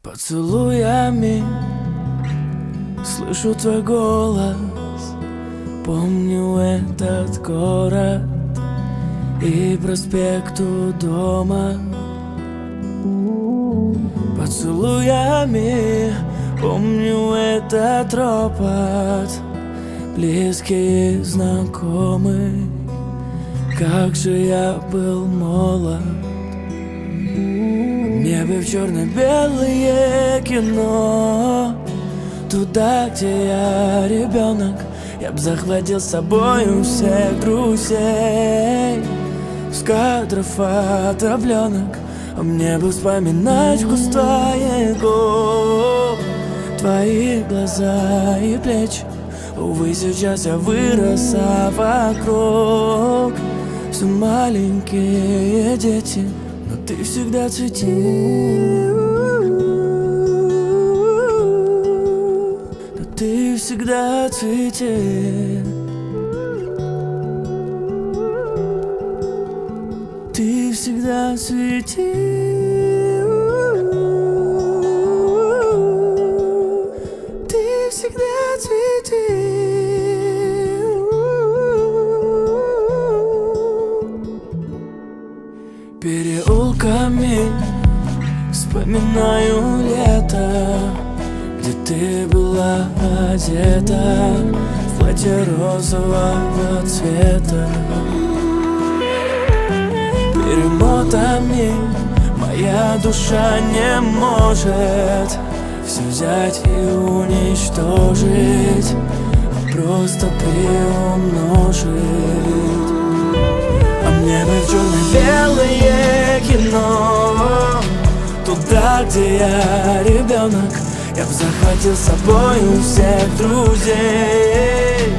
Поцелуями Слышу твой голос Помню этот город И проспект у дома Поцелуями Помню этот ропот Близкий и знакомый Как же я был молод Мне бы в черно-белое кино Туда, где я ребенок Я б захватил с собою всех друзей С кадров фотопленок А мне бы вспоминать вкус твоих губ Твои глаза и плечи Увы, сейчас я вырос, а вокруг Все маленькие дети Но ты всегда цвети Но ты всегда цвети Ты всегда цвети Ты всегда цвети Переулками вспоминаю лето Где ты была одета В платье розового цвета Перемотами моя душа не может Все взять и уничтожить А просто приумножить А мне бы в черно-белое кино Туда, где я ребенок Я б захватил с собою всех друзей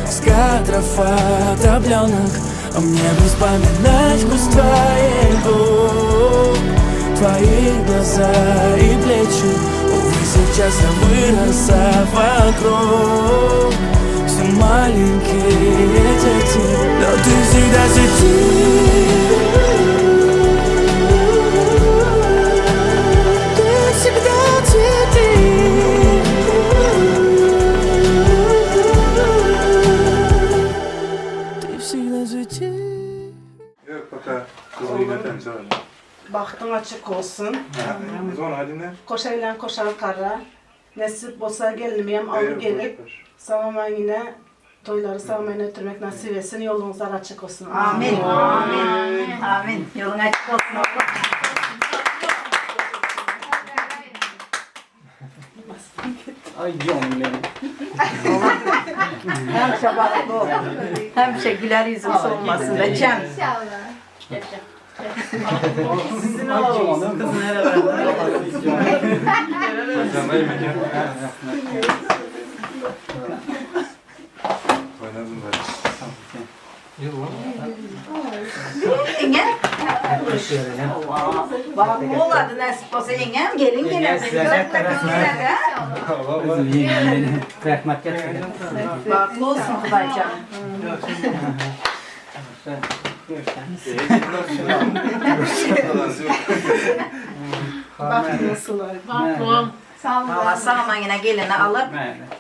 С кадров фотопленок А мне бы вспоминать вкус твоих губ Твои глаза и плечи Увы, сейчас я вырос, а вокруг Все маленькие дети Но ты всегда цвети Ты всегда цвети Ты всегда цвети Yok baka kızı yöneten söyle. Bagtyň açyk bolsun. Zona dinle. Koşa bilen koşan kara. Nesip bolsa gelinimi hem alyp gelip sag-aman ýene toýlary sag-aman ötürmek nasip etsin. Ýoluňyzlar açyk bolsun. Amin. Amin. Amin. Ýoluň açyk bolsun oglum. Ay canım benim. Hemişe bagtly bol. Hemişe güler ýüzüň solmasyn beçem. Sizin alalım. Kız nereye Oynadım ben. Ýeňňe. Bagtly bolady nesip bolsa ýeňňem gelin geler. Rahmet getirdi. Bagtly bolsun Hudaýjan. Bagtyňyz sular. Valla sag-aman ýene gelini alyp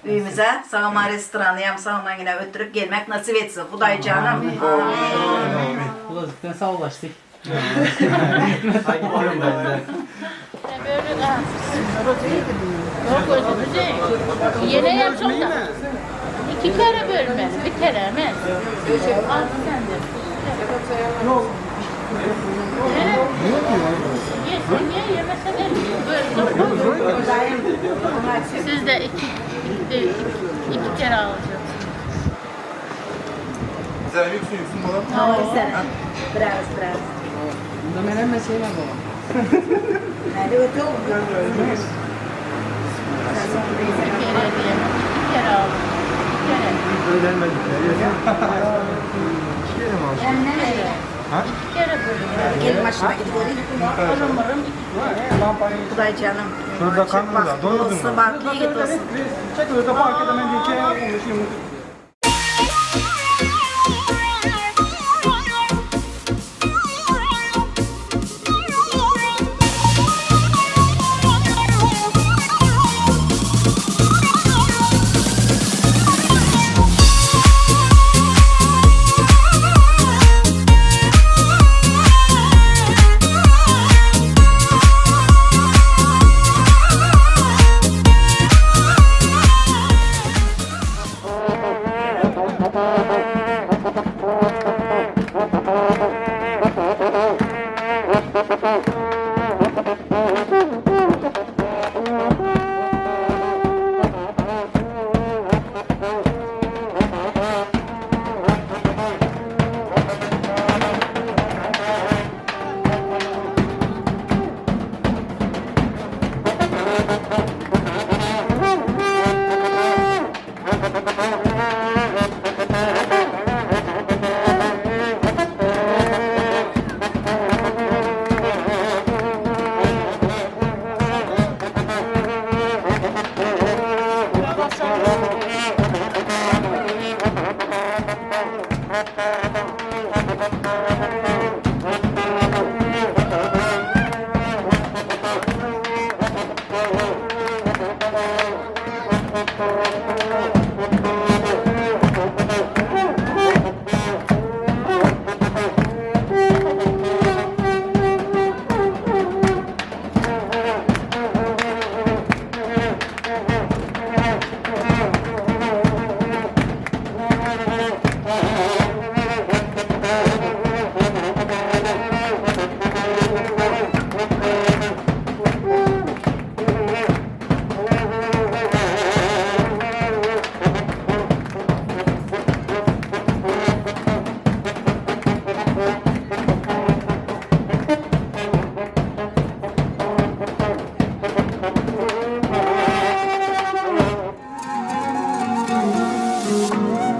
öýümize sag-aman restorana ýa sag-aman ýene ötürip gelmek nasip etsin Hudaýjanym. Amin. Kulazıktan sağlaştık. Yine yapacağım da. İki kere bölme, bir kere mi? Al sen de. Yesin ye, yemese de böl. Siz de iki, iki, iki kere alacaksınız. Sen yüksün yüksün baba. Tamam sen. Biraz biraz. Bunda menem mesele baba. Hadi otur. Bir kere diyemem, iki kere aldım. İki kere. İki kere bölün. Gel maşına gidip oraya. Mırım mırım iki kere. Hudaý janım. Şurada kanlı da, doyurdun mu? Olsun, bagtly ýigit bolsun. Çek orada park edemem diye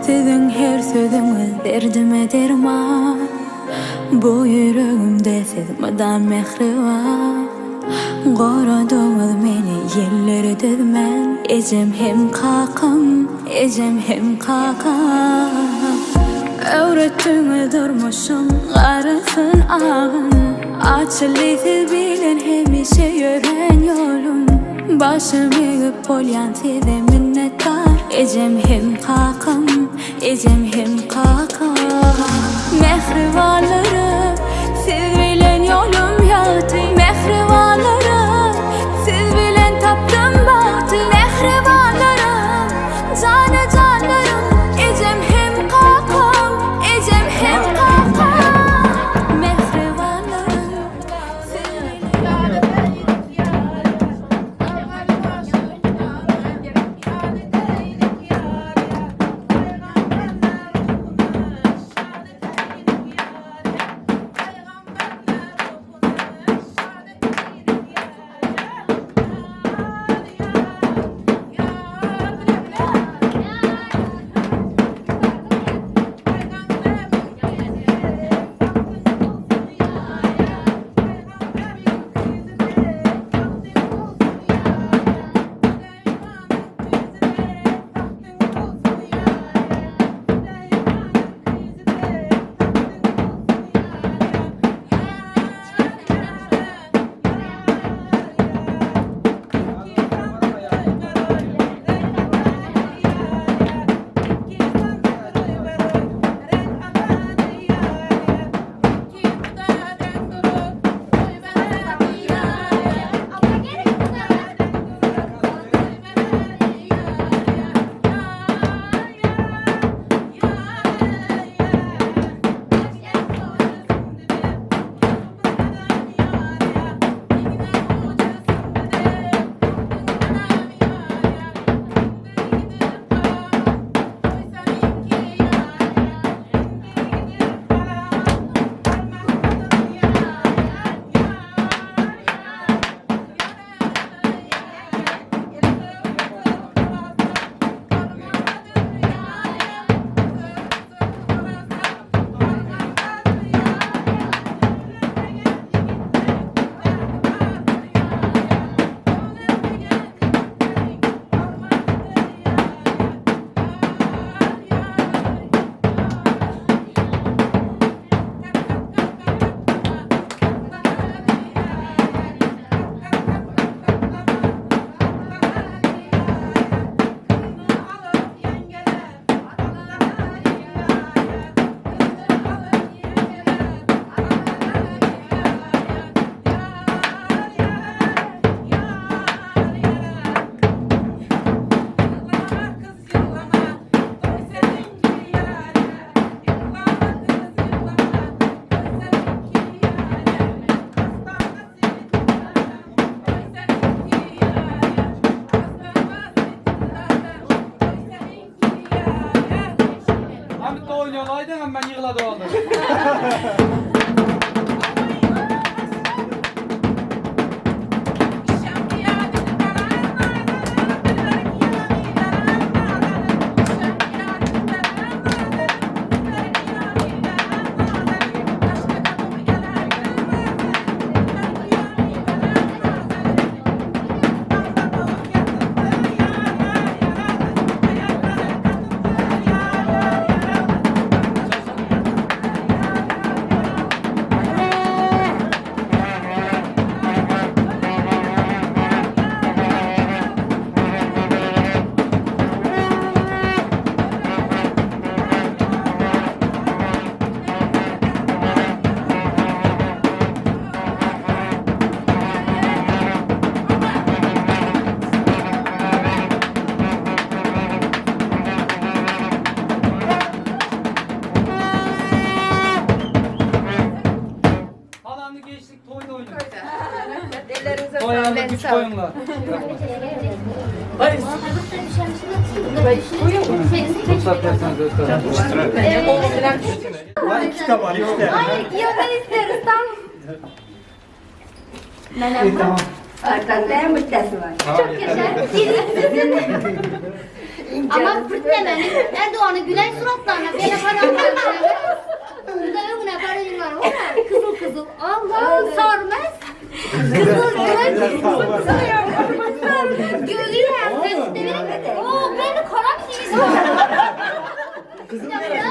Siziň her sözüňiz derdime derman Bu ýüregimde siz mydam mähriban Goradyňyz meni ýelleri dözmän Ejem hem kakam, ejem hem kakam Öwretdiňiz durmuşyň garasyn agyn Açyldy siz bilen hemişe ýörän ýolum Başym egip bolýan size minnetdar Ejem hem kakam, ejem hem kakam Mähribanlarym, siz bilen ýolum ýagty Mähribanlarym, siz bilen tapdym bagty Mähribanlarym, jana-janlarym Ejem hem kakam, ejem hem kakam Mähribanlarym, siz bilen Hayır giyoza istiyoruz tam. Çok yaşa. Ama pırtlemenin Erdoğan'ı gülen suratlarına böyle paramlar. Burada ömrüne parayım var. Ona kızıl kızıl. Allah sarmaz. Kızıl gülen kızıl Gülüyor. Oo beni karam gibi. Kızıl gerek.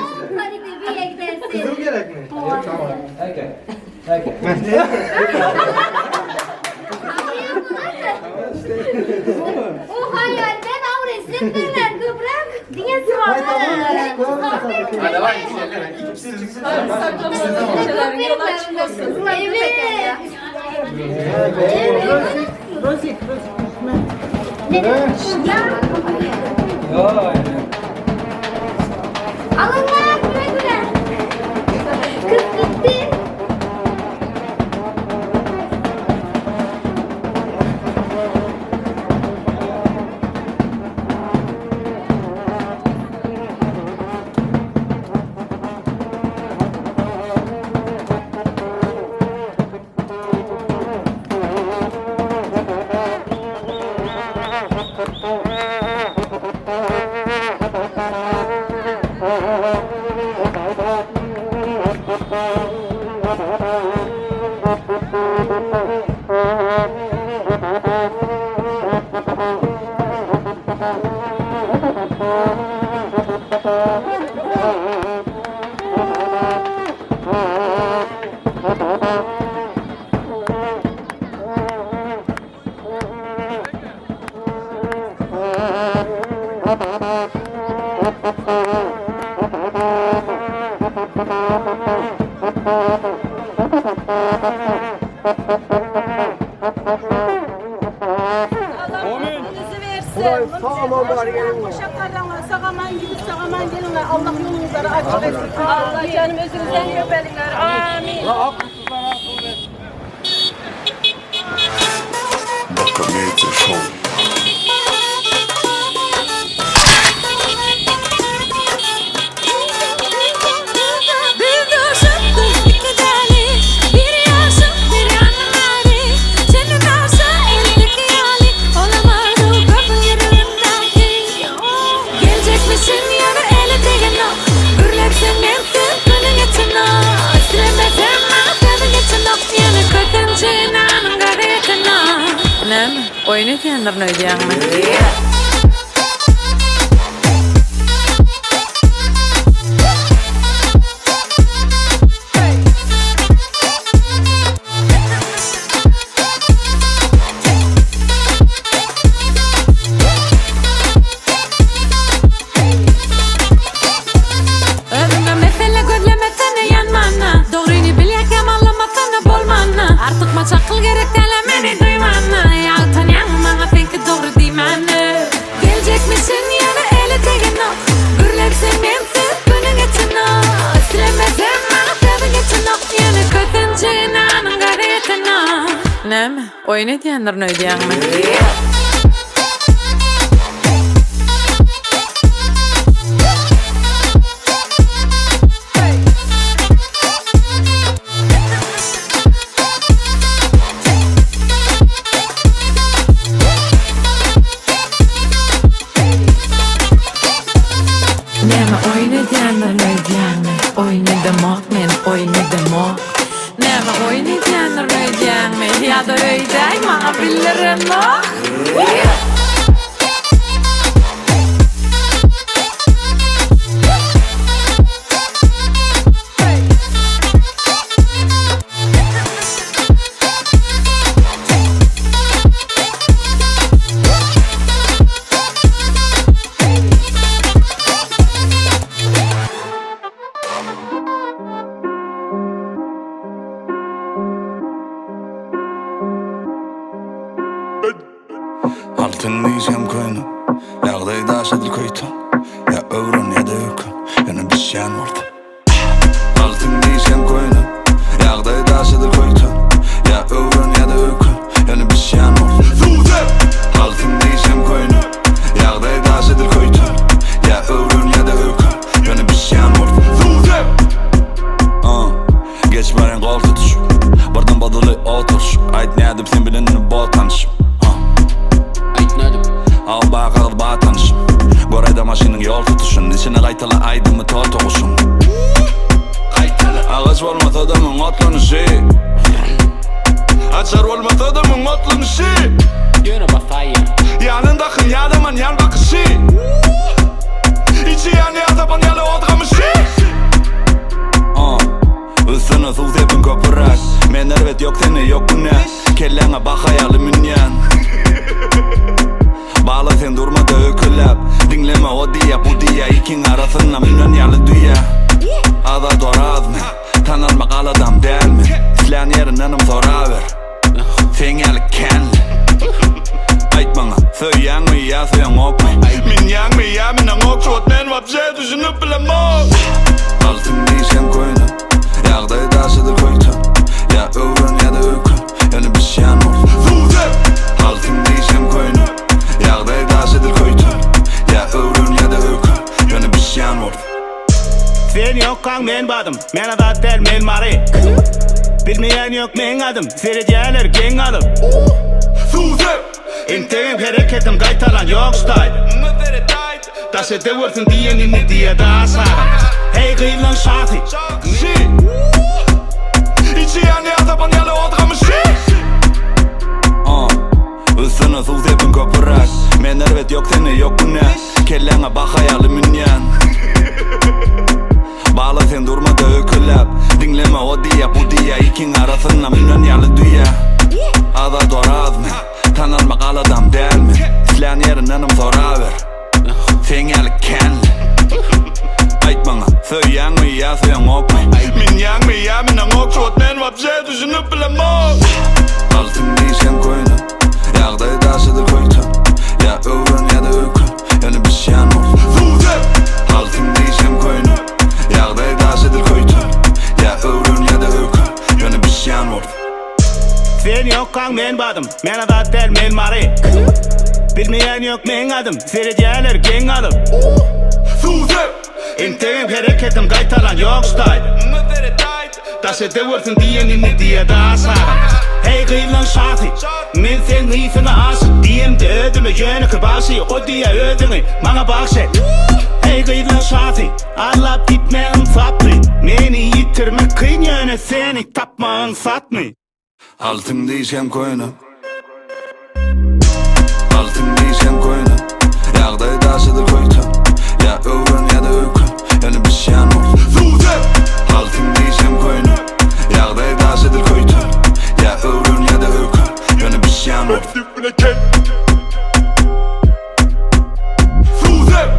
Kızıl gerek mi? O hayalden avresin derler kıbrak. Diye Evet. Evet. Rozi, Rozi. Ya. Alınlar güle güle. Kız gitti. Sağaman gidip sağaman gelinler. Allah yolunuzu açık etsin. Allah canım özünüzden öpelinler. Amin. Bakamete Show. Bir duşuptur iki deli, bir yaşım bir yanım Senin olsa eldeki yali, olamadı kapı yerindeki. Gelecek misin yana ele değen ok, Gürletsen mensin günün için ok. İstemesem mağdadın için ok, Yeni kötüncü nanın garetin ok. Näme? Oýun edýänlerin öýdýäňmi? Özüňe mesele gözlemesene ýanmana Dogryny bilýärkäm allamasana bolmana Artykmaç akyl gerek däl meni duýmana Ýa utanýaňmy maňa seňki dogry diýmäne Geljekmişin ýene ele degenok Gürlepseň mensiz günüň geçenok Islemesem maňa sözüň geçenok Ýöne kösenje nanyň gazy ýetenok Näme? Oýun edýänlerin öýdýäňmi? Näme oýun edýänlerin öýdýäňmi? Oýun edemok men, oýun edemok. Näme oýun edýänlerin öýdýäňmi? Ýa-da öýdäý maňa bildirenok. Altyn diýsem köýnek, ýagdaý daş edil köýten. Ýa öwren ýa-da öýken, ýöne bişýän bolsa. Altyn diýsem köýnek, ýagdaý daş edil köýten. Ýa öwren ýa-da öýken, ýöne bişýän bolsa. Gaýtala aýdymy totuguşuň. Agaç bolmasa-da muň otlanyşy. Açar bolmasa-da muň otlanyşy. Ýöne basaýýan. Ýanyndakyň ýadaman ýan bakyşy. Içi ýanýar tapan ýaly ot gamyşy. Üstüne suw sepin köpüräk. Men erbet ýok sende ýok günä. Kelläňe baha ýaly münýän. Bala sen durma-da öýkeläp. Diňleme o diýýä bu diýýä ikiň arasynda münen ýaly düýe. Azat Orazmy? Tanalmak aladam dälmi? Islän ýerindenem soraber. Seň ýaly känli. Aýt maňa, söýýäňmi ýa söýeňokmy? Münýäňmi ýa müneňok şu wagt men wapşe düşünip bilemok. Altyn diş hem köýnek, ýagdaý daşydyr köýten. Ýa öwren ýa-da öýken, ýöne bişýän bol. Suw sep! Altyn diş hem köýnek, ýagdaý daşydyr köýten. Ýa öwren ýa-da öýken, ýöne bişýän bol. Sen ýokkaň men badym, men azat däl men mary. Bilmeýän ýok meň adym, seredýäler geň galyp. Suw sep! Entegem hereketim gaýtalan ýok ştaýda. Daş edewersin diýenini diýe daş agam. Heý gyzlaň şasy. Şi! Içi ýanýar tapan ýaly ot gamyşy. Üstüne suw sepin köpüräk. Men erbet ýok sende ýok günä. Kelläňe baha ýaly münýän. Bala sen durma-da öýkeläp. Diňleme o diýýä bu diýýä ikiň arasynda münen ýaly düýe. Azat Orazmy? Tanalmak aladam dälmi? Islän ýerindenem soraber. Seň ýaly känli. Aýt maňa, söýýäňmi ýa söýeňokmy? Münýäňmi ýa müneňok şu wagt men wapşe düşünip bilemok. Altyn diş hem köýnek, ýagdaý daşydyr köýten. Ýa öwren ýa-da öýken, ýöne bişýän bol. Suw sep! Altyn diş hem köýnek, ýagdaý daşydyr köýten. Ýa öwren ýa-da öýken, ýöne bişýän bol. Sen ýokkaň men badym, men azat däl men mary. Bilmeýän ýok meň adym, seredýäler geň galyp. Suw sep! Entegem hereketim gaýtalan ýok ştaýda. Daş edewersin diýenini diýe daş agam. Heý gyzlaň şasy, men seň ysyňa aşyk diýemde özüme ýönekeý bagşy o diýýä özüňi maňa bagş et. Heý gyzlaň şasy, arlap gitme ynsaply. Meni ýitirmek kyn ýöne seni tapmak aňsatmy? Altyn diş hem köýnek. Altyn diş hem köýnek. Ýagdaý daşydyr köýten. Ýa öwren ýa-da öýken, ýöne bişýän bol. Suw sep! Altyn diş hem köýnek. Ýagdaý daşydyr köýten. Ýa öwren ýa-da öýken, ýöne bişýän bol. Suw sep! Suw sep!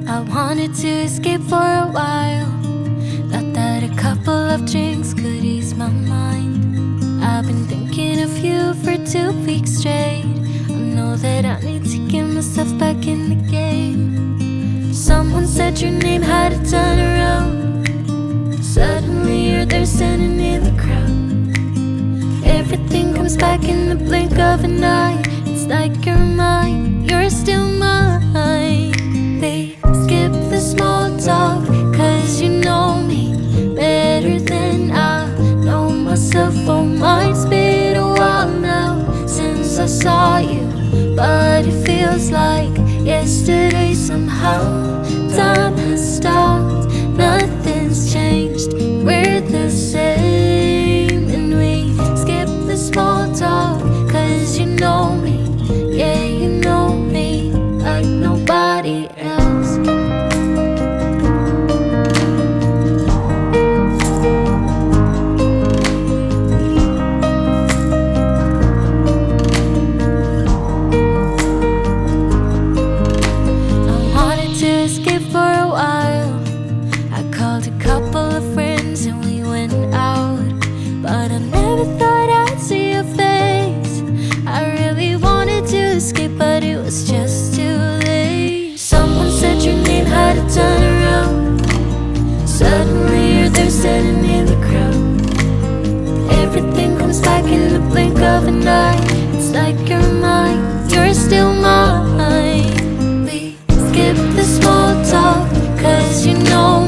I wanted to escape for a while. Thought that a couple of drinks could ease my mind. I've been thinking of you for 2 weeks straight. I know that I need to get myself back in the game. Someone said your name had to turn around. Suddenly you're there standing in the crowd. Everything comes back in the blink of an eye. It's like you're mine, you're still mine. They skip the small talk, cause you know me better than I know myself. Oh, mine's been a while now since I saw you, but it feels like yesterday somehow. Time has stopped, nothing's changed, we're the same, and we skip the small talk, cause you know me, yeah, you know me like nobody else. I wanted to escape for a while. I called a couple of friends and we went out. But I never thought I'd see your face. I really wanted to escape, but it was just too late. Someone said your name had to turn around. Suddenly you're there standing in the crowd. Everything comes back in the blink of an eye. It's like you're mine, you're still mine. We skip the small talk, cause you know.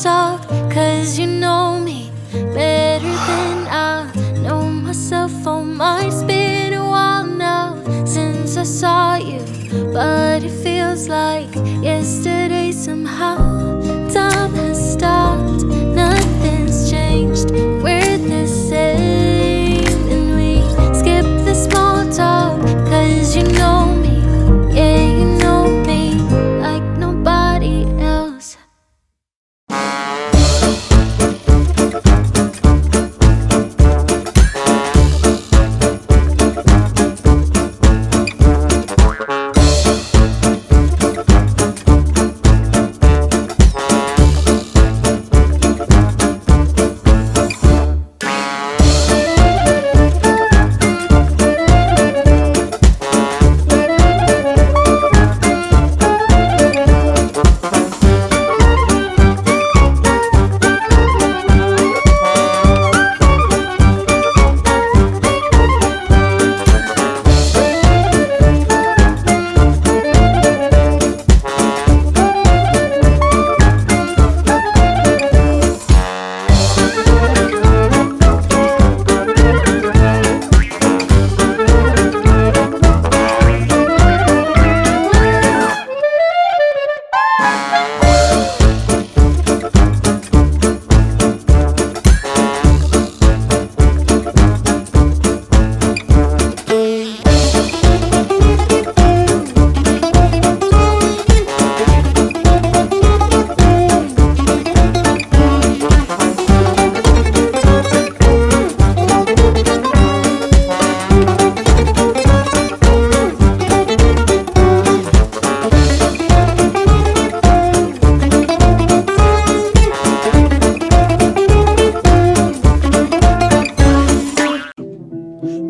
talk, cause you know me better than I know myself. Oh my, it's been a while now since I saw you, but it feels like yesterday somehow. Time has stopped, nothing's changed, we're the same, and we skip the small talk, cause you know me, yeah, you know me like nobody else.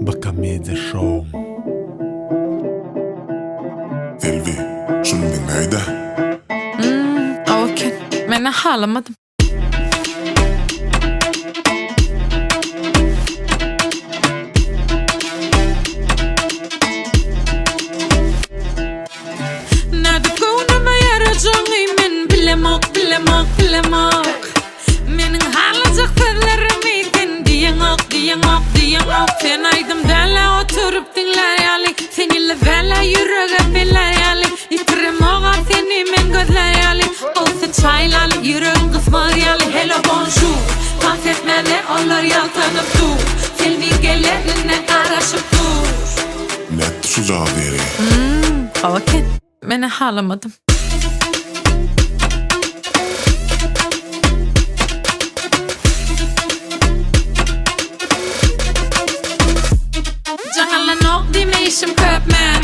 Baka Media Show. Selbi, şuny diňläýdä. Hmm, okey. Men halamadym. Nädip göwnüme ýarajagyňy men bilemok, bilemok, bilemok. Meniň halajak sözlerimi sen diýeňok, diýeňok, diýeňok. Sen aýdym däl-ä oturyp diňlär ýaly, Sen ýyly bela ýürege belär ýaly, Ýitiremog-a seni men gözlär ýaly, Gowsy çaýlaly ýüregiň gysmaz ýaly. Hello bonjour, tans etmäne olar ýaltanyp dur, Selbi gelenine garaşyp dur. Nätdi şujagaz ýeri? Hmm, gowy eken. Men-ä halamadym. Jaňalanok diýme işim köp men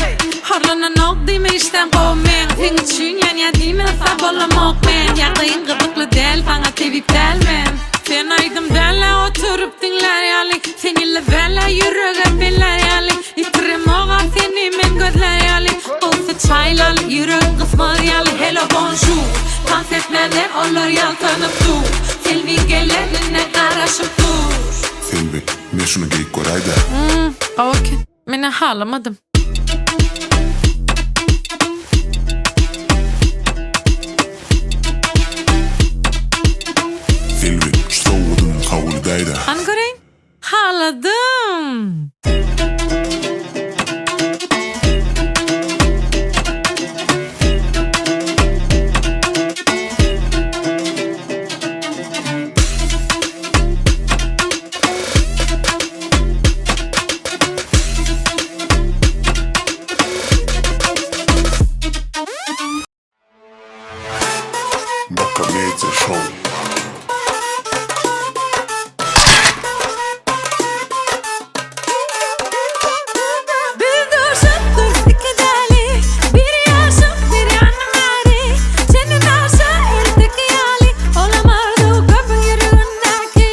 Horlananok diýme işdäm gowy meň Seň üçin ýanýa diýme sag bolamok men Ýagdaýyň gyzykly däl saňa tebip däl men Sen aýdym däl-ä oturyp diňlär ýaly Sen ýyly bela ýürege belär ýaly Ýitiremog-a seni men gözlär ýaly Gowsy çaýlaly ýüregiň gysmaz ýaly Hello bonjour tans etmäne olar ýaltanyp dur Selbi gelenine garaşyp dur. Selbi, men şuny geýip göräýdä. Hmm, gowy eken. Men-ä halamadym. Selbi, şu sowgadymy kabul edäýdä. Hany göreýin. Haladym! Baka Media Show. Biz duşup durus iki däli, Biri ýaşyp, biri ýandym bäri. Çenden aşa erteki ýaly, Olam arzuw köpüň ýüregindäki.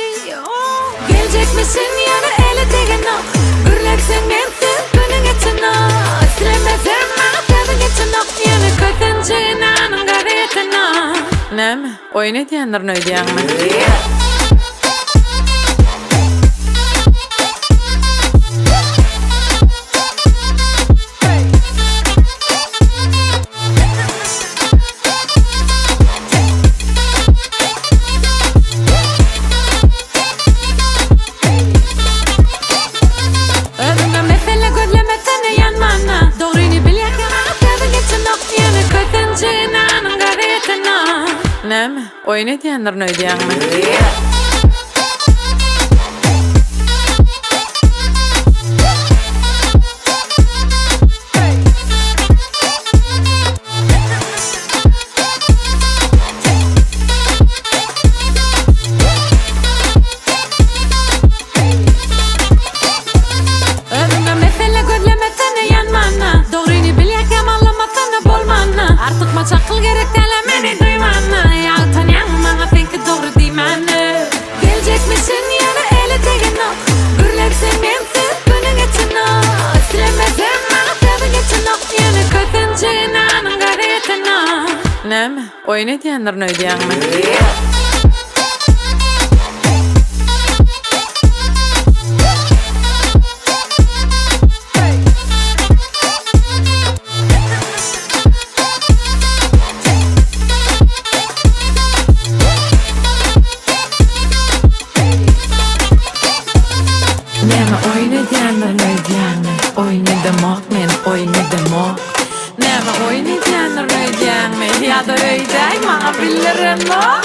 Geljekmişin ýöne eli degenok, Gürletseň mensiz günüň geçenok. Islemesem maňa sözüň geçenok, Ýöne kösenjegine anyň gazy ýetenok. Näme, oýun edýändirin öýdýäňmi? Näme, oýun edýändirin öýdýäňmi? Özüňe mesele gözlemesene ýanmana Dogryny bilýärkäm allamasana bolmana Artykmaç akyl gerek dälä meni duýmana Ýa utanýaňmy maňa seňki dogry diýmäne Geljekmişin ýöne eli degenok Gürletseň mensiz günüň geçenok Islemesem maňa sözüň geçenok Ýöne kösenjegin anyň gazy ýetenok Näme, oýun edýändirin öýdýäňmi? Näme oýun edýändirin öýdýäňmi? Oýun edemok men, oýun edemok. Näme oýun edýändirin öýdýäňmi? Ýa-da öýdäý maňa bildirenok.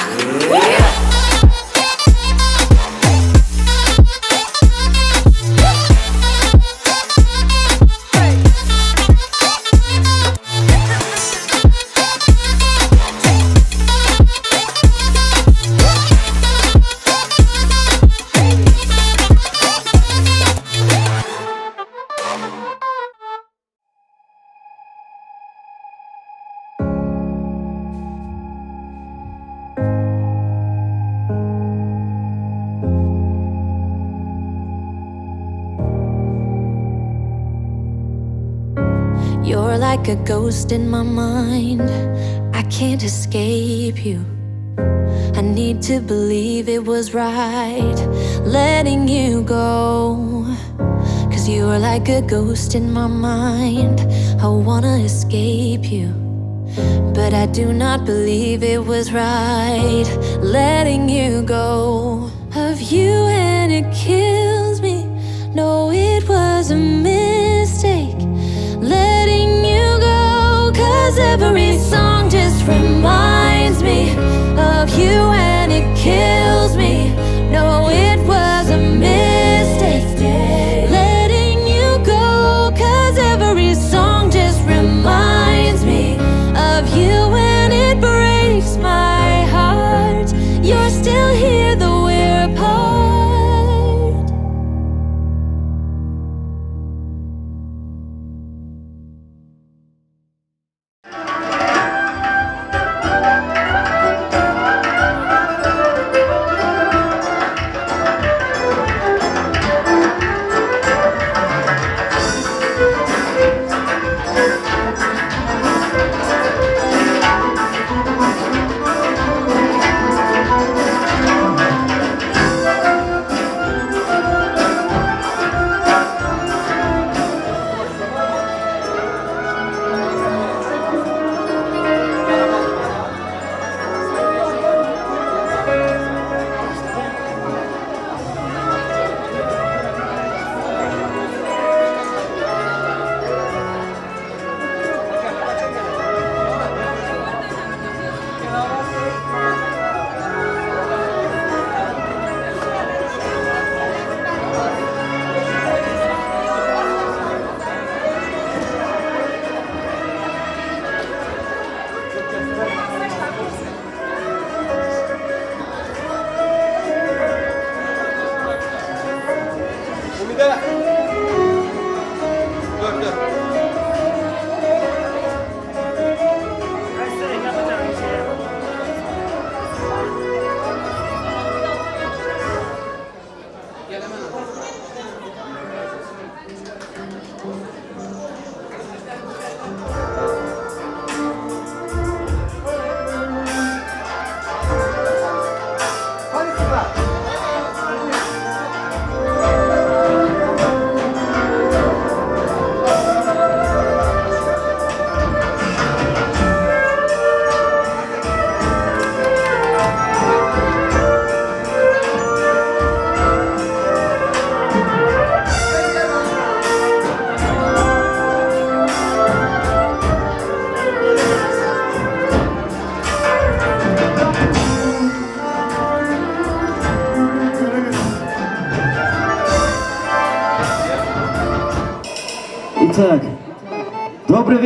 You're like a ghost in my mind. I can't escape you. I need to believe it was right letting you go. Cause you are like a ghost in my mind. I wanna escape you. But I do not believe it was right letting you go of you, and it kills me. No, it was a mistake letting you go. Cause every song just reminds me of you, and it kills me. No, it was a mistake letting you go. Cause every song just reminds me of you, and it breaks my heart. You're still here, though we're apart.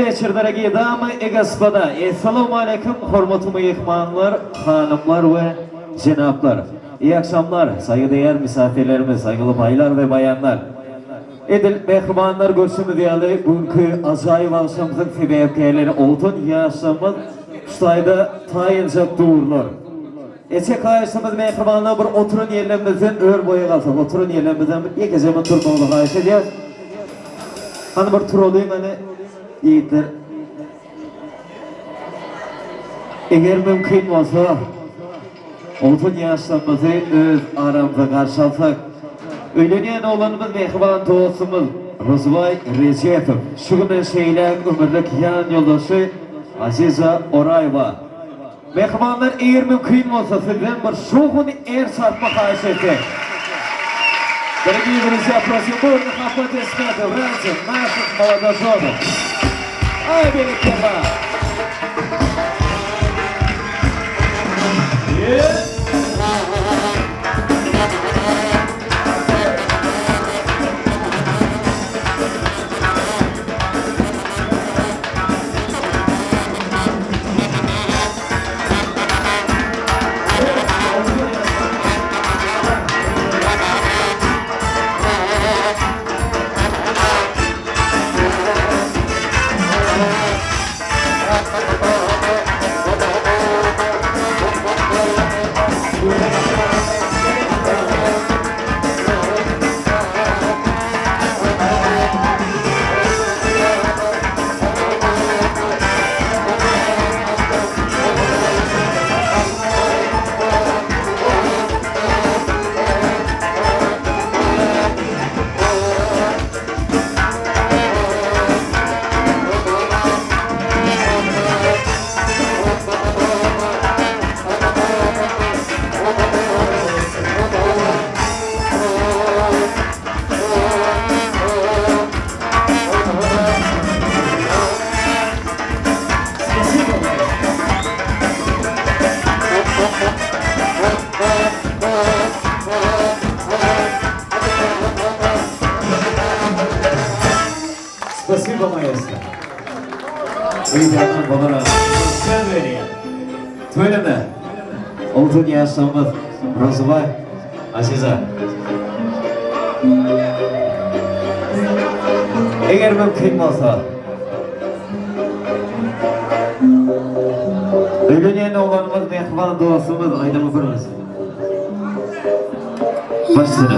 вечер, дорогие дамы и господа. Essalamu aleýkum, hormatly myhmanlar, hanymlar we jenaplar. İyi akşamlar, saýgydeýer misafirlerimiz, saýgyly baýlar we baýanlar. Edil mähribanlar görşümiz ýaly, bu günki ajaýyp agşamymyzyň sebäpkärleri oltun ýaşlarymyz şu taýda taýynjak durlar. Etjek haýyşymyz mähribanlar bir oturan ýerlerimizden ör boýa galsak, oturan ýerlerimizden bir ýekeje minut turmagyňyzy haýyş edýäs. Hany bir turalyň hany ýigitler. Eger mümkin bolsa oltun ýaşlarymyzy öz aramyza garşy alsak. Öýlenýän oglanymyz mähriban dostumyz Rozybaý Rejepow şu günden şeýläk ömürlik ýan ýoldaşy Aziza Oraýewa. Mähribanlar eger mümkin bolsa sizden bir şowhuny el çarpma haýyş etsek. Дорогие друзья, просим бурных аплодисментов в рамках наших молодоженов. Aý berekella! Spasibo maestro. Öýdänden bolara söz berýän. Tüweleme. Altyn ýaşlarymyz Rozybaý, Aziza. Eger mümkin bolsa, öýlenýän oglanymyz mähriban dostumyz aýdymy birimiz. Baş üstüne.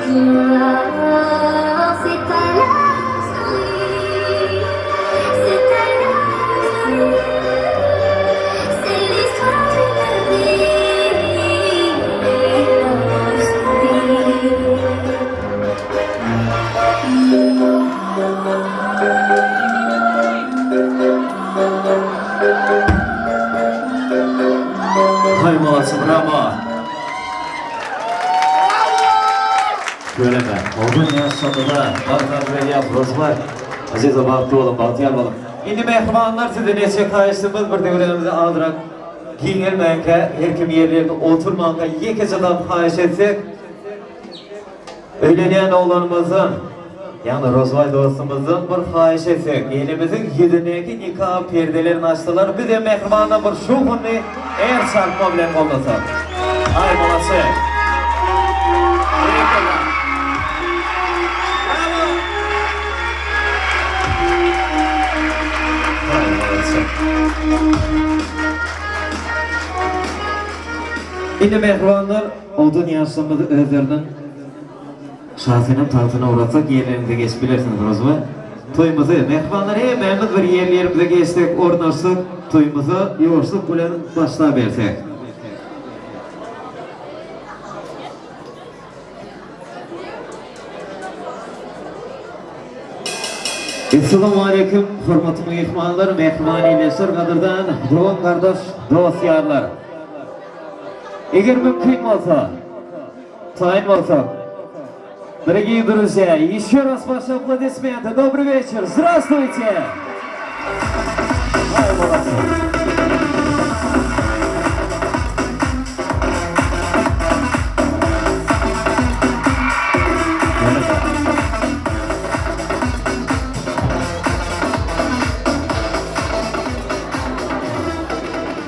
C'est ta love story. C'est ta love story. C'est l'histoire d'une vie. Love story. Hay molodцы, bravo! Tüweleme. Ogun ýaşladyda barha berýär Rozbay. Aziza bagtly boluň, bagtyýar boluň. Indi mähribanlar sizden etjek haýyştymyz bir döwremizi azrak giňelmänkä, her kim ýerlerinde oturmanka ýekeje zat haýyş etsek, öýlenýän oglanymyzdan, ýagny Rozbaý dostumyzdan bir haýyş etsek, elimiziň ýüzündäki nika perdelerini açsalar, bizem mähribandan bir şowhunly el çarpma bilen goldasak. Aý molodçy. Berekella. Bravo. Aý molodçy. Indi mähribanlar, odun ýaşlarymyzy özleriniň Şasenem tagtyna uratsak ýerlerinize geçip bilersiňiz Rozba. Toýumyzy mähribanlar hemmämiz bir ýerlerimize geçsek ornaşsak toýumyza ýoşluk bilen başlabersek. Essalamualeýkum hormatly myhmanlar, mähriban ildeşler, gadyrdan dogan gardaş, dost ýarlar. Eger mümkin bolsa, taýyn bolsak. Дорогие друзья, еще раз ваши аплодисменты. Добрый вечер. Здравствуйте! Ай, молодцы.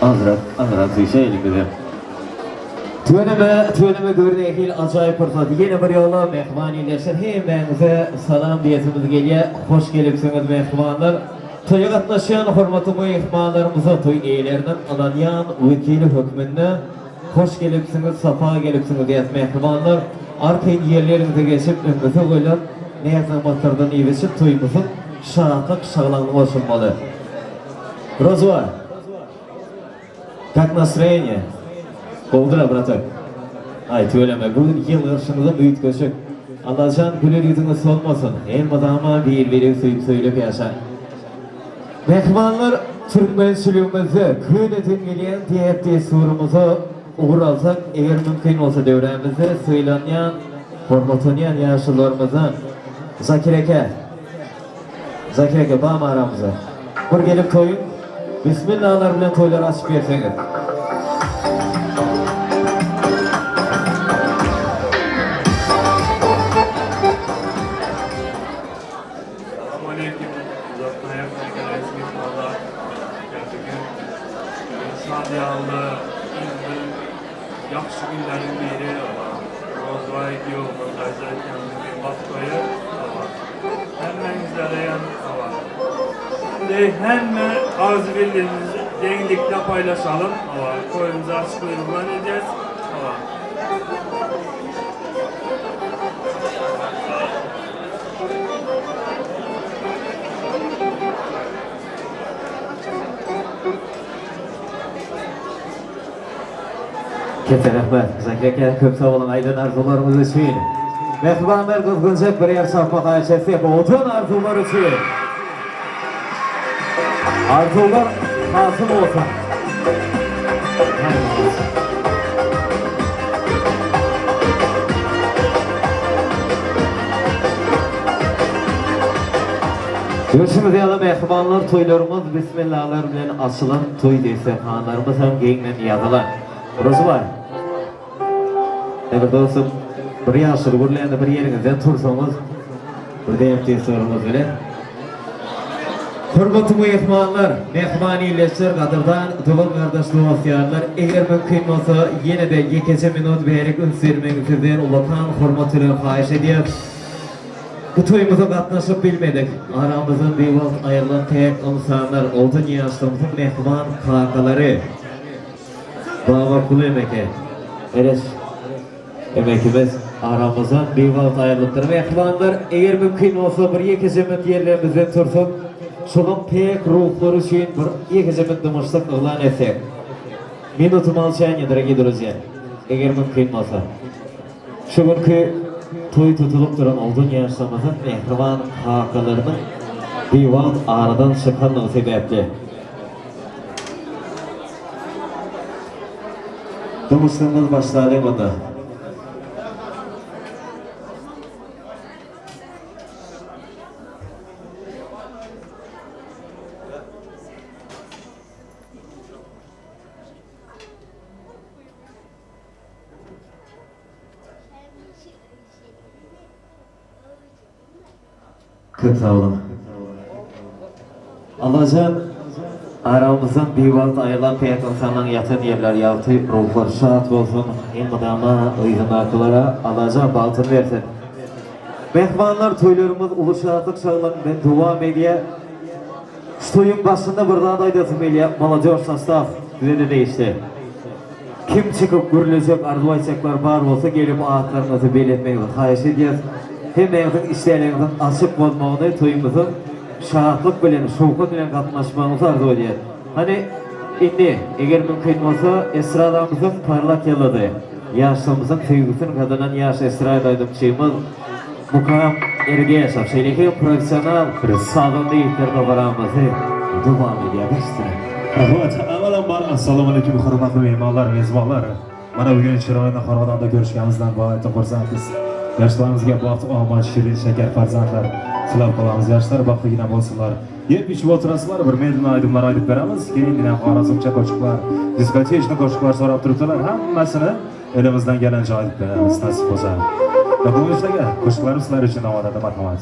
Azrak, azrak süýşe elimize. Tüweleme, tüweleme gör nähili ajaýyp pursat. Ýene bir ýola mähriban ildeşler hemmäňize salam diýesimiz gelýär. Hoş gelipsiňiz mähribanlar. Toýa gatnaşýan hormatly myhmanlarymyza toý eýeleriniň ynanýan wekili hökmünde hoş gelipsiňiz, sapa gelipsiňiz diýýäs mähribanlar. Arkaýyn ýerleriňize geçip öňüňize goýlan näz-nygmatlardan iýip-içip toýumyzyň şatlyk-şagalaňyna goşulmaly. Rozwa. Kak nastroýeniýe? Gowudyra bratok. Aý tüweleme bu gün ýylgyrşyňyzam üýtgeşik. Allajan güler ýüzüňiz solmasyn. Elmydama bir-biregi söýüp söýlep ýaşaň. Mähribanlar türkmençiligimizde köneden gelýän däp-dessurymyza ugur alsak eger mümkin bolsa döwrämizde sylanýan hormatlanýan ýaşulularymyzdan Zakir eke Zakir eke bamy aramyzda bir gelip toýuň Bismillalar bilen toýlary açyp berseňiz. Salam aleýkum uzakdan ýakyndan gelen myhmanlar. Bugün şadyýanly iň bir ýagşy günleriň biri Rozbaý giýewimiz Gaýza ekemiziň bagt toýy. Hemmäňizlere hem hawa. Indi hemme arzuw-birligimizi deňlikde paýlaşalym. Hawa, toýumyzy açyk yglan edýäs. Hawa. Kete rehmet Zaki aka köp sag boluň aýdan arzuwlaryňyz üçin. Mähribanlar gyzgynjak bir ýer çapmak haýyş etsek owadan arzuwlar üçin. Arzuwlar hasyl bolsun. Görşüňiz ýaly mähribanlar toýlarymyz bismillalar bilen açylan toý desterhanlarymyz hem giňden ýazylan. Rozybaý. Eger dostum bir ýaşuly gürlände bir ýeriňizden tursaňyz bir däp-dessurymyz bilen. Hormatly myhmanlar, mähriban ildeşler, gadyrdan dogan-gardaş dost-ýarlar, eger mümkin bolsa ýene-de ýekeje minut bärik üns bermegiňizi sizden ullakan hormat bilen haýyş edýäs. Bu toýumyza gatnaşyp bilmedik, aramyzdan biwagt aýrylan täk ynsanlar, oldan ýaşlarymyzyň mähriban kakalary, Baba Kuly emeke, Ereş emekimiz. Aramyzdan biwagt aýrylypdyr. Mähribanlar, eger mümkin bolsa bir ýekeje minut ýerlerimizden tursak, şolaň päk ruhlary üçin bir ýekeje minut dymyşlyk yglan etsek. Minutu molçaniýa, dorogiý druzýa, eger mümkin bolsa. Şu günki toý tutulyp duran oglan ýaşlarymyzyň mähriban kakalarynyň biwagt aradan çykanlygy sebäpli. Dymyşlygymyz başlalyň onda. Köp sag boluň. Allajan aramyzdan biwagt aýrylan päk ynsanlaň ýatan ýerleri ýagty, ruhlary şat bolsun, elmydama yzyndakylara Allajan bagtyny bersin. Mähribanlar toýlarymyz uly şatlyk şaglaň bilen dowam edýär. Şu toýuň başynda bir zat aýdasym gelýär, molodýož sostaw size-de degişli. Kim çykyp gürlejek arzuw aýtjaklar bar bolsa gelip atlaryňyzy belletmegiňizi haýyş edýäs. Hemmäňiziň işdäligiňiziň açyk bolmagyny toýumyzyň şatlyk bilen şowhun bilen gatnaşmagyňyzy arzuw edýäs. Hany indi eger mümkin bolsa estradamyzyň parlak ýyldyzy, ýaşlygymyzyň söýgüsini gazanan ýaş estrada aýdymçymyz Mukam Ergeşow şeýle hem professional sazanda ýigitler dabaramyzy dowam edýär. Başda. Rahmat. Avvalambor assalomu alaykum hurmatli mehmonlar, mezbonlar. Mana bugun chiroyli xonadonda ko'rishganimizdan bag'oyatda xursandmiz. Yoshlarimizga baxt, omad, shirin shakar farzandlar tilab qolamiz. Yoshlar baxtligina bo'lsinlar. Yeb ichib o'tirasizlar, bir medley aydimlar aytib beramiz. Keyingina xorazmcha qo'shiqlar, diskotechni qo'shiqlar so'rab turibdilar. Hammasini elimizdan gelince aytib beramiz, nasib bo'lsa. Yoqimli qo'shiqlarimiz sizlar uchun omonatda marhamat.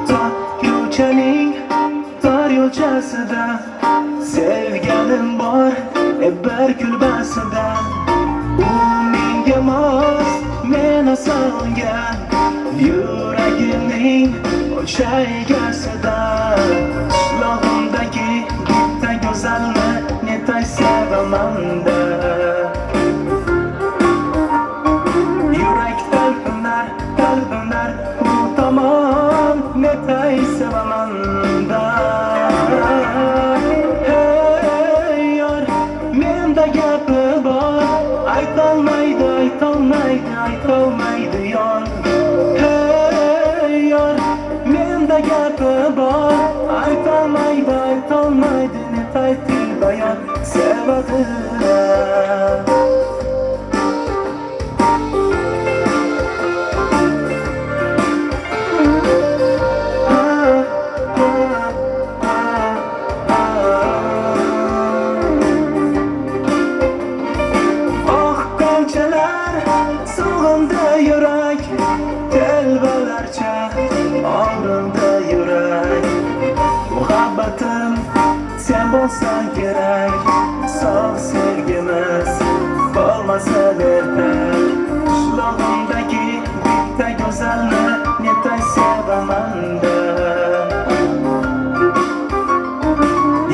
Tor ko'chaning tor yo'lchasida Sevganim bor e bir kulbasida U menga mos, men osonga Yuragimning o'sha egasida Qishlog'imdagi bitta go'zalni Netay sevamanda Yurak talpinar, talpinar u tomon Netay sevamanda Hey yor, menda gapi bor Aytolmaydi, aytolmaydi, aytolmaydi yor Hey yor, menda gapi bor Aytolmaydi, aytolmaydi, netay til bayon Sevadi Oq qanchalar sog'indi yurak Telbalarcha og'rindi yurak Muhabbatim sen bo'lsang kerak Sof sevgimiz bo'lmasa ertak Qishlog'imdagi bitta go'zalni Netay sevamanda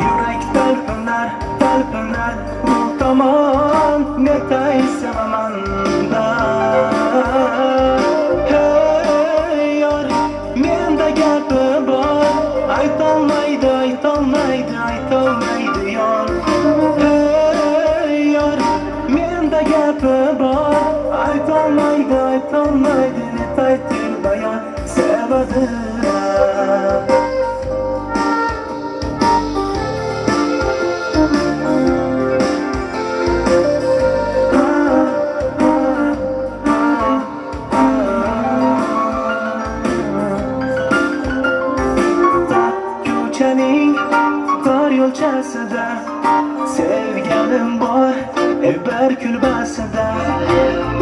Yurak talpinar, talpinar u tomon Netay sevamanda Hey yor, menda gapi bor Aytolmaydi, aytolmaydi, aytolmaydi yor Hey yor, menda gapi bor Aytolmaydi, aytolmaydi, netay til bayon Sevadi Ko'chaning tor yo'lchasida Sevganim bor e bir kulbasida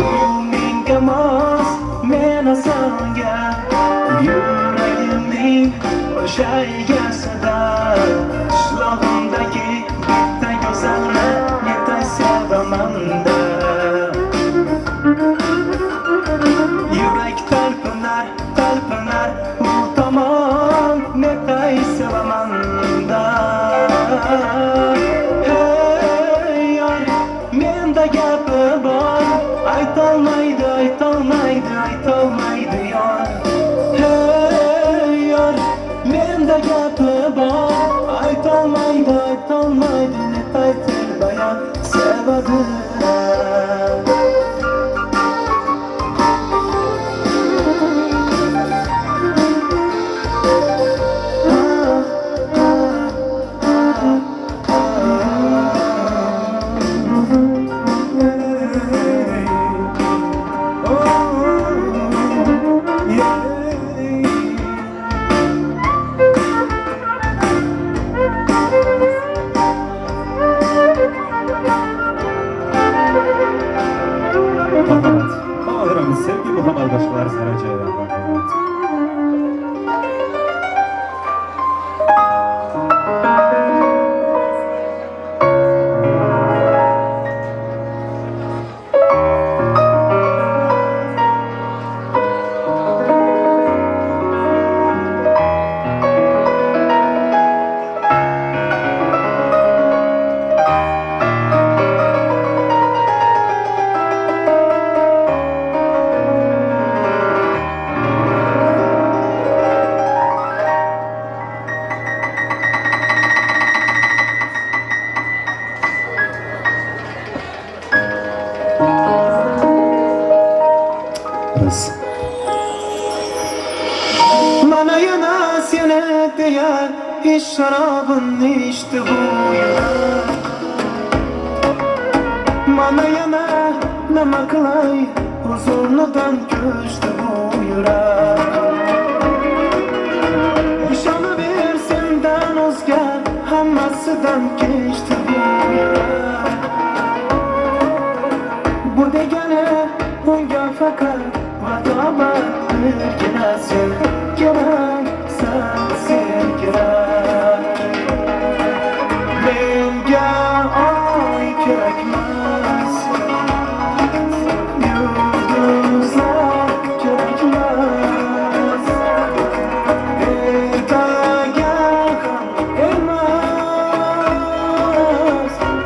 U menga mos, men osonga Yuragimning o'sha egasida Qishlog'imdagi bitta go'zalni Netay sevamanda. Alkyşlar Sarajevo. Marhamat. Biz. Mana yana seni diye iş şarabın içti bu yıllar. Mana yana nima qilay huzurnidan ko'chdi bu yurak. Ishonib sendan o'zga hammasidan kechdi bu yurak. Bu degani unga faqat vadomat birgina sen keraksan sen kerak Menga oy kerakmas Yulduzlar kerakmas Ertaga ham emas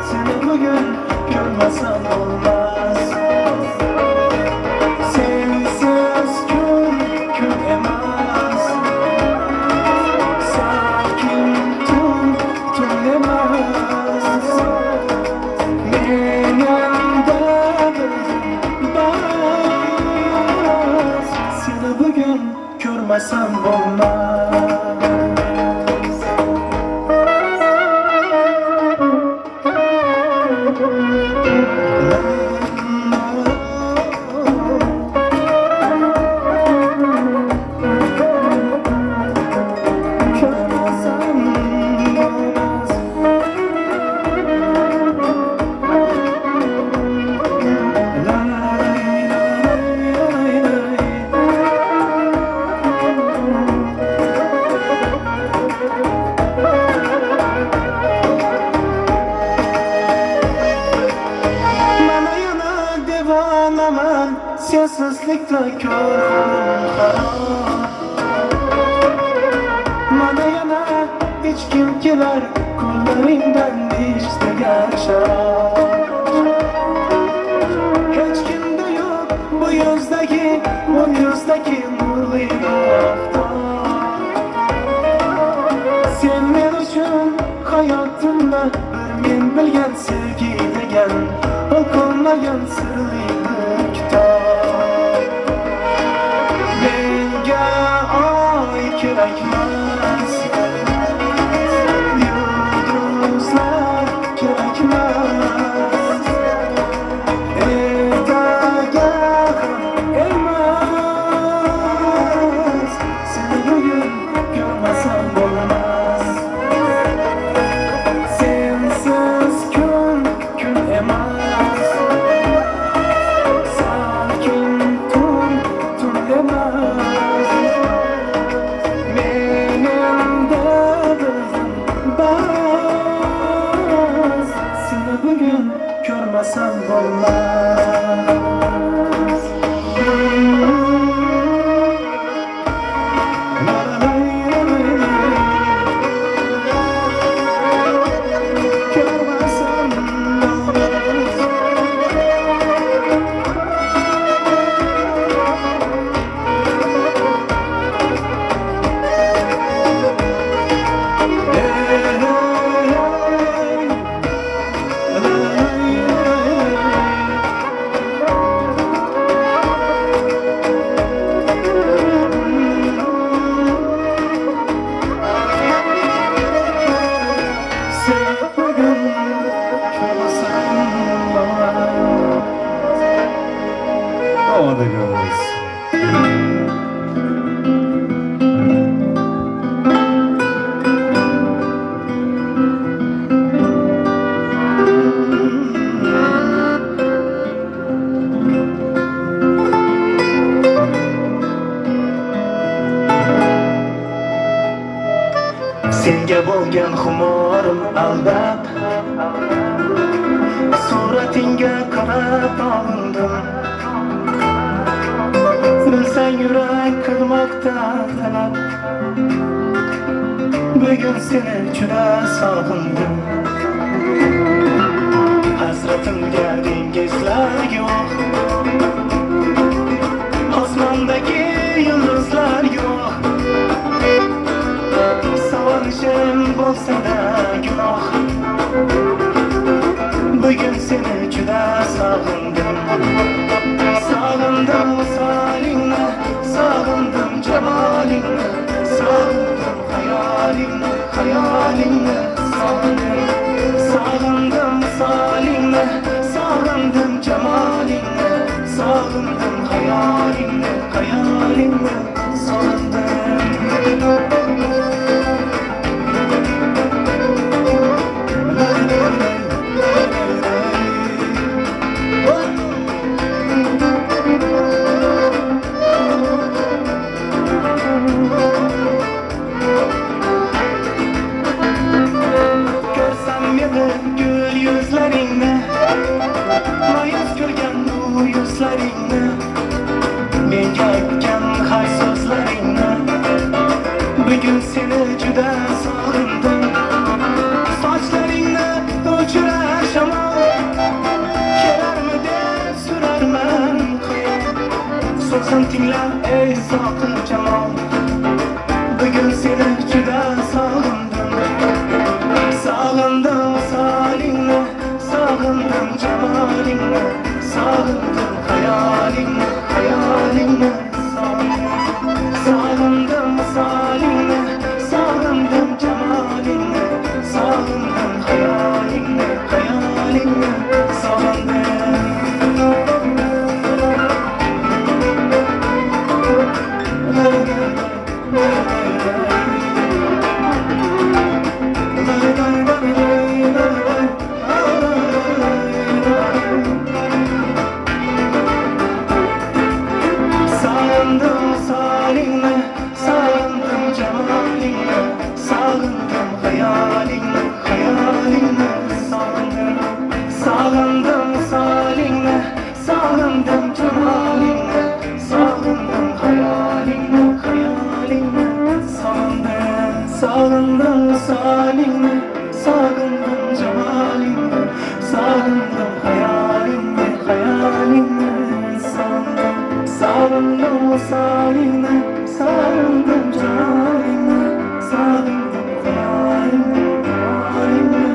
Seni bugun ko'rmasam bo'lmas Sensiz kun kun emas Sakin tun tun emas Men endi bildim bas Seni bugun ko'rmasam bo'lmas Ko'rmasam bo'lmas Mana yana devonaman Sensizlikda ko'r holim harom Mana yana hech kim kelar Qo'llaringdan ichdigan sharob Hech kimda yo'q bu yuzdagi Bu yuzdagi nurli oftob Sen men uchun hayotimda bir men bilgan sevgi degan O'qilmagan sirli bir kitob Menga oy kerakmas Yulduzlar kerakmas Ertaga ham emas Seni bugun ko'rmasam bo'lmas Sensiz kun kun emas Sakin tun tun emas Men endi bildim bas Seni bugun ko'rmasam bo'lmas Ko'rmasam bo'lmas Seni bugün ko'rmasam bo'lmas Owadegoz. Bolgan xumorim aldab Suratingga qarab olindim Bilsang yurak qilmoqda talab Bugun seni juda sog'indim Hasratimga dengizlar yo'q Osmondagi yulduzlar yo'q Sog'inishim bo'lsa-da gunoh Bugun seni juda sog'indim Sog'indim visolingni Sog'indim jamolingni Sog'indim xayolingni Xayolingni sog'indim Sog'indim visolingni Sog'indim jamolingni Sog'indim xayolingni Xayolingni sog'indim Ko'rsam edi gul yuzlaringni Ma'yus kulgan bu yuzlaringni Menga aytgan har so'zlaringni Bugun seni juda sog'indim Sochlaringni o'chirar shamol Kelarmi deb surarman xayol So'zim tingla ey soqib jamol Bugun seni juda sog'indim Sog'indim visolingni Sog'indim jamolingni Sog'indim xayolingni Xayolingni sog'indim Sog'indim visolingni Sog'indim jamolingni Sog'indim xayolingni Xayolingni sog'indim Sog'indim visolingni Sog'indim jamolingni Sog'indim xayolingni Xayolingni sog'indim Sog'indim visolingni Sog'indim jamolingni Sog'indim xayolingni Xayolingni sog'indim Sog'indim visolingni Sog'indim jamolingni Sog'indim xayolingni Xayolingni sog'indim Sog'indim visolingni Sog'indim jamolingni Sog'indim xayolingni Xayolingni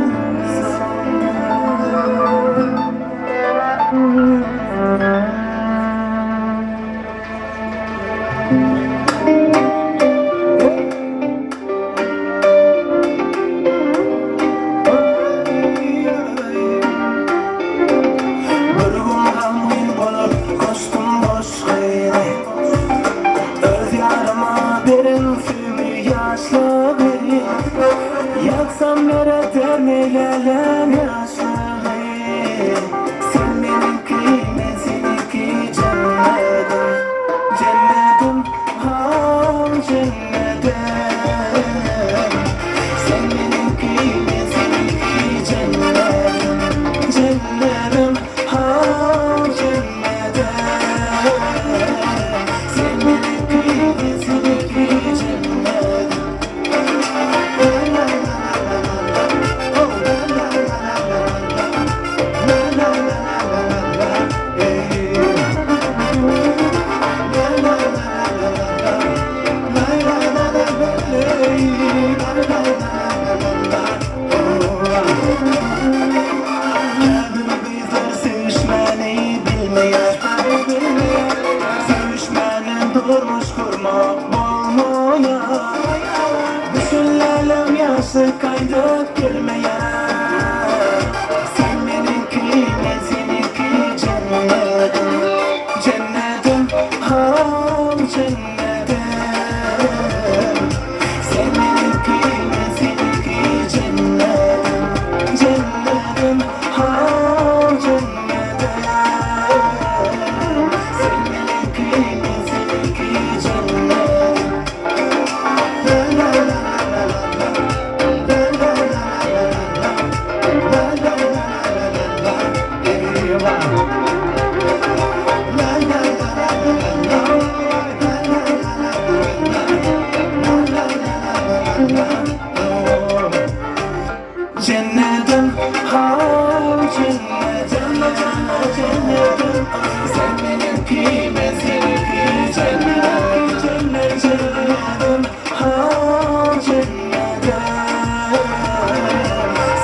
sog'indim Bir gün gamgyn bolup goşdum goşgyny Öz ýaryma beren söýgi ýaşlygy Ýat. Sen meniňki, men seniňki Jennet, jennet, jennetim Ha, jennetim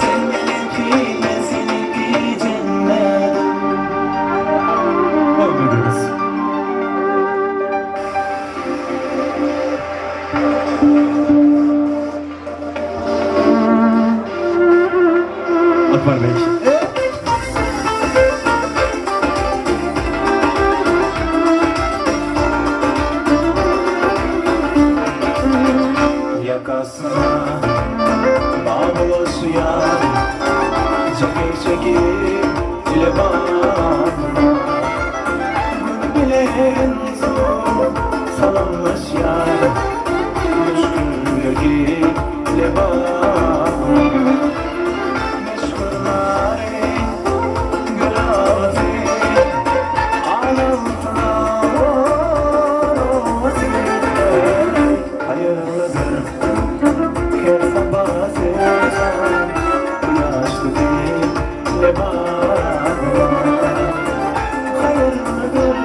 Sen meniňki, men seniňki Jennetim Devam ediyoruz. Akbar Bey. Yakasına bağlaşıyor Çekip çekip dile bağlı Bilen soğuk salamlaşıyor Müşküldeki dile bağlı Meşgulleri gül Hayırlıdır her sabah sen Yaşlı değil ne var Hayırlıdır.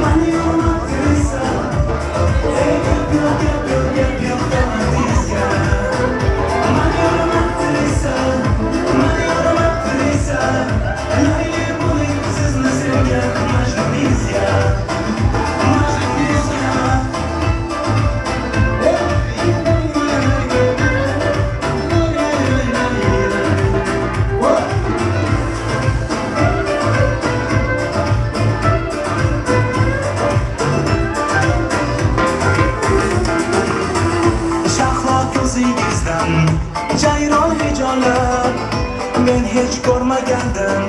Mani yorum aktrisa Ey gap yok gap yok gap yok tatlıysa Mani yorum aktrisa Mani yorum aktrisa Layli bo'ling sizni sevgan Majnunizya Majnunizya Shahlo ko'zingizdan jayron hijolat Men hech ko'rmagandim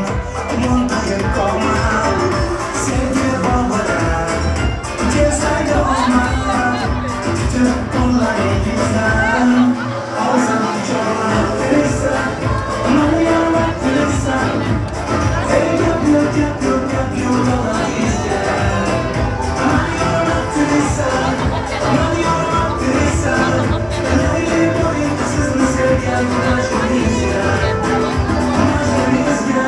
mundayin qomat Sevgi bog'ida kelsa omad Tutib qo'llaringizdan olsam quchoqlab aktrisa Mani yorim aktrisa Ey gap yo'q gap yo'q gap yo'q dalatingizga Mani yorim aktrisa Mani yorim aktrisa Layli bo'ling sizni sevgan Majnunizga Majnunizga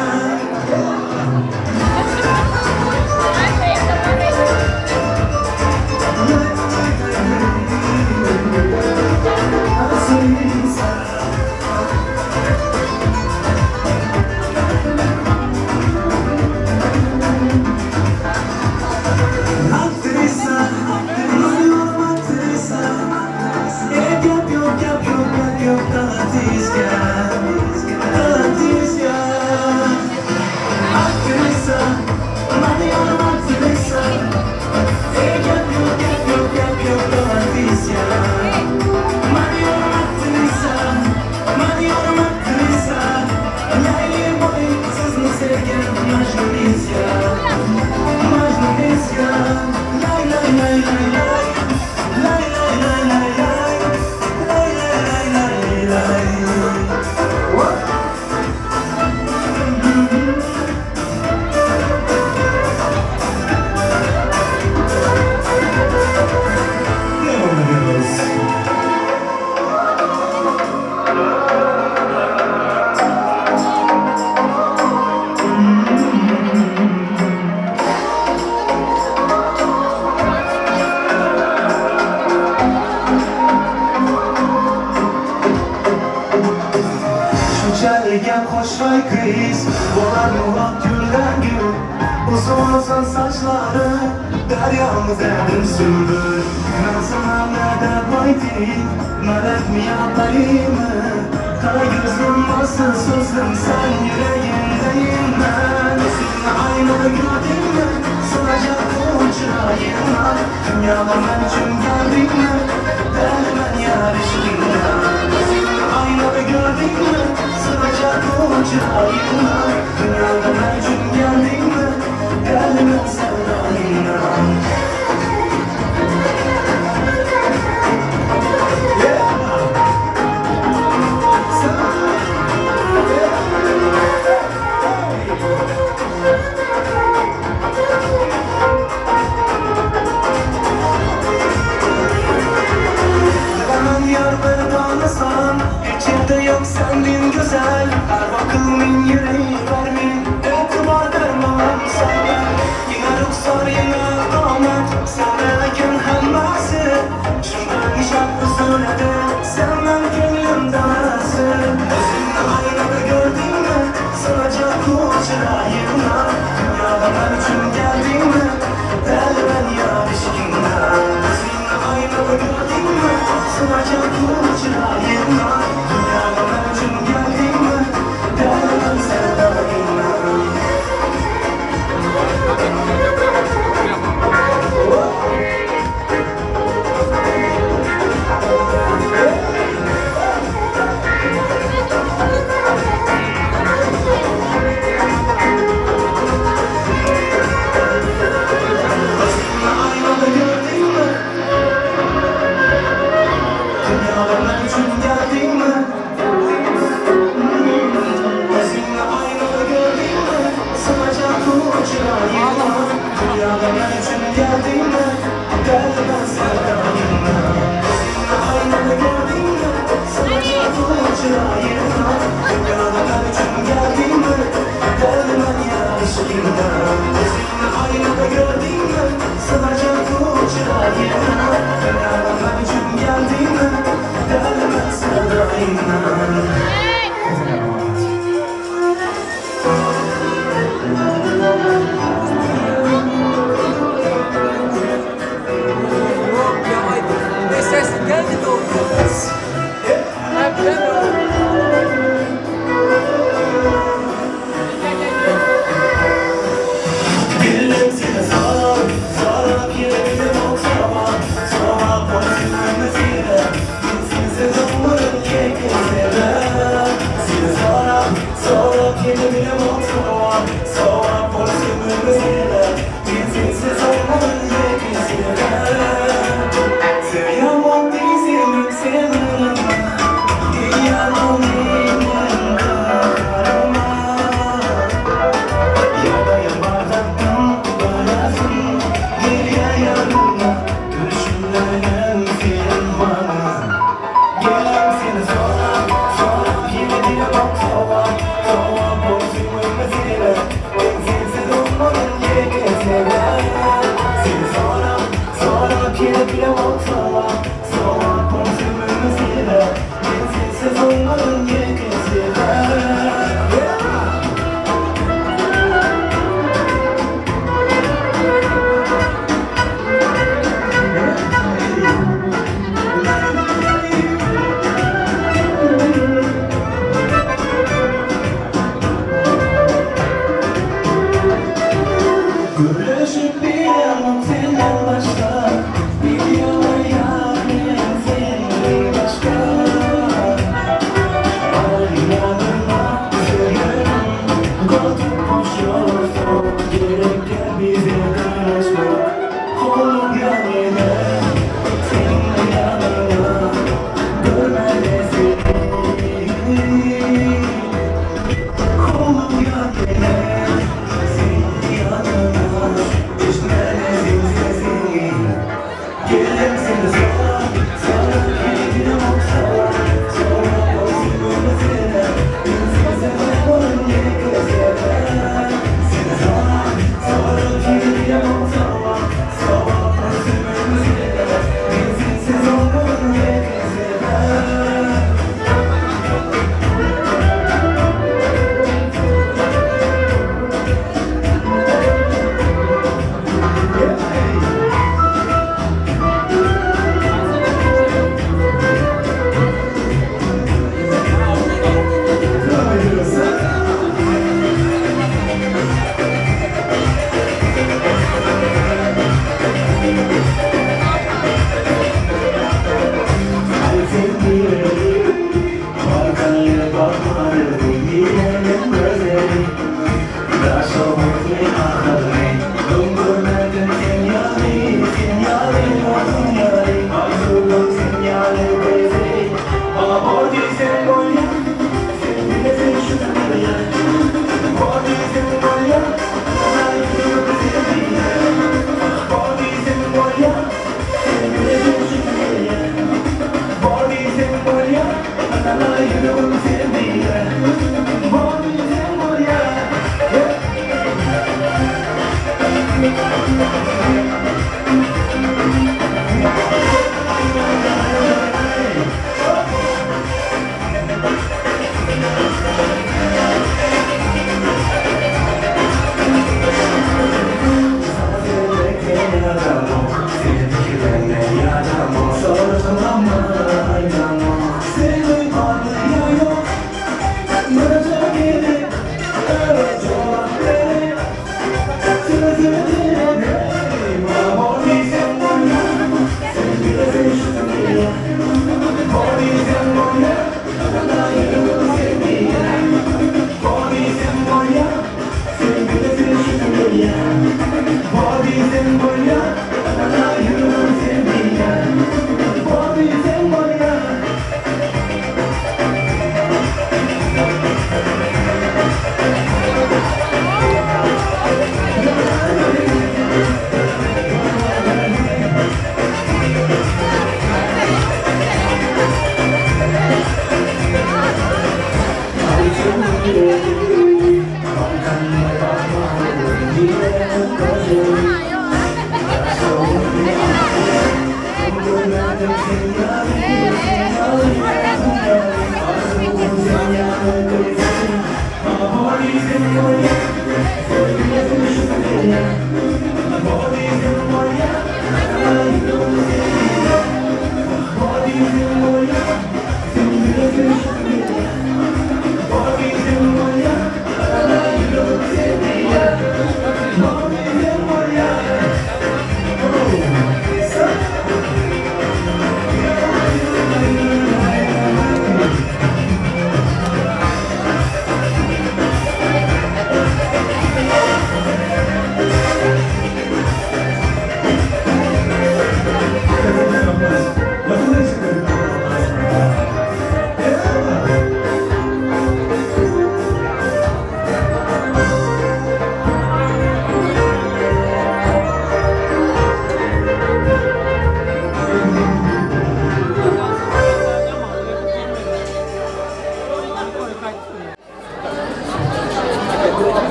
Aktrisa, mani aktrisa Ey gap yo'q gap yo'q gap yo'q talatizga Talatizga Aktrisa, mani yorim aktrisa Ey gap yo'q gap yo'q gap yo'q talatizga Mani yorim aktrisa, mani yorim aktrisa Layli bo'ling sizni sevgan Majnunizga Majnunizga Lay lay lay lay lay Lay lay lay lay lay Lay lay lay lay lay What? Devam ediyoruz. Shunchalik qo'shqay qiz Bo'lar murod guldan gul Uzun uzun sochlari Daryomizdan surdi Nazimlarda boydik Malakmi yoparimi Qara ko'zim bo'lsin so'zim San yuragimdayim man O'zingni aynada ko'rdingmi So'rajak bu chiroyimdan Dunyoda man uchun keldingmi Daliman yar ishqingdan O'zingni aynada ko'rdingmi So'rajak bu chiroyimdan Dunyoda man uchun keldingmi Daliman sevdoyimdan Bilaman yor bir donasan Hech yerda yo'q sendin go'zal Har vaqt min yurak vermin E'tibor bermam sana Yine ruxsor yine qomat Sana ekan hammasi Shundan nishon uziladi Sendan ko'nglim dalasi O'zingni oynada ko'rdingmi So'rajak bu chiroyimdan Dunyoda man uchun keldingmi Daliman yor ishqingdan O'zingni oynada ko'rdingmi So'rajak bu chiroyimdan Dunyoda man uchun keldingmi Daliman sevdoyimdan O'zingni oynada ko'rdingmi Dunyoda man uchun keldingmi O'zingni oynada ko'rdingmi So'rajak bu chiroyimdan Dunyoda man uchun keldingmi Daliman sevdoyimdan O'zingni oynada ko'rdingmi So'rajak bu chiroyimdan Dunyoda man uchun keldingmi Daliman yor ishqingdan O'zingni oynada ko'rdingmi Tanamok senden başga Bilýän ýar men senden başga Bar ýanyma söýenim Koltuk boş ýolsa Gerek däl bize garaşmak Koluň ýanyna Seň ýanyňa Görmäne seni Koluň ýanyna Seň ýanyňa Eşitmäne seň sesiňi Gelem seni sorap Sorap gidilemok sorap Sorap bolsun görmesene Men seni sevemem ýeke sebäp Seni sorap Sorap gidilemok sorap Sorap bolsun görmesene Men sensiz olmaryn ýeke sebäp.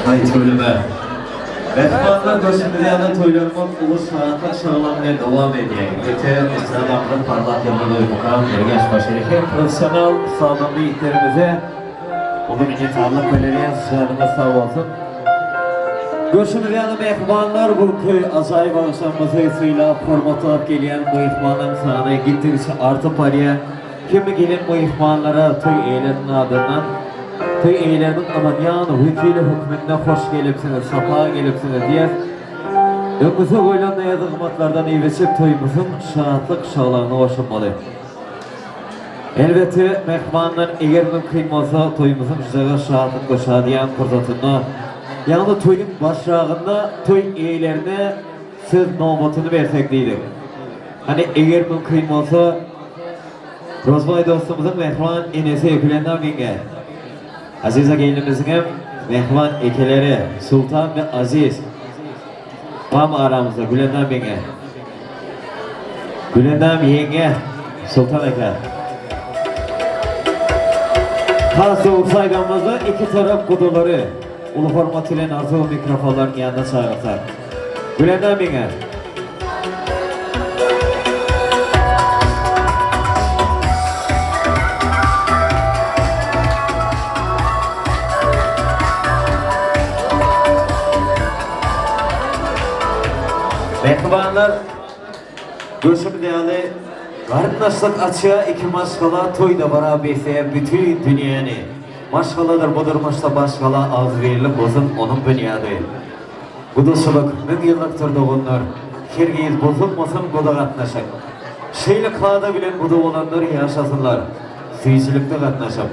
Aý tüweleme. Mähribanlar görşümiz ýaly toýlarymyz uly şatlyk şagalaň bilen dowam edýär. Öte estradamyzyň parlak ýyldyzy Mukam Ergeş Başeri hem professional sazanda ýigitlerimize uly minnetdarlyk bildirýäs. Janyňyz sag bolsun. Görşümiz ýaly mähribanlar bu günki ajaýyp agşamymyzy sylap hormatlap gelýän myhmanlaryň sany gitdigiçe artyp barýar. Hemme gelen myhmanlara toý eýeleriniň adyndan toý eýeleriniň ynanýan wekili hökmünde hoş gelipsiňiz, sapa gelipsiňiz diýýäs. Öňümize goýlan näz-nygmatlardan iýip-içip toýumyzyň şatlyk-şagalaňyna goşulmaly. Elbetde, myhmanlar eger mümkin bolsa toýumyzyň şujagaz şatlykly şadyýan pursatynda, ýagny toýuň başragynda toý eýelerine söz nobatyny bersek diýdik. Hany eger mümkin bolsa Rozbaý dostumyzyň mähriban enesi Gülendam ýeňňe, Aziza gelnimiziňem mähriban ekeleri Sultan we Aziz bam aramyzda Gülendam ýeňňe. Gülendam ýeňňe Sultan eke. Has dogrusy aýdanymyzda iki tarap gudalary uly hormat bilen arzuw mikrofonlaryň ýanyna çagyrsak. Gülendam ýeňňe. Mähribanlar, görşümiz ýaly, garyndaşlyk açýar iki maşgala toý-dabara besleýär bütin dünýäni. Maşgaladyr bu durmuşda başgala agzybirlik bolsun onuň binýady. Gudaçylyk müňýyllykdyr doganlar, Hergiz bozulmasyn guda gatnaşyk. Şeýle kada bilen guda bolanlar ýaşasynlar, Süýjülikde gatnaşyp.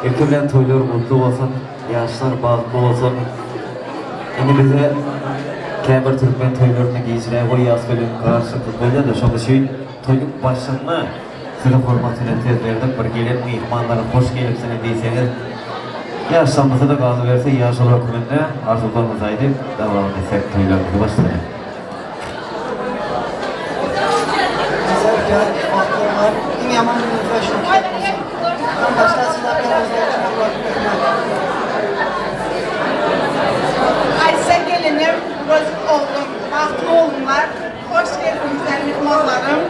Ilki bilen toýlar gutly bolsun, ýaşlar bagtly bolsun. Indi bize käbir türkmen toýlarynda gijräk goýýas welin garşyklyk bolýada şoň üçin toýuň başynda size hormat bilen söz berdik bir gelen myhmanlara hoş gelipsiňiz diýseňiz ýaşlarymyza-da galyberse ýaşuly hökmünde arzuwlarymyzy aýdyp dowam etsek toýlarymyzy başlaýar. Aýşe gelinim, Rozik oglum, bagtly bolunlar. Hoş geldiňizler myhmanlarym.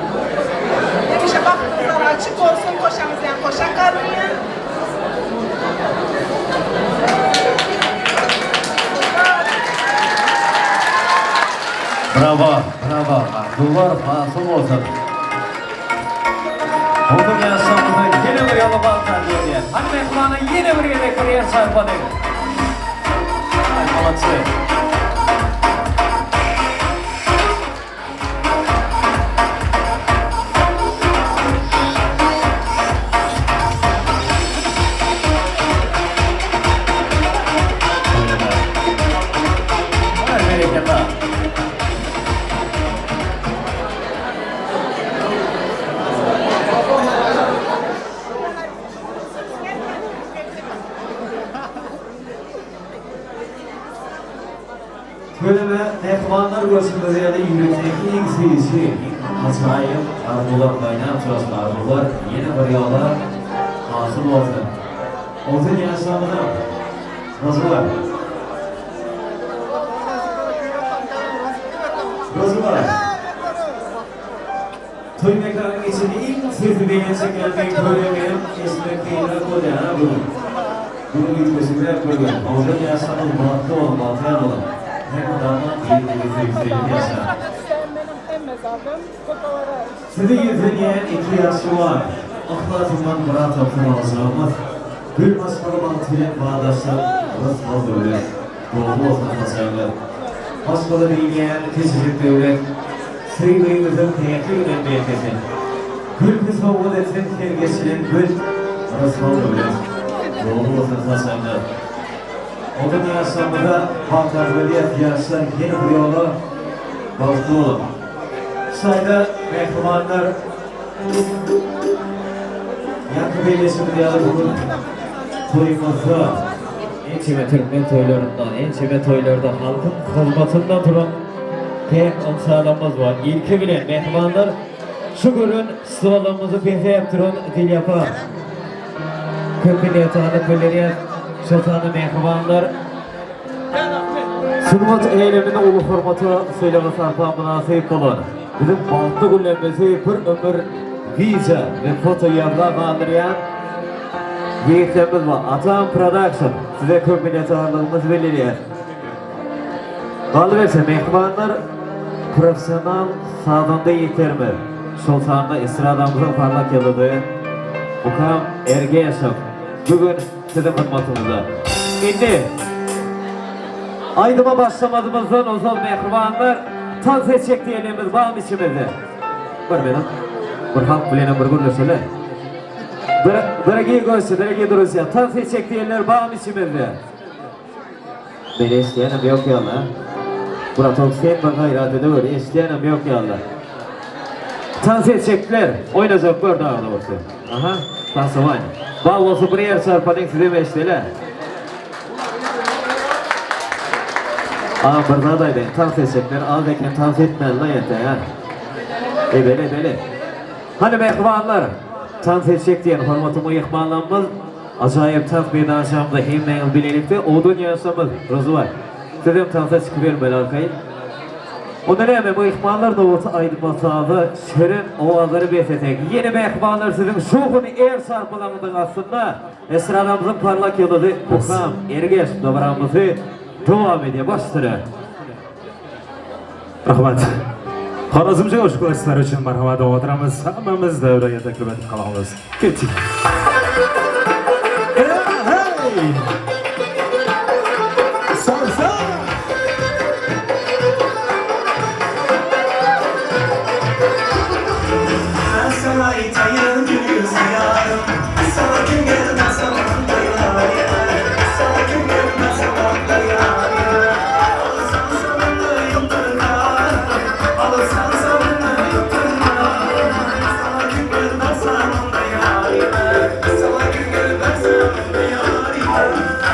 Hemişe bagtyňyzlar açyk bolsun, koşaňyz ýa koşa galsyn. Brawo brawo arzuwlar hasyl bolsun. Onuň ýaşamyza ýene bir ýola bagt arzuw edýän. Hany myhmana ýene bir gezek bir el çarpalyň. Aý malaçy. Tüweleme mähribanlar görşüňiz ýaly ýürekdäki iň süýji, iň ajaýyp arzuwlar gaýnap joşan arzuwlar ýene bir ýola hasyl bolsun. Uzyn ýaşamyzam Rozybar. Rozybar. Toý mekanyň içinde iň sesi belent çekýän men görýän eşitmek kynrak bolýar ha bu gün. Bu gün üýtgeşigräk bir gün. Owadan ýaşaňyz bagtly boluň bagtyýar boluň. Her mydama bir-biriňizi söýüp söýlüp ýaşaň. Size ýüzlenýän iki ýaş juwan, yhlasyndan myrat tapsyn alajagymyz. Gül maşgala bagty bilen badaşlyk, rysgal döwlet. Dogry bolsun saçagyňyz. Maşgala diýilýän kiçijik döwlet. Söýgiňiziň päkliginden berkesin. Gülki sowgat etsin her geçilen gün. Rysgal döwlet. Dogry bolsun saçagyňyz. Odun ýaşlarymyza bagt arzuw edýäs ýaşlar ýene bir ýola bagtly boluň. Şaýda mähribanlar ýaňky belleşimiz ýaly bu gün toýumyzda ençeme türkmen toýlarynda ençeme toýlarda halkyň hyzmatynda duran päk ynsanlarymyz bar. Ilki bilen mähribanlar şu gören stolumyzy bezäp duran Dilýapa köp minnetdarlyk bildirýäs. Şol sanda mähribanlar Sungat äleminde uly hormata, sylaga sarpa mynasyp bolan biziň bagtly günlerimizi bir ömür wideo we foto ýazga galdyrýan ýigitlerimiz bar. Atam Production size köp minnetdarlygymyzy bildirýär. Galyberse, mähribanlar, professional sazanda ýigitlerimiz. şol sanda estradamyzyň parlak ýyldyzy Mukam Ergeşow bu gün siziň hyzmatyňyzda. Indi aýdyma başlamazymyzdan ozal mähribanlar tans etjek diýenimiz barmy içimizde? Bir minut. Bir halk bilenem bir gürleşeli. Dorogiý gosti, dorogiý druzýa, tans etjek diýenler barmy içimizde? Meni eşidýänem ýok ýaly. Bratok sen bir gaýrat edeweri, eşidýänem ýok ýaly. Tans etjekler, oýnajaklar daha dogrusy. Aha, tansowaýn. Bar bolsa bir ýer çarpalyň sizem eşideli. A bir zat aýdaýyn, tans etjekler az eken tans etmänle ýete hä. Edeli edeli. Hany mähribanlar, tans etjek diýen hormatly myhmanlarymyz ajaýyp tans meýdançamyzda hemmäňiz bilelikde owadan ýaşamyz Rozybaý. Sizem tansa çykybermeli arkaýyn. Onda näme myhmanlar nobaty aýdyma saza şirin owazlara beslesek. Ýene mähribanlar siziň şowhunly el çarpalaryňyzyň astynda estradamyzyň parlak ýyldyzy Mukam Ergeş dabaramyzy dowam edýär. Baş üstüne. Rahmat. Xorazmcha qo'shiqlar uchun marhamat o'tiramiz. Hammamiz davraga taklif etib qolamiz. Ketdik. Hey! Salsa! Ben sana aytayım gül yarım Sana kim gelmez aman da yar Sana kim gelmez aman da yar Alırsan salını yutturlar Alırsan salını yutturlar Sana kim gelmez aman da yar Sana kim gelmez aman da yar.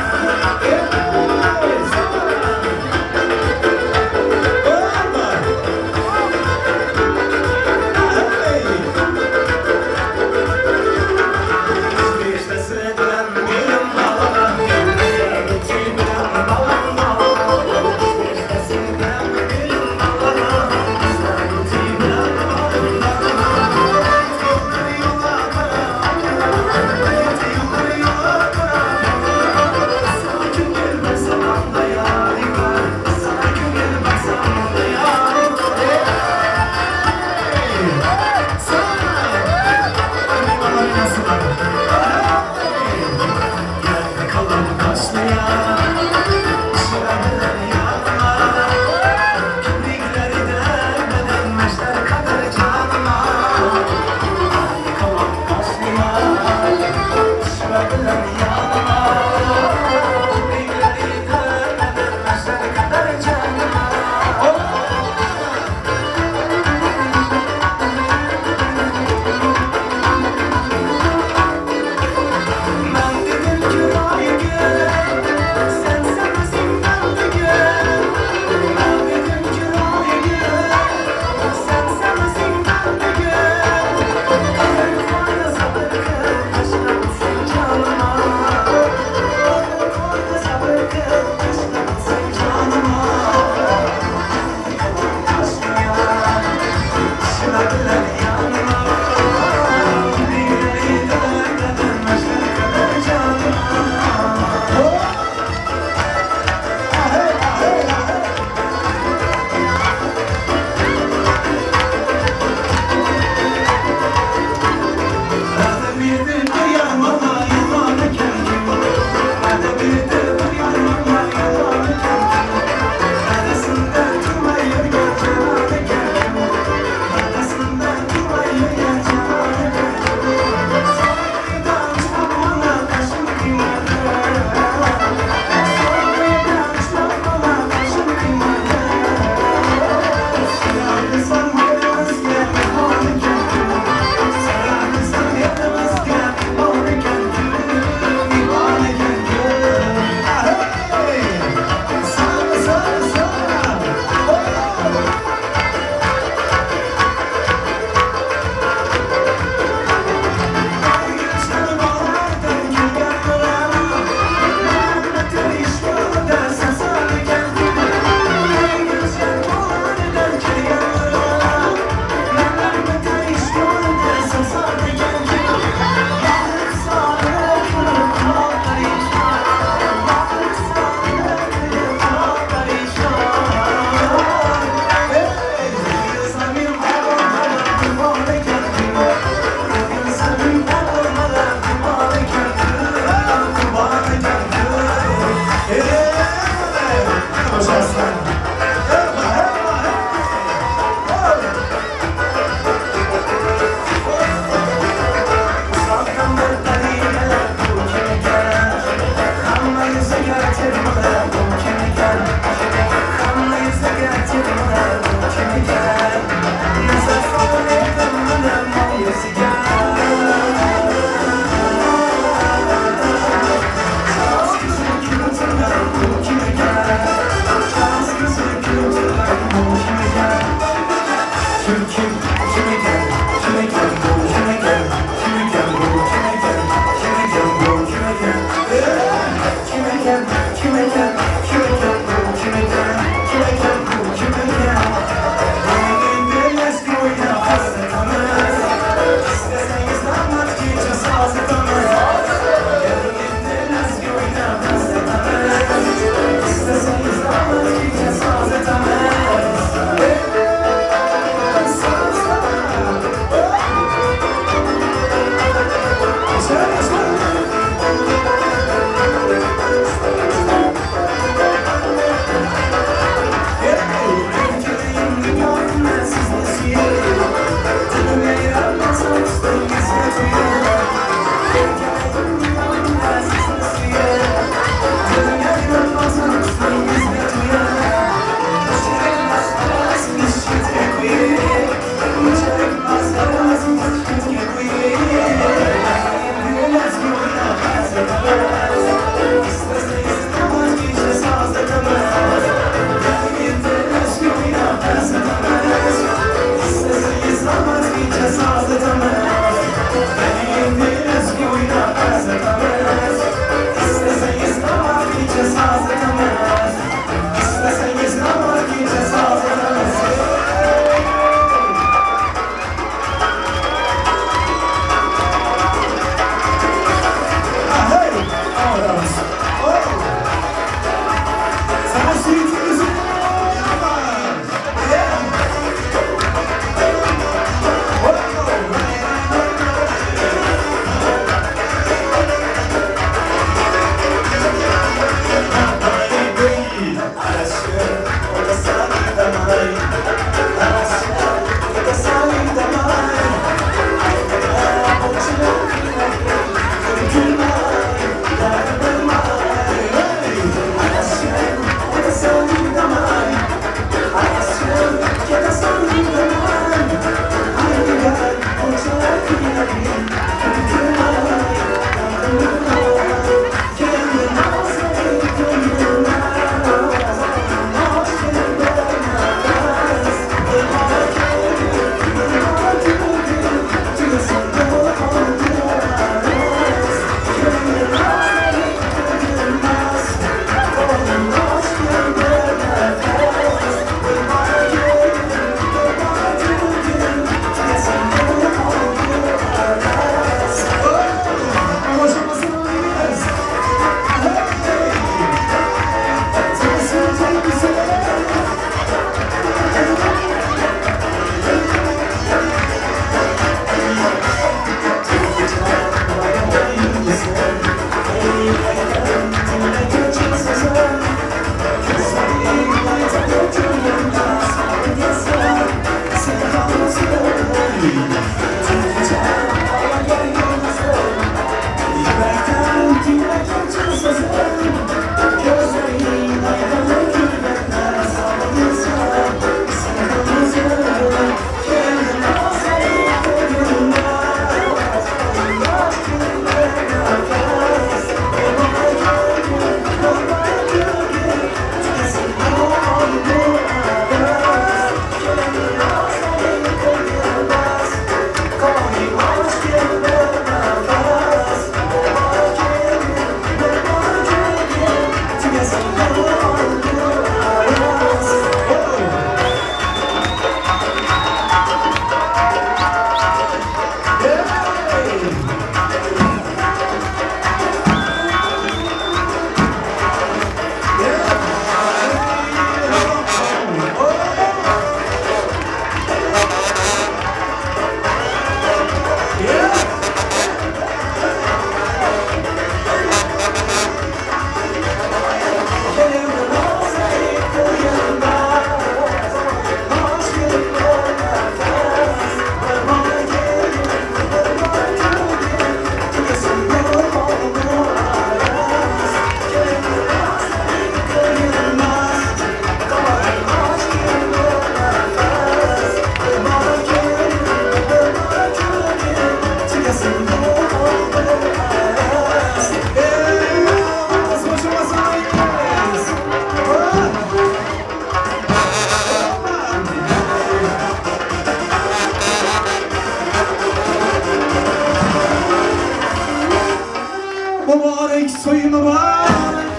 Soy mübarek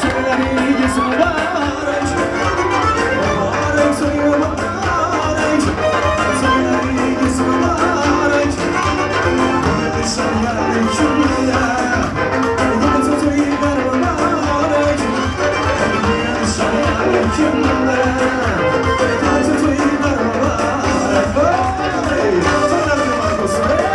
Söyler yüzü mübarek Mübarek soy mübarek Söyler yüzü mübarek Nişanlar cümle Yıldızı mübarek Nişanlar cümle Yıldızı mübarek Hey! Söyler mübarek olsun hey!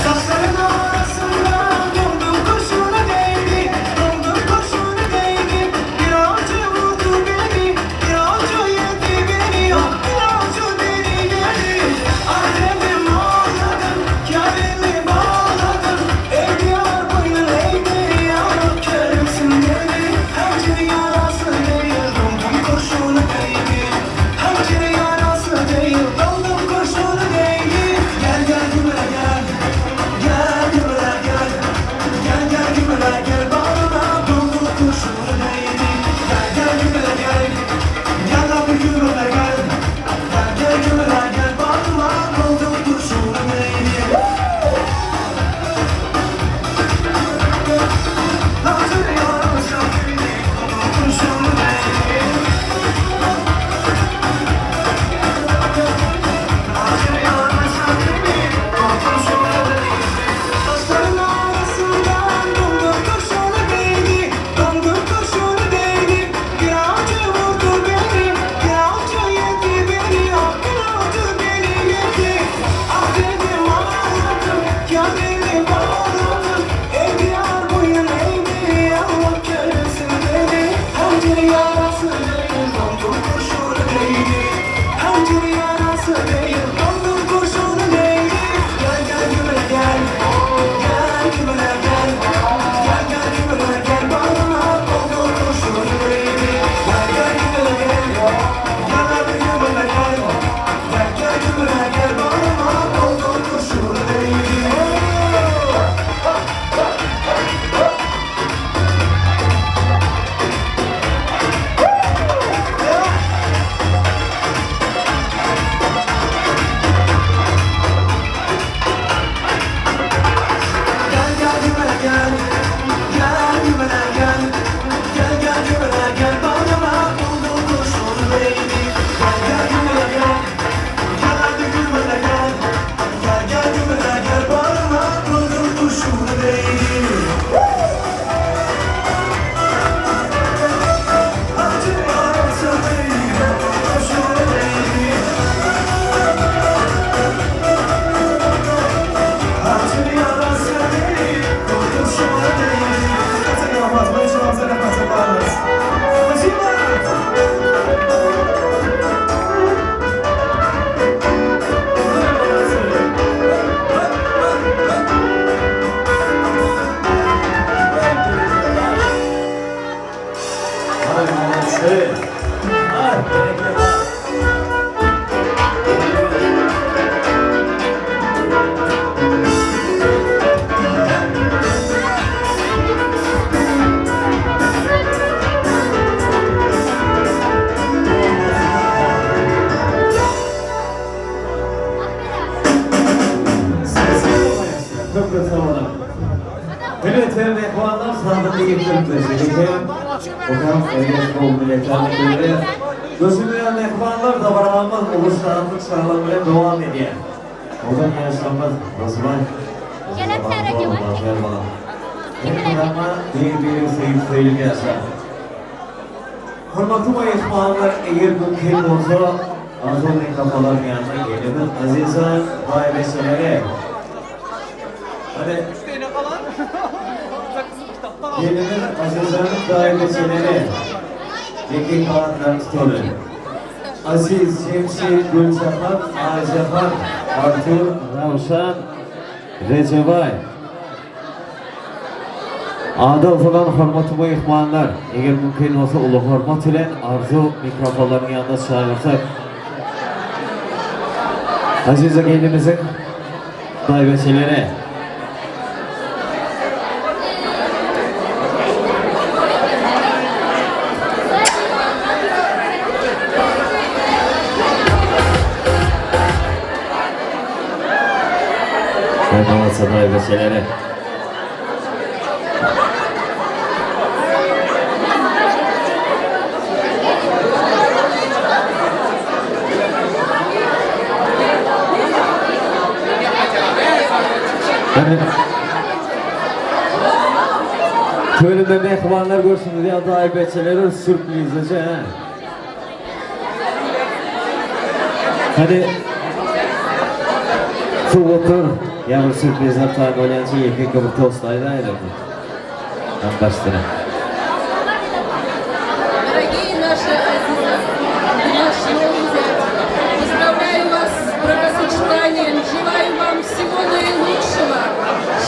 Saçların arasında dondum kurşunu değdi, dondum kurşunu değdi. Bir avcı vurdu beni, bir avcı yedi beni, ah bir avcı beni yedi. Annemi ağladım, kârimi bağladım. Ey diyar boyun eğdi, Allah kerimsin dedi. Hançeri yarası değil, dondum kurşunu değdi. Hançeri yarası değil, dondum kurşunu değdi. Gel gel gümüle gel, gel gümüle gel. Gel gel gümüle gel, bağrına dondum kurşunu değdi. Gel gel gümüle gel, gel abi gümüle gel. Gel gel gümüle gel, bağrına dondum kurşunu değdi. Hançeri yarası değil, dondum kurşunu değdi. Taşların arasından dondum kurşunu değdi, dondum kurşunu değdi. Bir avcı vurdu beni, bir avcı yedi beni, ah bir avcı beni yedi. Ah dedim ağladım, kendimi bağladım. Ey diyar boyun eğdi, Allah kerimsin dedi. Hançeri yarası değil, dondum kurşunu değdi. Hançeri yarası değil, dondum kurşunu değdi. Gel gel gümüle gel, gel gümüle gel. Gel gel gümüle gel, bağrına dondum kurşunu değdi. Gel gel gümüle gel, gel hadi gümüle gel. Gel gel gümüle gel, bağrına dondum kurşunu değdi. Gel gel gümüle gel, gel gümüle gel. Gel gel gümüle gel, bağrına buldum kurşunu değdi. Gel gel gümüle gel, gel hadi gümüle gel. Gel gel gümüle gel, bağrına buldum kurşunu değdi. Acı yarası değil, kurşunu değdi. Acı yarası değil, kurşunu değdi. Спасибо! Ay молодцы. Ay berekella. Köp köp sag boluň. Hürmetli mehmanlar, sadyk ýigitlerimiz, şeýle hem okan ergeç gowy milletleriniň biri. Göçülmeýän mehmanlar dabaramyz uly şatlyk şagalaň bilen dowam edýär. Ozan ýaşlarymyz Rozybaý bagtly boluň, bagtyýar boluň. Elmydama bir-birini söýüp söýlüp ýaşaň. Hormatly myhmanlar, eger mümkin bolsa, Arzuw mikrofolaryň ýanyna gelimiz Aziza baýbeçelere. Hadi. Gelimiz Azizanyň daýybeçeleri. Jeki kanatlaryny tutaly. Aziz, Jemşit, Güljahan, Aýjahan, Artur, Rawşan, Rejebaý. Ady agzalan hormatly myhmanlar, eger mümkin bolsa uly hormat bilen Arzuw mikrofonlaryň ýanyna çagyrsak. Aziza gelnimiziň daýybeçeleri. Bolmasa daýybeçeleri. Hany Tölümde mehmanlar görsün diýen daýybeçeleri sürprizleje hä. Hadi Sowgatlar, ýa bir sürprizler taýyn bolýança ýeke-ýeke bir tost aýdaýyň. Hem başdyra. Дорогие наши Азизы, наш новый зять, поздравляю вас с бракосочетанием, желаю вам всего наилучшего,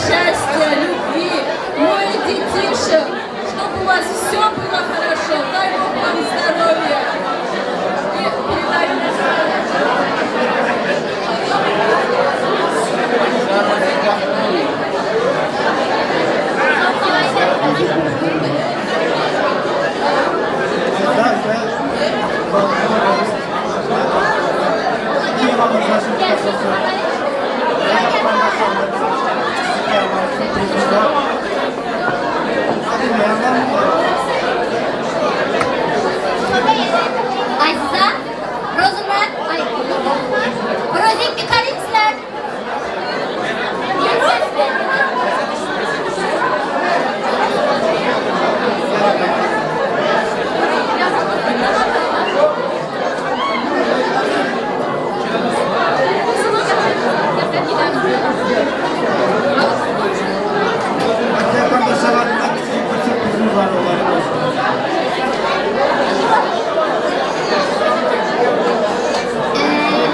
счастья, любви, море детишек, чтобы у вас все было хорошо, дай Бог вам здоровья. И передаю Aziza, Rozumat, ay, Rozik Karinçler.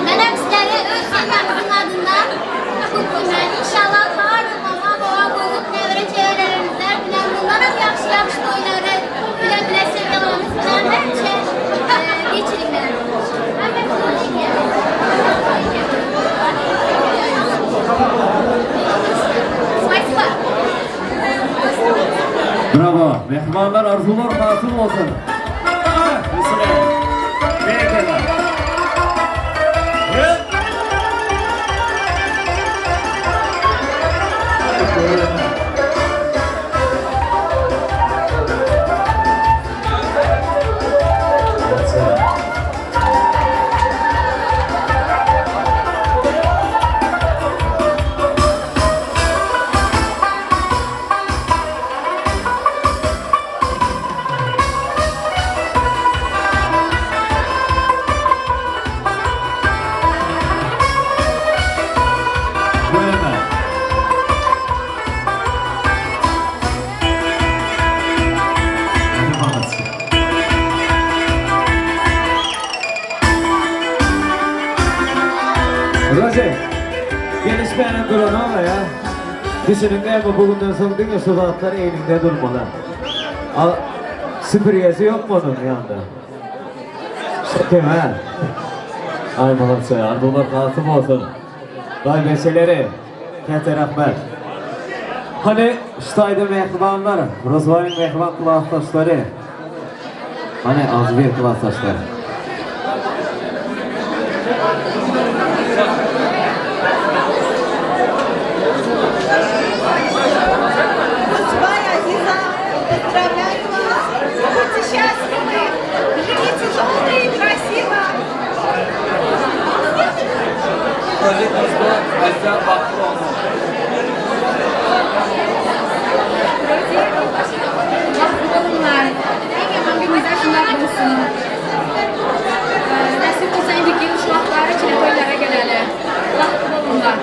Menem sizlere öz semyamızın adından kutluyorum. İnşallah harun mama baba bozuk nevre çevrelerimizler bilen bundan hem yaxşı yaxşı toyları bile bile semyalarımız bilen her şey e, geçirin. Спасибо. Bravo. Mehmanlar arzular hasıl olsun. Üstüne. Berekella. Buyurun. Hadi bakalım. Roger, gelişmeyenin duran ama ya. Düşünün değil mi bugünden sonra dünya sokakları elinde durmalı. Al, süpürgesi yok mu onun yanında? Şaka ha. Ay malatsa, arzular kasım olsun. Day meseleri, Kete rahmet. Hani ştayda mehmanlar, Rozvayın mehman klasdaşları. Hani azbir klasdaşları. Розбай, Азиза, поздравляю вас! Будьте счастливы! Живите долго и красиво! Baxtlı olunlar. En yaman gününüzdə şunlar olsun. Ee, Nəsib olsa indiki yıl uşaqları üçün toylara gələli. Baxtlı olunlar.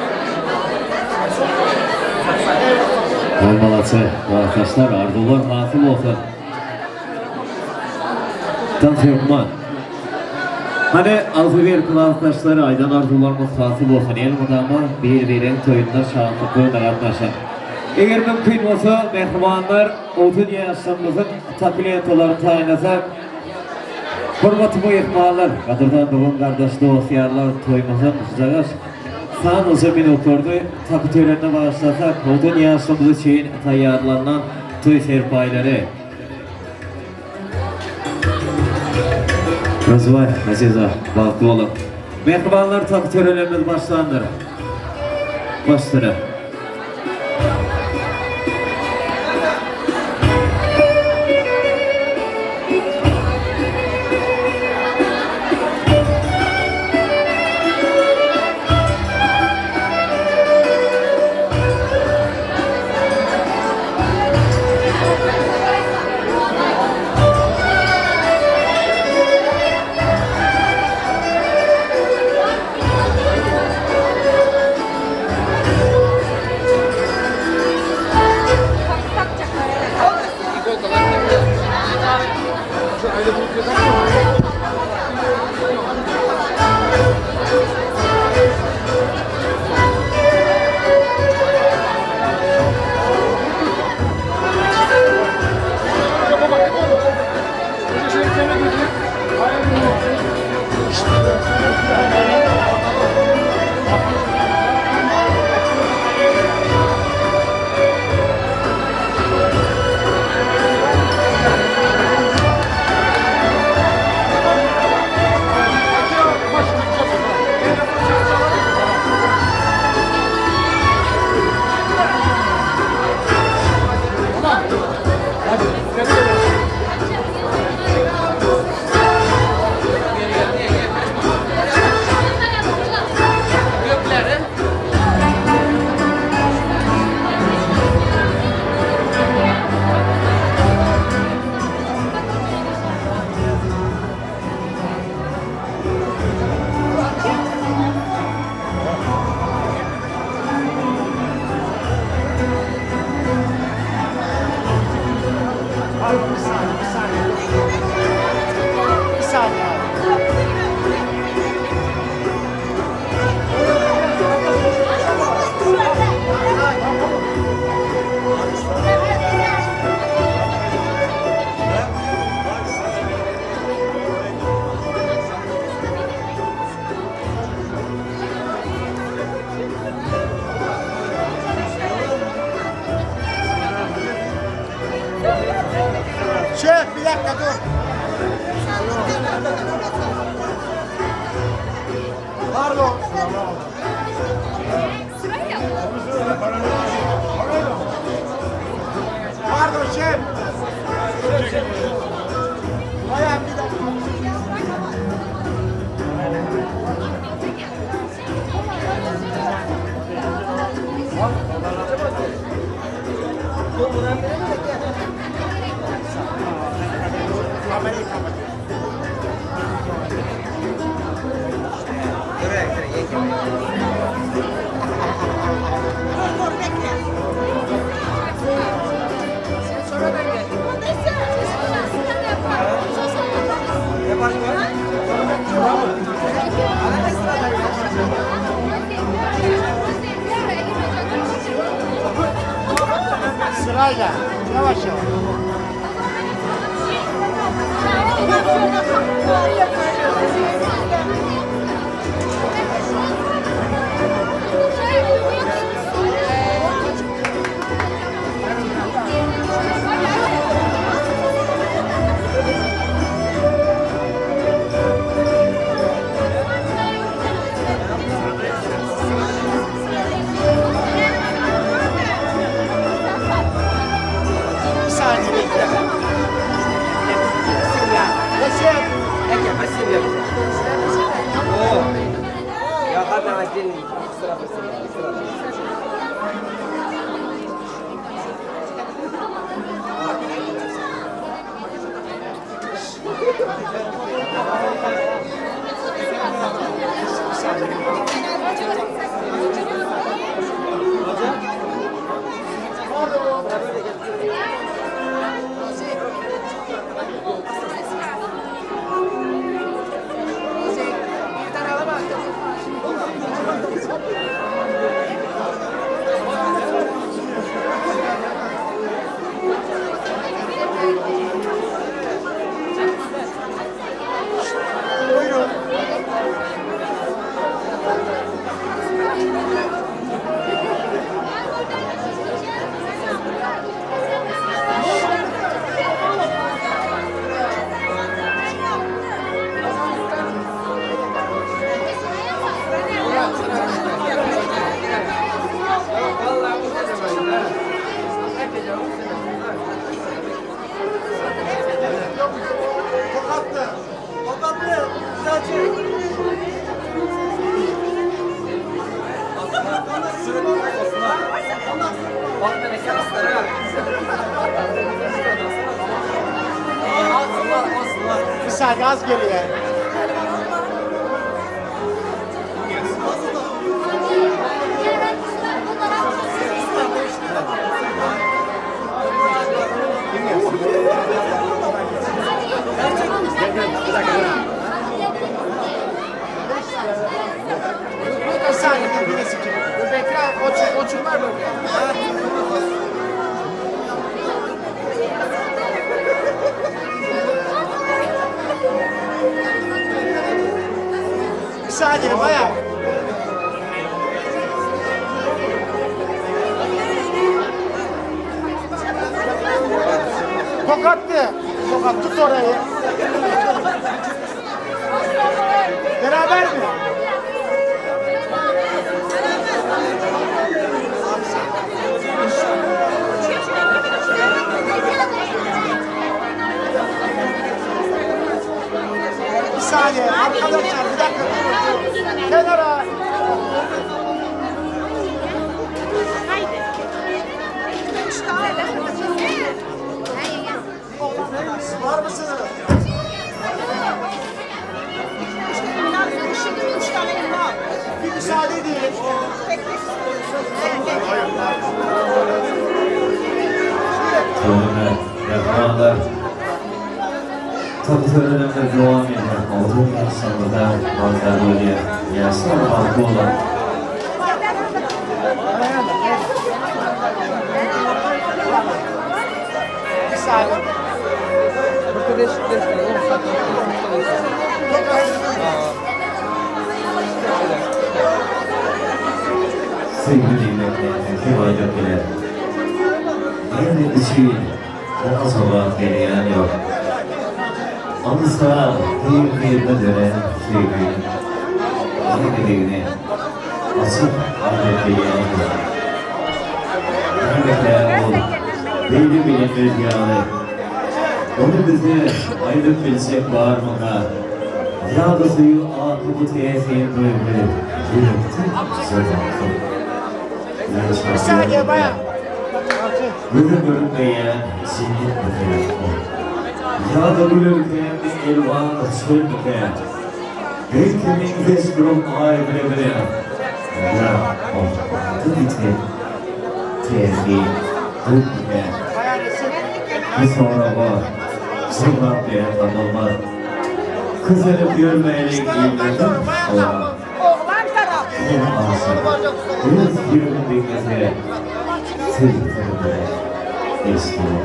Ay malatsa, arkadaşlar arzular hasıl olsun. Dans yapma. Hani Alfıver klasdaşları aydan arzularımız hasıl olsun. El mudama bir-birin toyunda şahatlıklı dayanlaşın. Eğer mümkün olsa mehmanlar 30 yaşımızın takiliyatalarını tayinlasak Hormatly myhmanlar, gadyrdan dogan gardaş dost-ýarlar toýumyzyň sıcagaş sanlyja minutlaryny tapy törenine bagyşlasak, odun ýaşymyz üçin taýýarlanan toý serpaýlary. Rozbaý, Aziza, bagtly boluň. Mähribanlar tapy törenlerimiz başlandyr. Başdyr. Pardon. Pardon şef. Bayağı bir dakika. Kamerayı kapat. Dur dur bekle. Sırayla. Yavaş yavaş. Bir saniye bekle. Buyurun. Tokatlı. Tokatlı. Güzel çek. Bir saniye az geriye. Bir saniye dur bir de sikeyim. Dur bekle. Otur, otur var mı? Bir saniye bayağı. Tokatlı. Tokat tut orayı. Beraber mi? Bir saniye arkadaşlar bir dakika durun. Kenara. Var mısınız? Bir müsaade edin. Toýuna myhmanlar Tabii törenimiz dowam edýär. Mowzuk agşamyza mazar bolýar. Ýaşlar bagtly bolar. Bir saniye. Söýgi diýmek näme, kim aýdyp biler? Näme üçin oňa jogap berýän ýok. Ynsan bir-birine dönen söýgi. Nämedigini açyk aýdyp bilýän ýok. Nämekä ol beýle bilinmez ýaly? Ony bize aýdyp biljek barmyka? Ýa-da söýgi atly bu täsin duýgy ýürekde jogapsyz? Göze görünmeýän jennetmikä ol? Ýa-da gül ölkämde elwan çölmükä? Belki meňzeş duran aý bile bilen Ýa ol bagta ýiten täsin gülmükä? Bu soraga jogap beren tapylmaz. Kösenip ýörmäliň illerden sorap. Her aşyk öz ýüregini diňlese, Söýgi syrynda eşider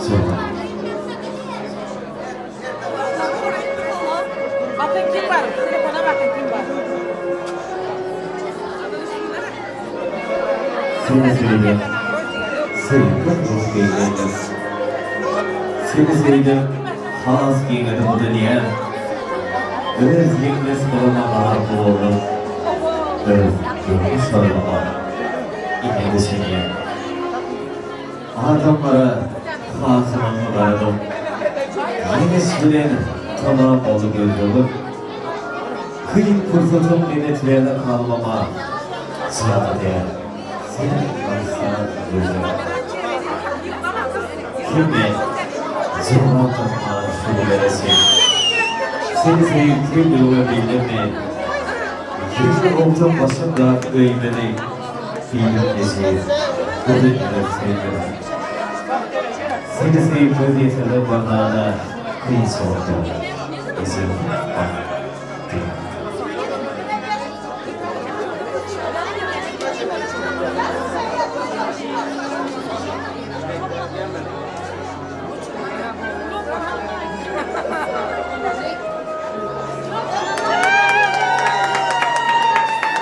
jogap. Bakın kim var? Telefona bakın kim var? Seni söýdüm, söýgä ruh geýdirdim. Seni söýdüm, has giňedi bu dünýä. Öz ýeňles gylyma gark boldum. Öz durmuş ýoluma indi düşünýän. Adamlara hasylymly garadym. Ýeňiş bilen tamam boldy gözlegim. Kyn pursatym meni täze kalbyma Jady däl, seniň aňsat gözüň. Kim men, jogap tapman şu günlere çen. Seni söýüp kimdigimi bildim men. Ýeke bolsam başym-da öýmedi. Diýdim ejiz, bu dünýede sendir. Seni söýüp göz ýetirdim bir zada, Kynçylykda ejir bar diýdim.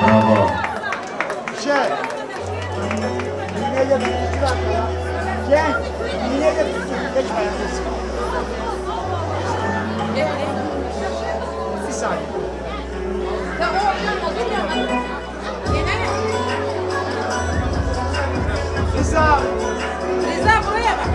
Brawo. Rıza buraya bak.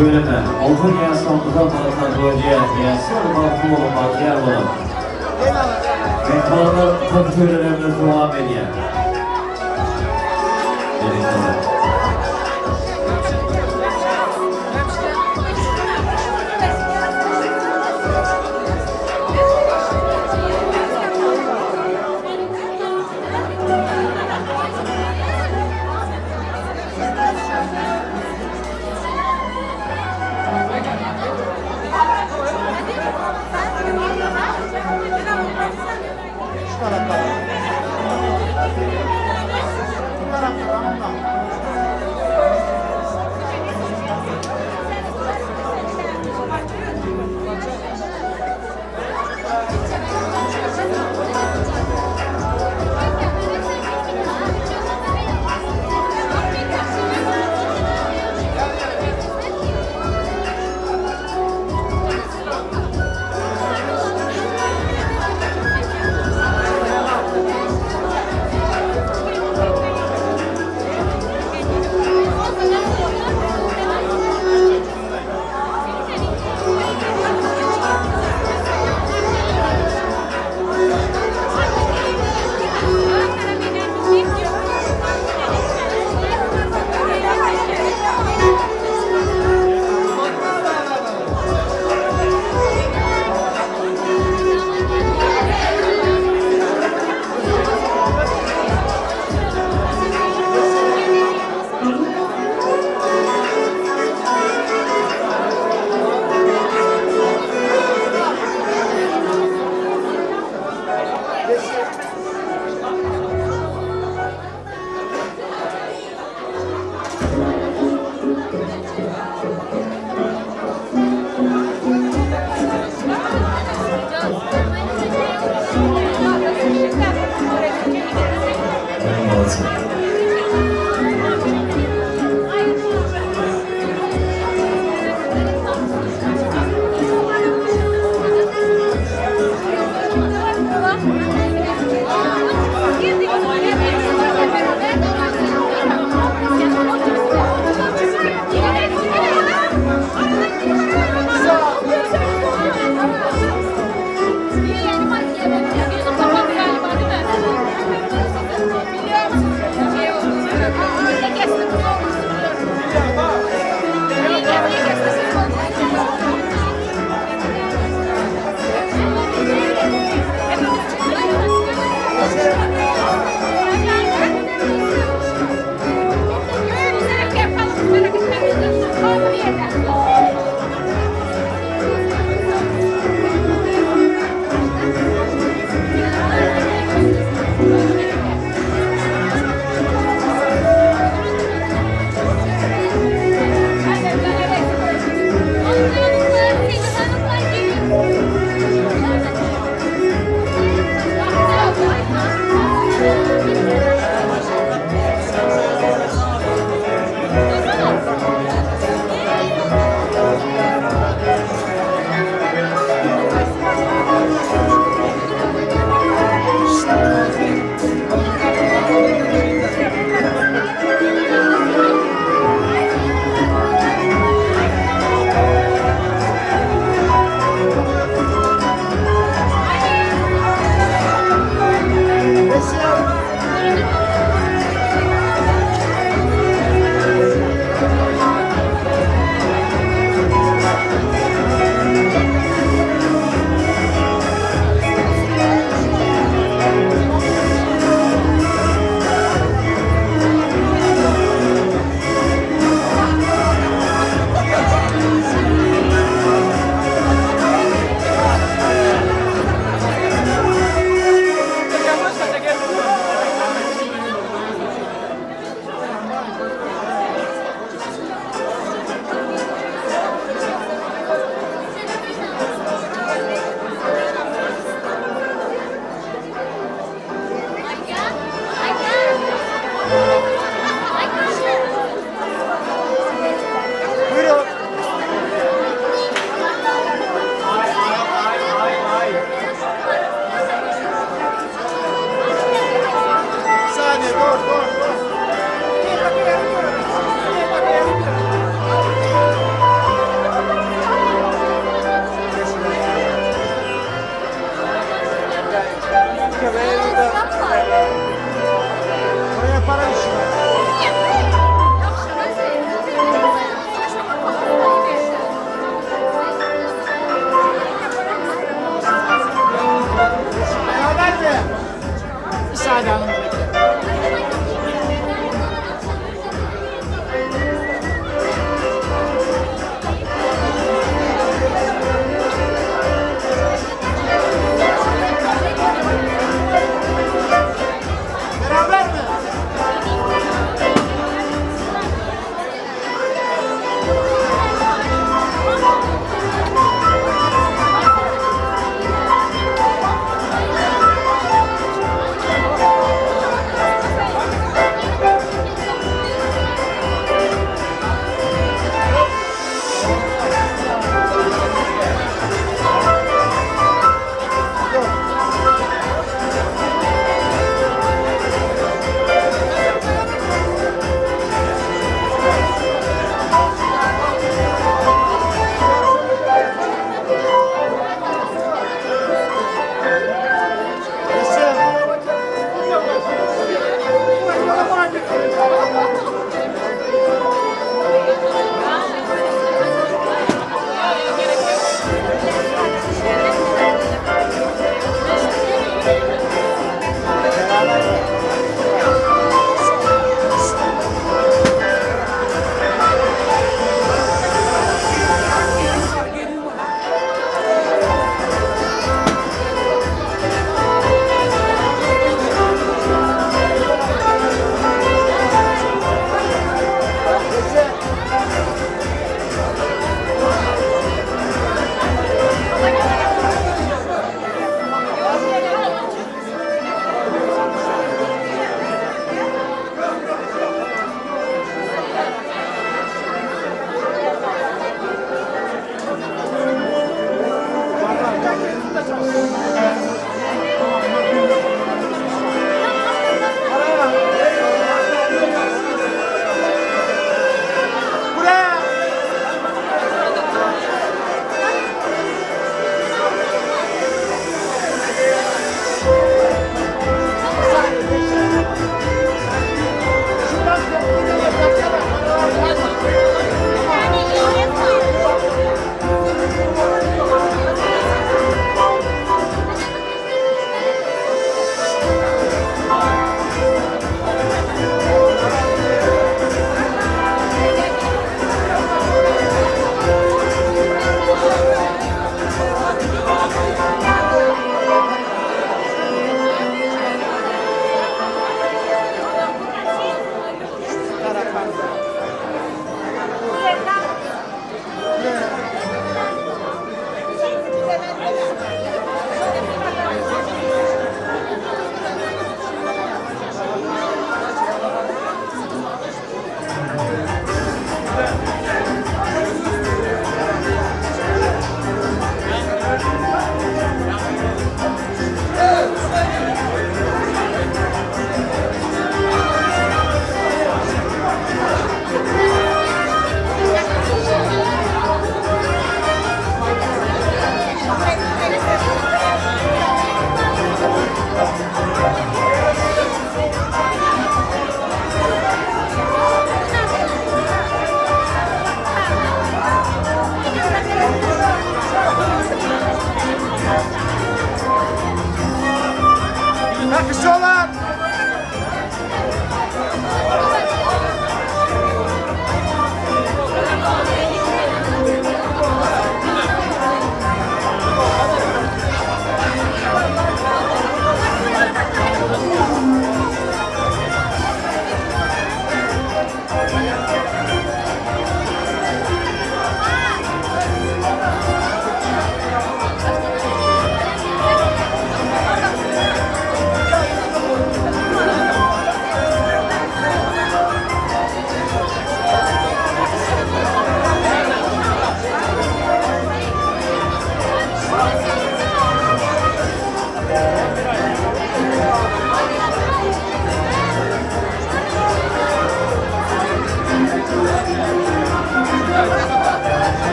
Tüweleme, altyn ýaşlarymyza bagtlar bolýar, ýaşlar bagtly boluň, bagtyýar boluň. Myhmanlar toý törelerimiz dowam edýär. Berekella.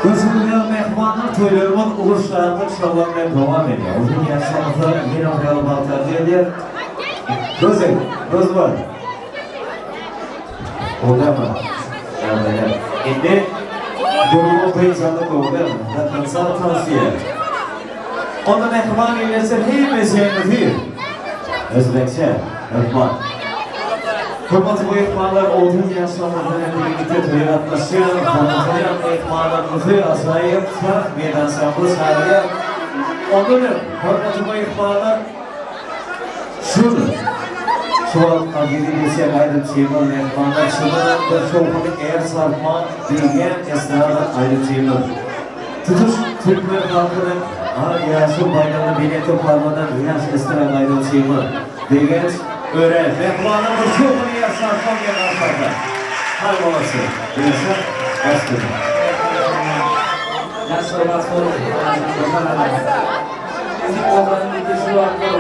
Görşüňiz mähribanlar toýlarymyz uly şatlyk şowhun bilen dowam edýär. Uzyn ýaşlaryňyza ýene bir ýola bagt arzuw edýär. Gözel, göz bar. Bolýarmy? Ýagdaýlar. Indi durma gyzandy göwrem, gatnaşan tans diýýär. Onda mähriban ildeşler hemmejeňizi özbekçe hökman. Hormatly myhmanlar, 30 ýaşlarymyz bilen birlikde toýa gatnaşýan, hormatlaýan myhmanlarymyzy ajaýyp sah meýdançamyza çagyrýar. Ondan öň, hormatly myhmanlar, şu şu wagt aziz geçen aýdymçymyz myhmanlar çyndanam bir şowhuny är çarpman diýýän estrada aýdymçymyz. Tutuş türkmen halkynyň ak ýaşyl baýdagyny belent toparlanan ýaş estrada aýdymçymyz Begenç Öre myhmanlar bir şowhuny är çarpman diýen arşada. Sag bolasy. Begençjan başladyň. Ýaşlar Bizim obamyzdaki şu wagtlar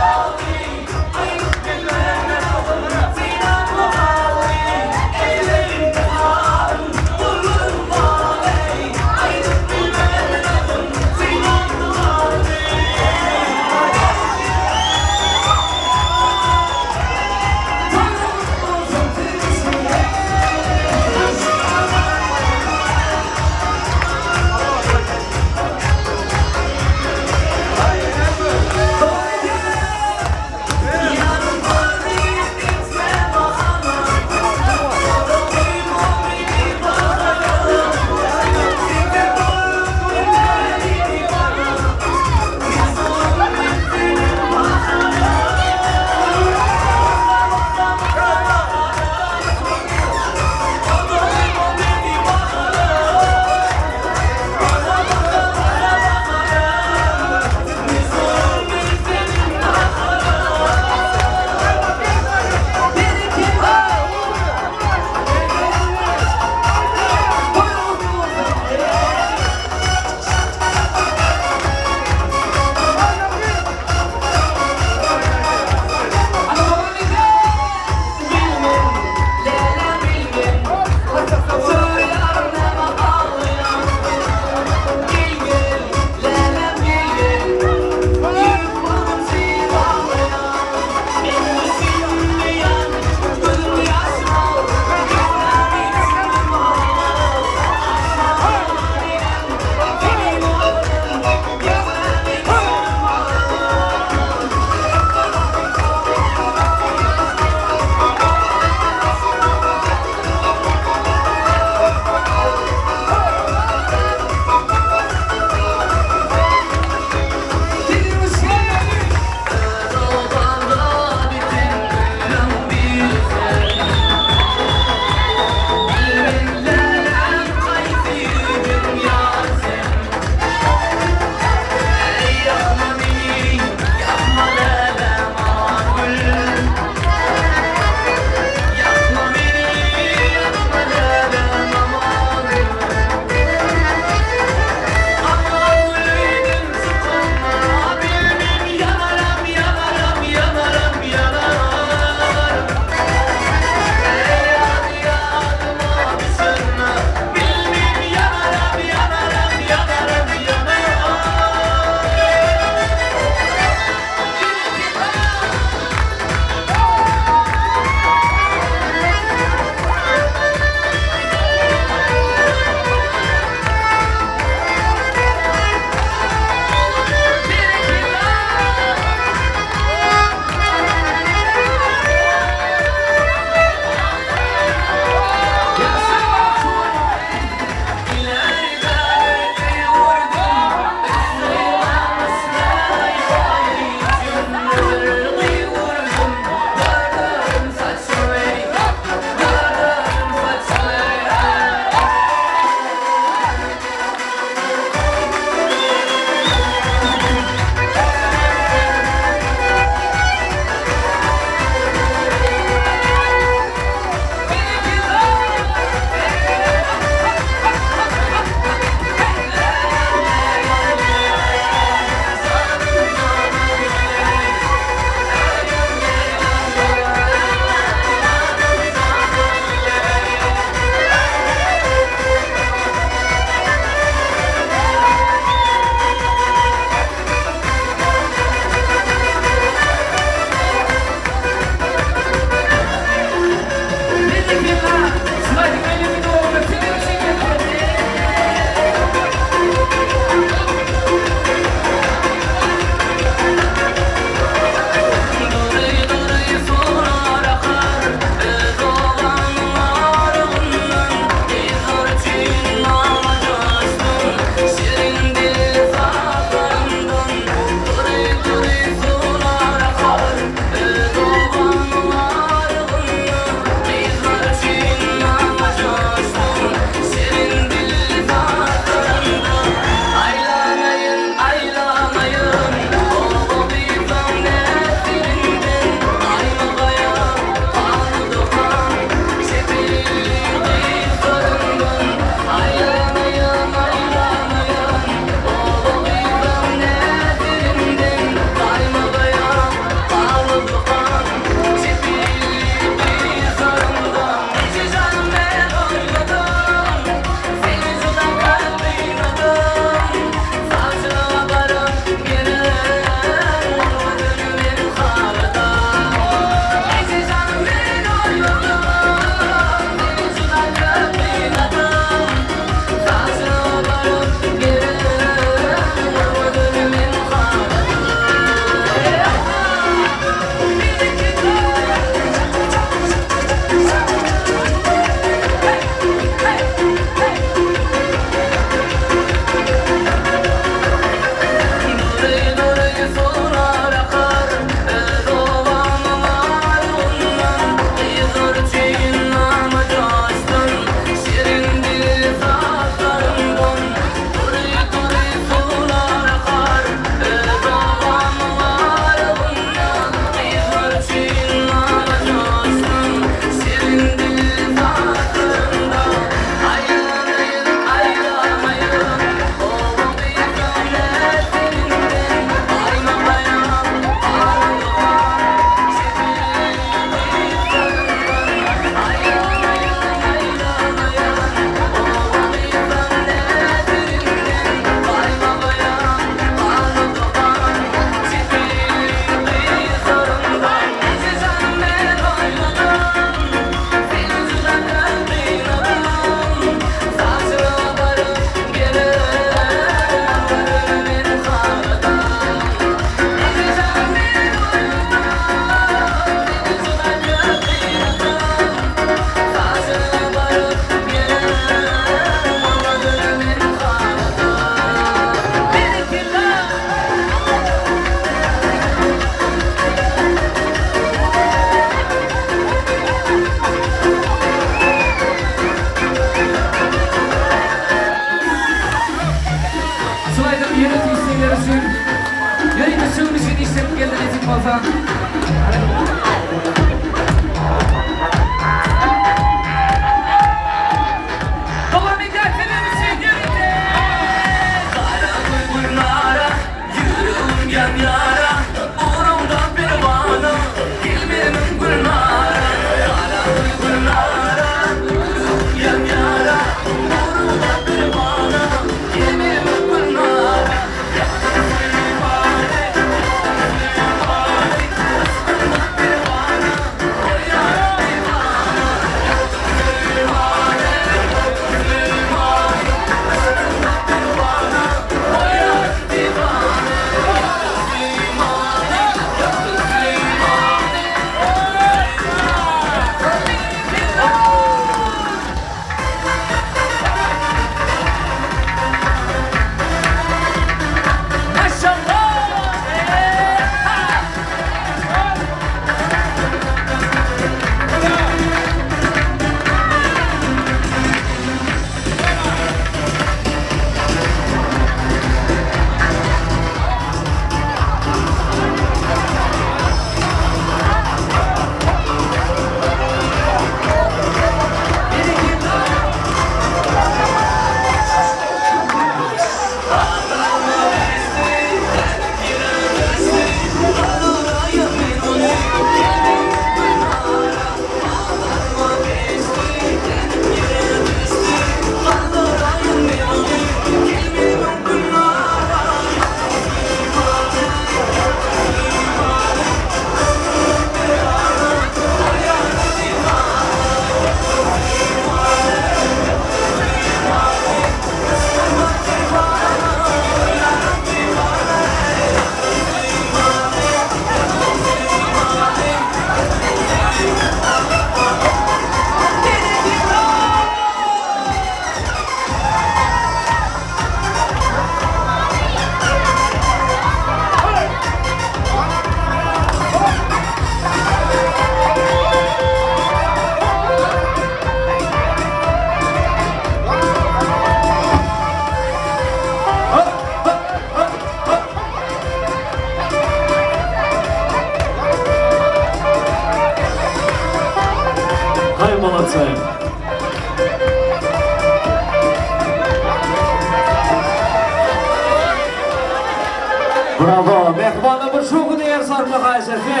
Bravo! Mähribanlar bir şowhun eýer sarpa haýyş etse.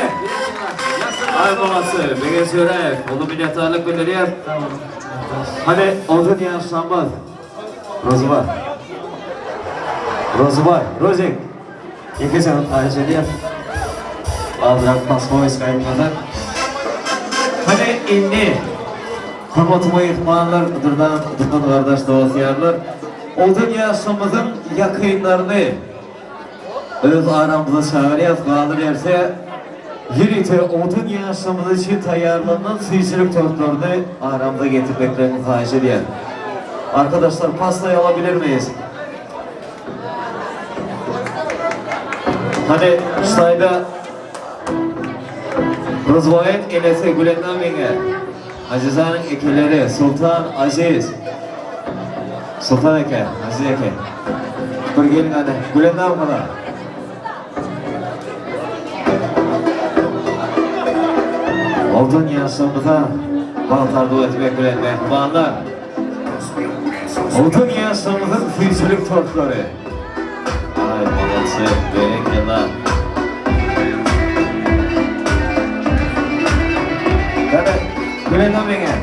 Aý malasy, Begenç Öräýew, uly minnetdarlyk bildirýär. Hany, ondan ýaşlanmaz. Rozybar. Rozybar, Rozik. Ýeke janyp haýyş edýär. Azrak pasfoýs gaýtmasak. Hany indi hormatly myhmanlar, gadyrdan dogan gardaş dost ýarlar. Owdan ýaşlymyzyň ýakynlaryny öz aramyza çagyrýas. Galyberse ýörite owdan ýaşlymyz üçin taýýarlanylan süýjülik tortlaryny aramyza getirmeklerini haýyş edýäs. Arkadaşlar pastaýy alabilirmiyiz? Hany ştaýda Rozbaýyň enesi Gülendam ýeňňe, Azizanyň ekeleri Sultan, Aziz. Sultan eke, Aziz eke. Bir geliň hany, Gülendam hala. Altyn ýaşlarymyza bagt arzuw etmek bilen mähribanlar. Altyn ýaşlarymyzyň süýjülik tortlary. Aý, molodcy, berekella. Hadi, Gülendam ýeňňe.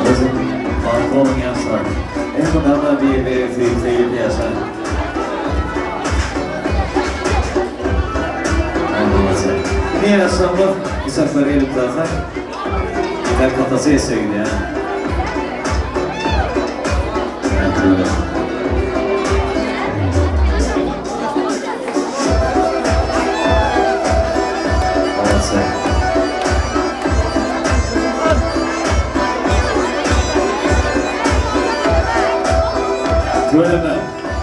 Özüň bagtly boluň ýaşlar. Elmydama bir-biregi söýüp söýüp ýaşaň. Indi ýaşlarymyz bıçaklary elimize alsak, güzel fotosessiýa gidýär. Tüweleme.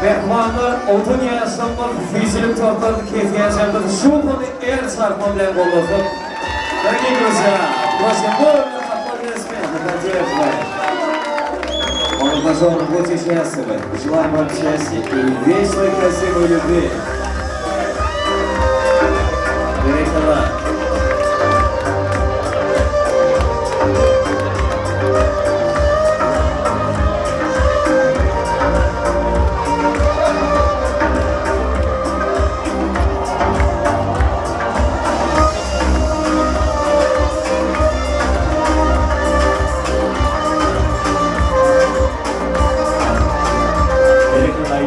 Mähribanlar, Altyn ýaşlarymyz süýjülik tortlaryny kesýänçämiz şu kony el çarpma bilen gollasyn. Дорогие друзья, просим бурных аплодисментов поддерживаем. Молодожены, будьте счастливы. Желаем вам счастья и вечной красивой любви. Berekella. Berekella.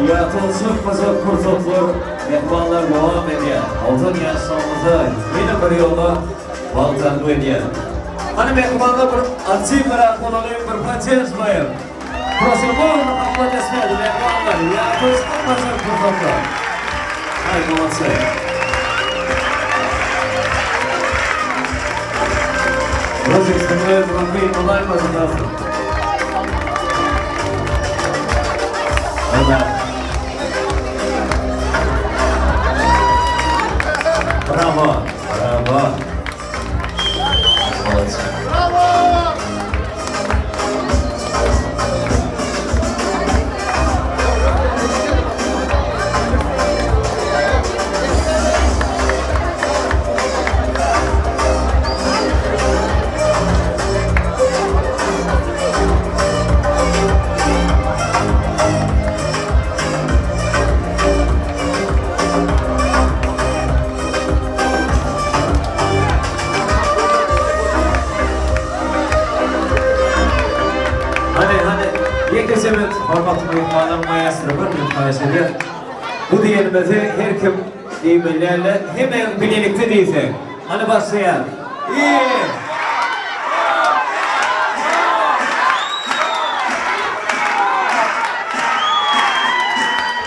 Ýatylşyk gyzyk pursatlar myhmanlar dowam edýär. Altyn ýaşlarymyza ýene bir ýola bagt arzuw edýär. Hany myhmanlar bir aktiwnyrak bolalyň bir podderžwaýyn. Prosim burnych aplodismenty myhmanlar. Ýatylşyk gyzyk pursatlar. Aý molodцы. Rozik sen özüňe kyn bolaýmasyn dostum. Bravo. Bravo. Bravo. Molodцы. Hany, hany, ýekeje minut, hormatly myhmanlar, maestro bir minut haýyş edýän. Bu diýenimizi her kim diýmeli dälde, hemmämiz bilelikde diýsek. Hany başlaýas. Bir.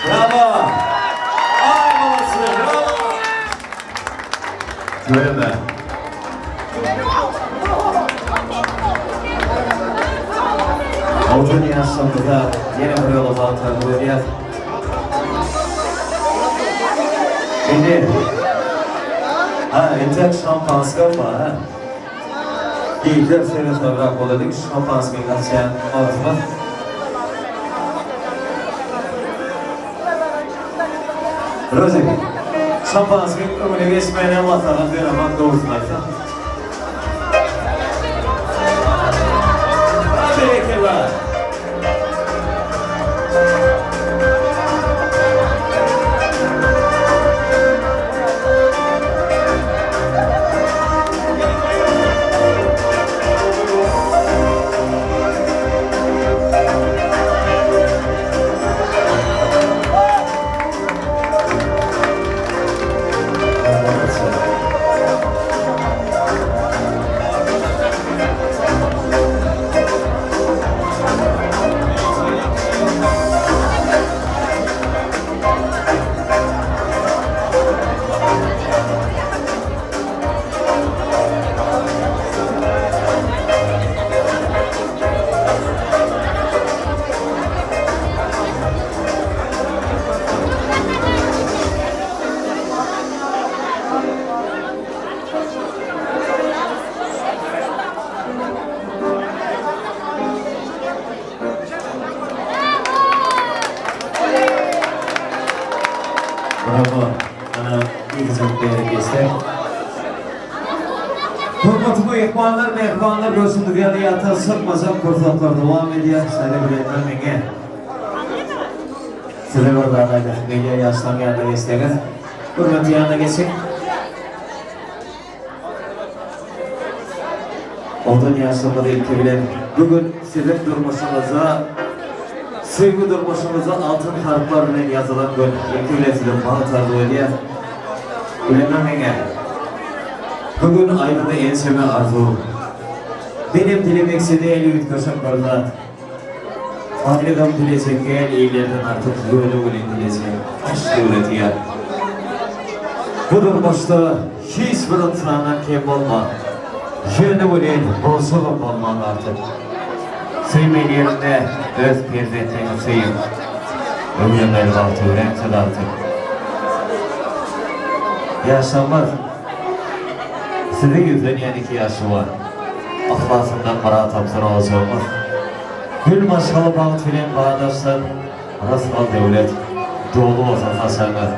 Bravo! Aý molodcy, bravo! Tüweleme. Altyn ýaşlarymyza ýene bir ýola bagt arzuw edýäs. Indi. Ha, entek şampanskam bar, ha. Gijler seresabrak bolalyň, şampanskiň açýan wagtymyz. Rozik, şampanskiň öňüne geçmäne maslahat beremak dogrusyny aýtsam. Berekella! Bravo. Ana ýigijek bäri geçsek. Hormatly myhmanlar, mähribanlar görşüňiz ýaly ýatan çykmajak pursatlar dowam edýär. Şeýle bilenler meňe Size bir zat aýdasym gelýär, ýaşlaryň ýanyna geçseňiz. Hürmetli ýanyna geçiň. Ondan ýaşlymyz ilki bilen bu gün siziň durmuşyňyzda söýgi durmuşyňyzda altyn harplar bilen ýazylan gün. Ilki bilen size bagt arzuw edýäs. Bilemem meňe. Bu gün aýdyldy ençeme arzuw. Menem dilemekçi däl üýtgeşik bir zat. Aýlygam dilejek däl illerden artyk ýöne welin dilejek aş döwleti ýat. Bu durmuşda hiç bir ynsandan kem bolma. Ýöne welin bolsagam bolman artyk. Söýmeli ýerinde öz perzentleňi söýüň. Öwrenmeli wagty öwrensiz artyk. Ýaşamaz. Size ýüzlenýän iki ýaşy bar. Yhlasyndan myrat tapsyn ojagymyz. Gül maşgala bagt bilen badaşsyn, rysgal-döwlet doly bolsun saçagyňyz.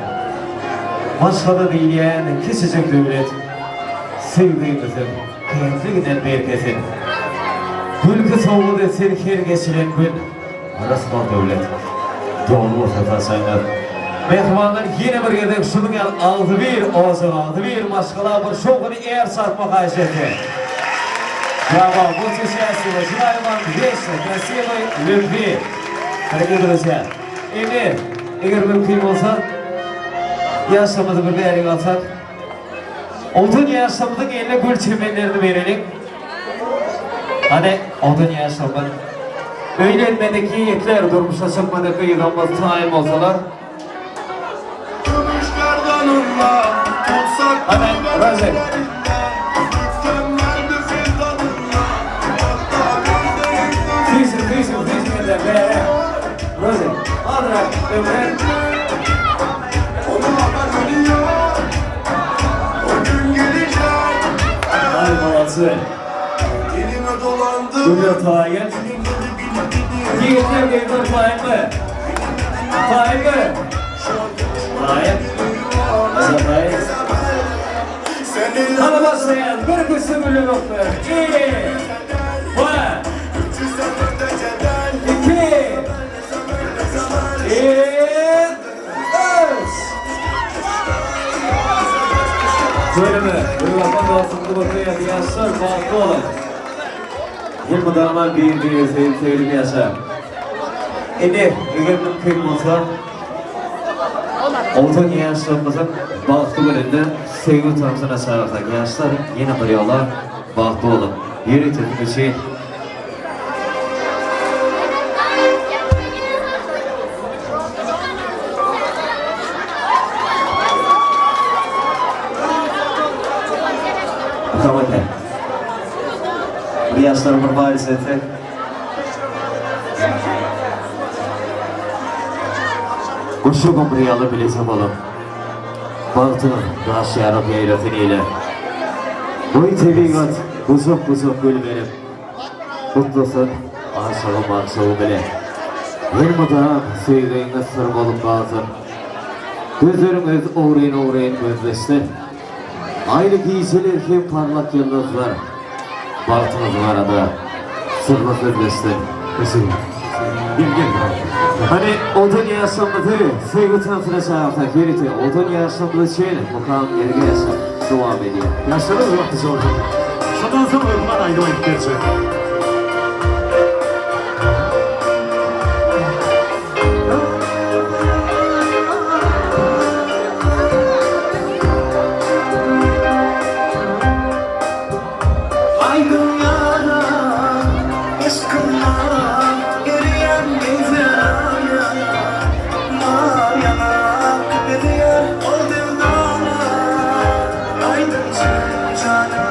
Maşgala diýilýän kiçijik döwlet söýgiňiziň kentliginden berkesin. Gülki sowgat etsin her geçilen gün, rysgal-döwlet doly bolsun saçagyňyz. Mähribanlar ýene bir gezek şunuň ýaly agzybir ojaga, agzybir maşgala bir şowhuny är çarpmak haýyş edýän. Bravo, будьте счастливы, желаю вам вечной, красивой любви. Дорогие друзья, indi eger mümkin bolsa, ýaşlarymyzy bir bärik alsak. Odun ýaşlarymyzyň eline gül çemenlerini bereliň. Hany, odun ýaşlarymyz. Öýlenmedik ýigitler, durmuşa çykmadyk gyzlarymyz taýyn bolsalar. Hany, Rozy. Süýşün, süýşün, süýşün indi, bäre. Rozy, azrak öňräk. Aý, molodcy. Güller taýyn. Ýigitler, gyzlar taýynmy? Taýynmy? Taýyn. Gyzlar taýyn. Hany başlaýan, bir güçli gülle gökler. Bir, iki, bir, üç. Bölümi, Ýewropa dostlukly bolsa ýaşlar bagtly bolar. Elmydama bir-biri söýüp söýülip ýaşar. Indi, eger mümkin bolsa, Oguzhan ýaşlarymyzyň bagtly gününde söýgi tansyna çagyrsak, ýaşlar ýene bir ýola bagtly boluň. Ýörite siz üçin. Muhammet Bir ýaşlar bir baýys etsek. Guşugum bir ýaly bileje bolam. Bagtyňyz daş ýaryp ýaýrasyn ile. Goý tebigat gujak-gujak gül berip, Gutlasyn aşygy magşugy bile. Elmydam söýgiňiz syr bolup galsyn. Gözleriňiz ogryn-ogryn gözleşsin. Aýly gijeler hem parlak ýyldyzlar bagtyňyz barada syrly sözleşsin. Gel gel. Hany odun ýaşamyzy söýgi tansyna çagyrsak ýörite odun ýaşamyz üçin mukam ergeş dowam edýär. Ýaşlar öz wagty jordy. Şondan soň hökman aýdym aýdyp berjek. Aýdyň ýara, yşkyma erýän meňzär aýa. Nar ýanak berýär ol dildara, Aýdyň janyň ara.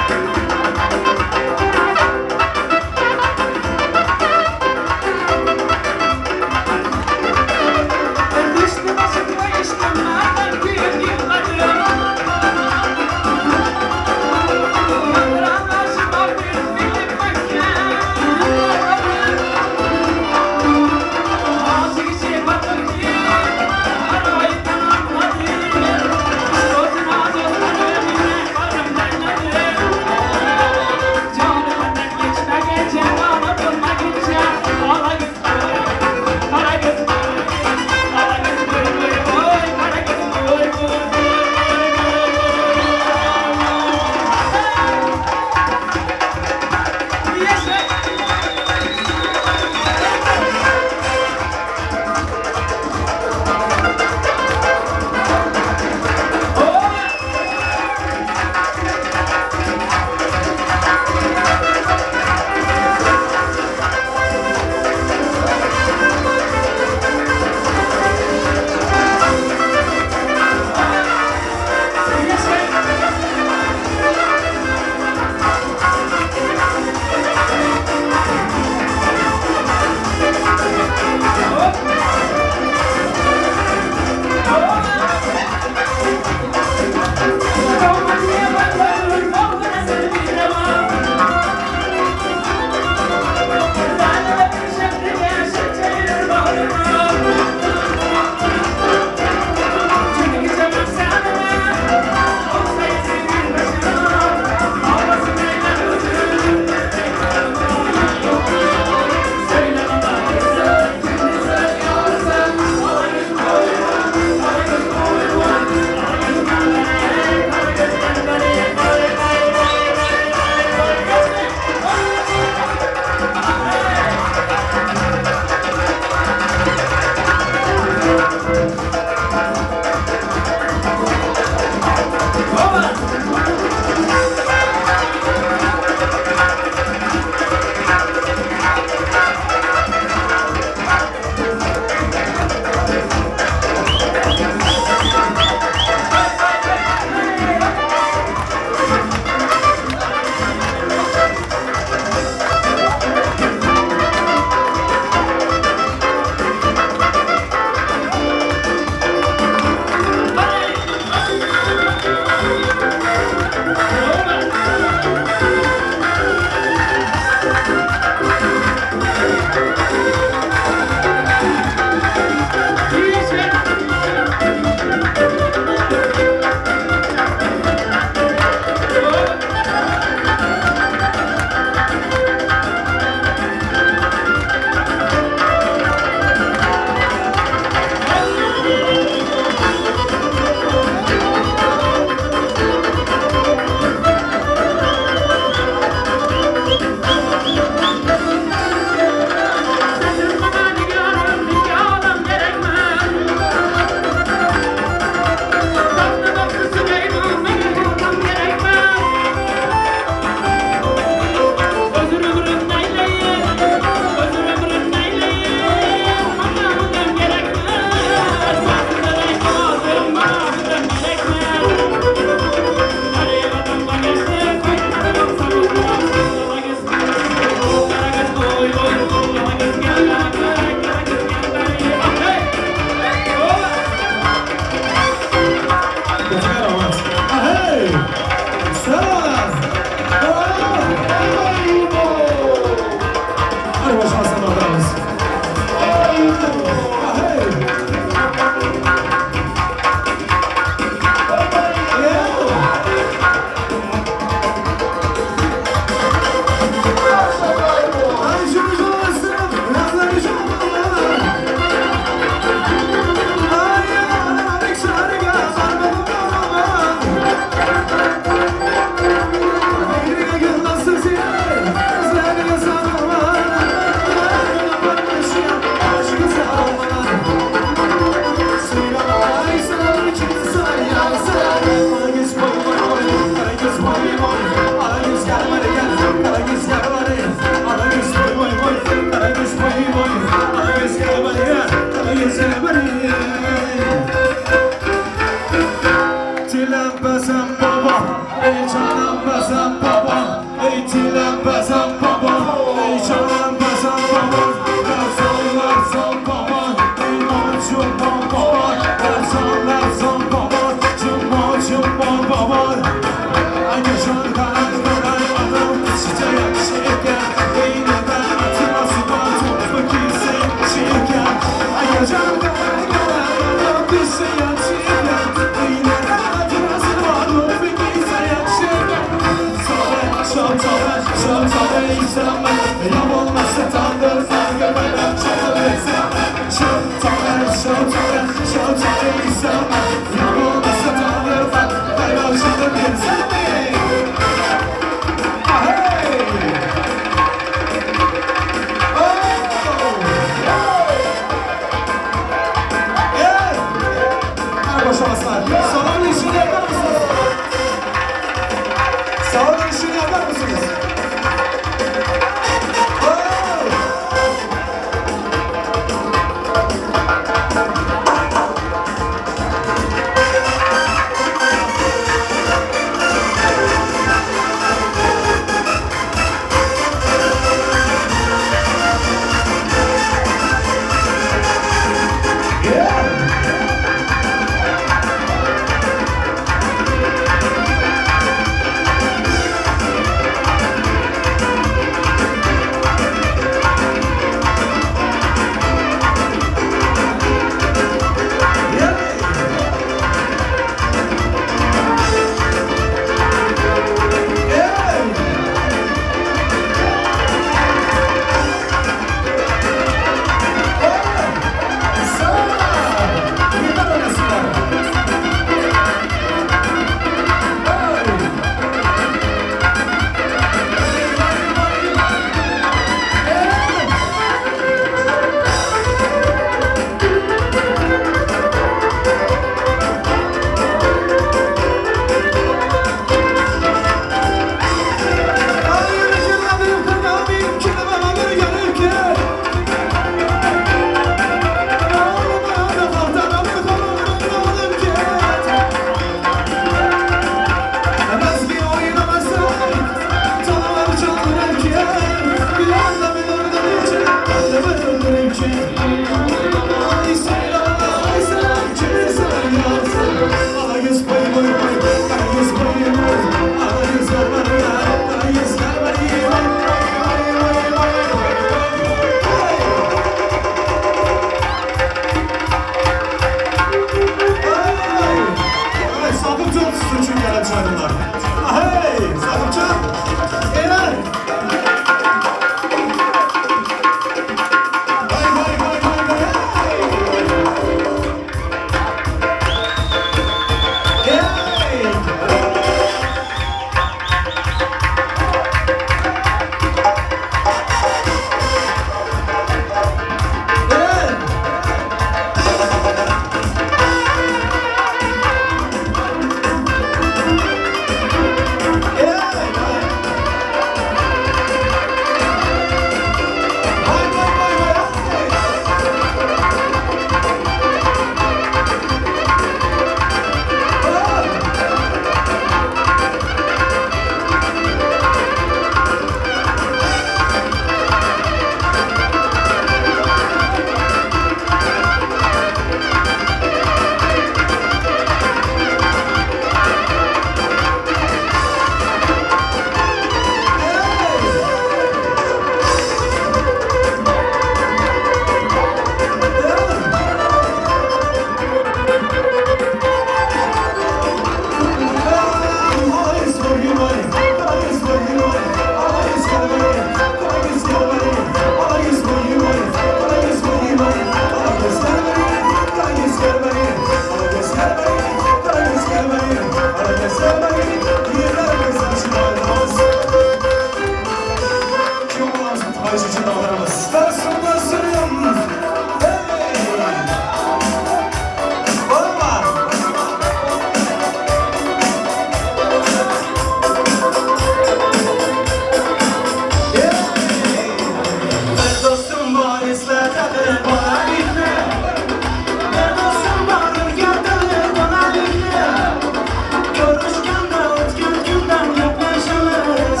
Görüşkende ötken günden gepleşemiz.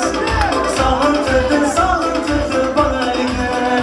Sağıntırdı, sağıntırdı balalıklar.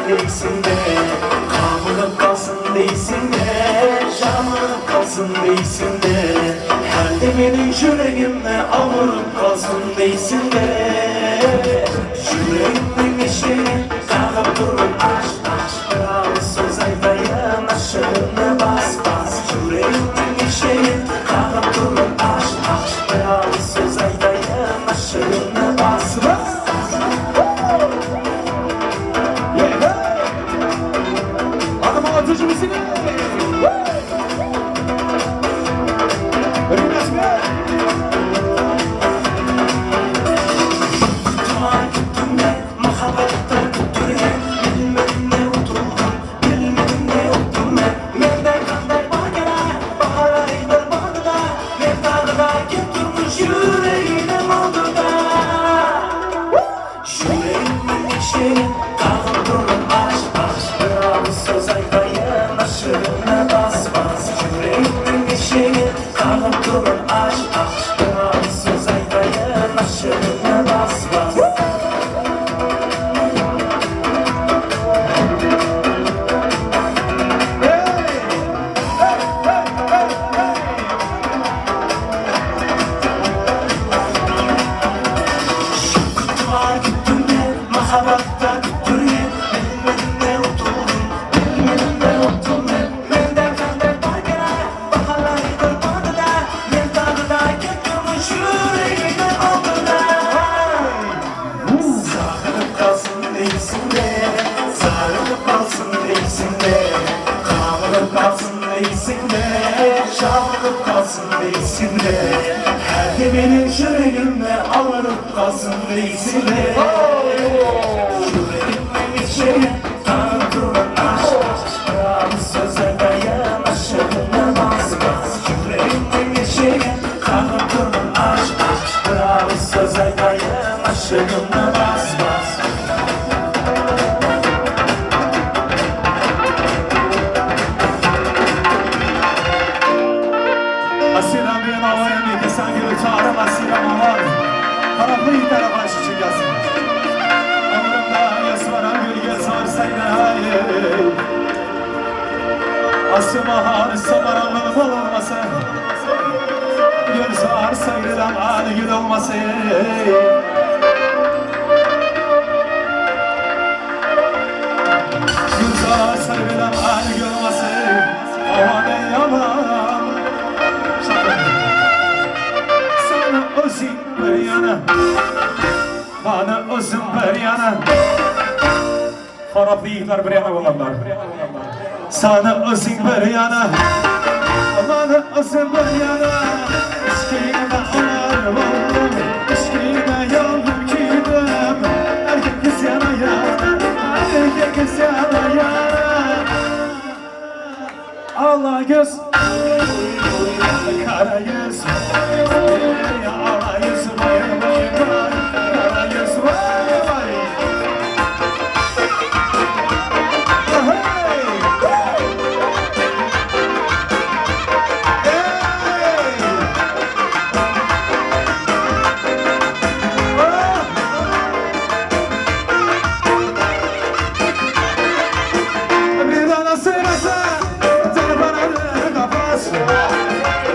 diýsiň-de Gamylyp galsyn diýsiň-de Jamylyp galsyn diýsiň-de Hälde meniň ýüregimde Agyryp galsyn diýsiň-de Ýüregimiň işigini Kakyp durman aç, aç Bir agyz söz aýdaýyn Aşygyny bas, bas Ýüregimiň işigini Kakyp durman aç, aç Bir agyz söz aýdaýyn Aşygyny bas, bas.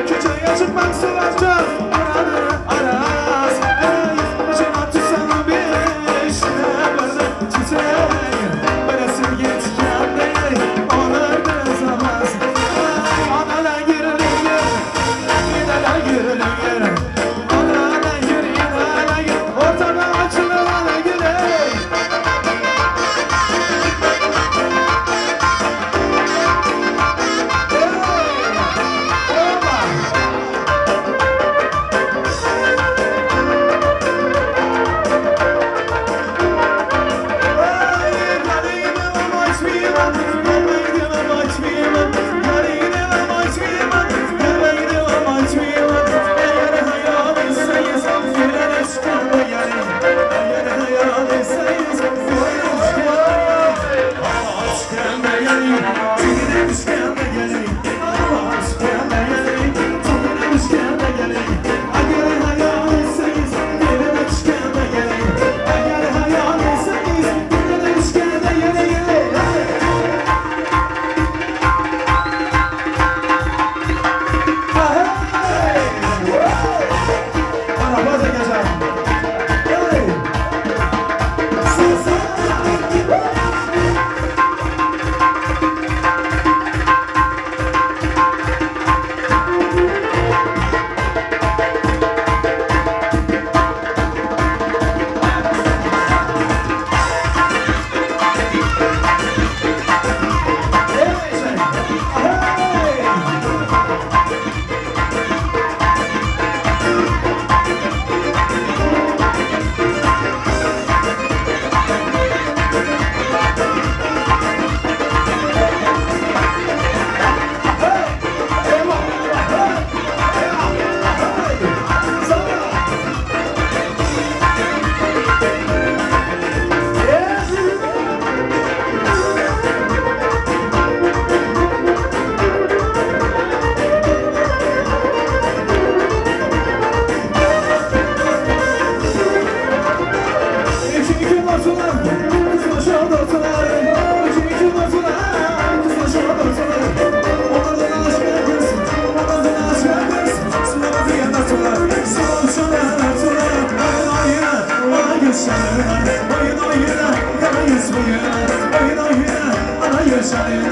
Köçeye çıkmak Ýerde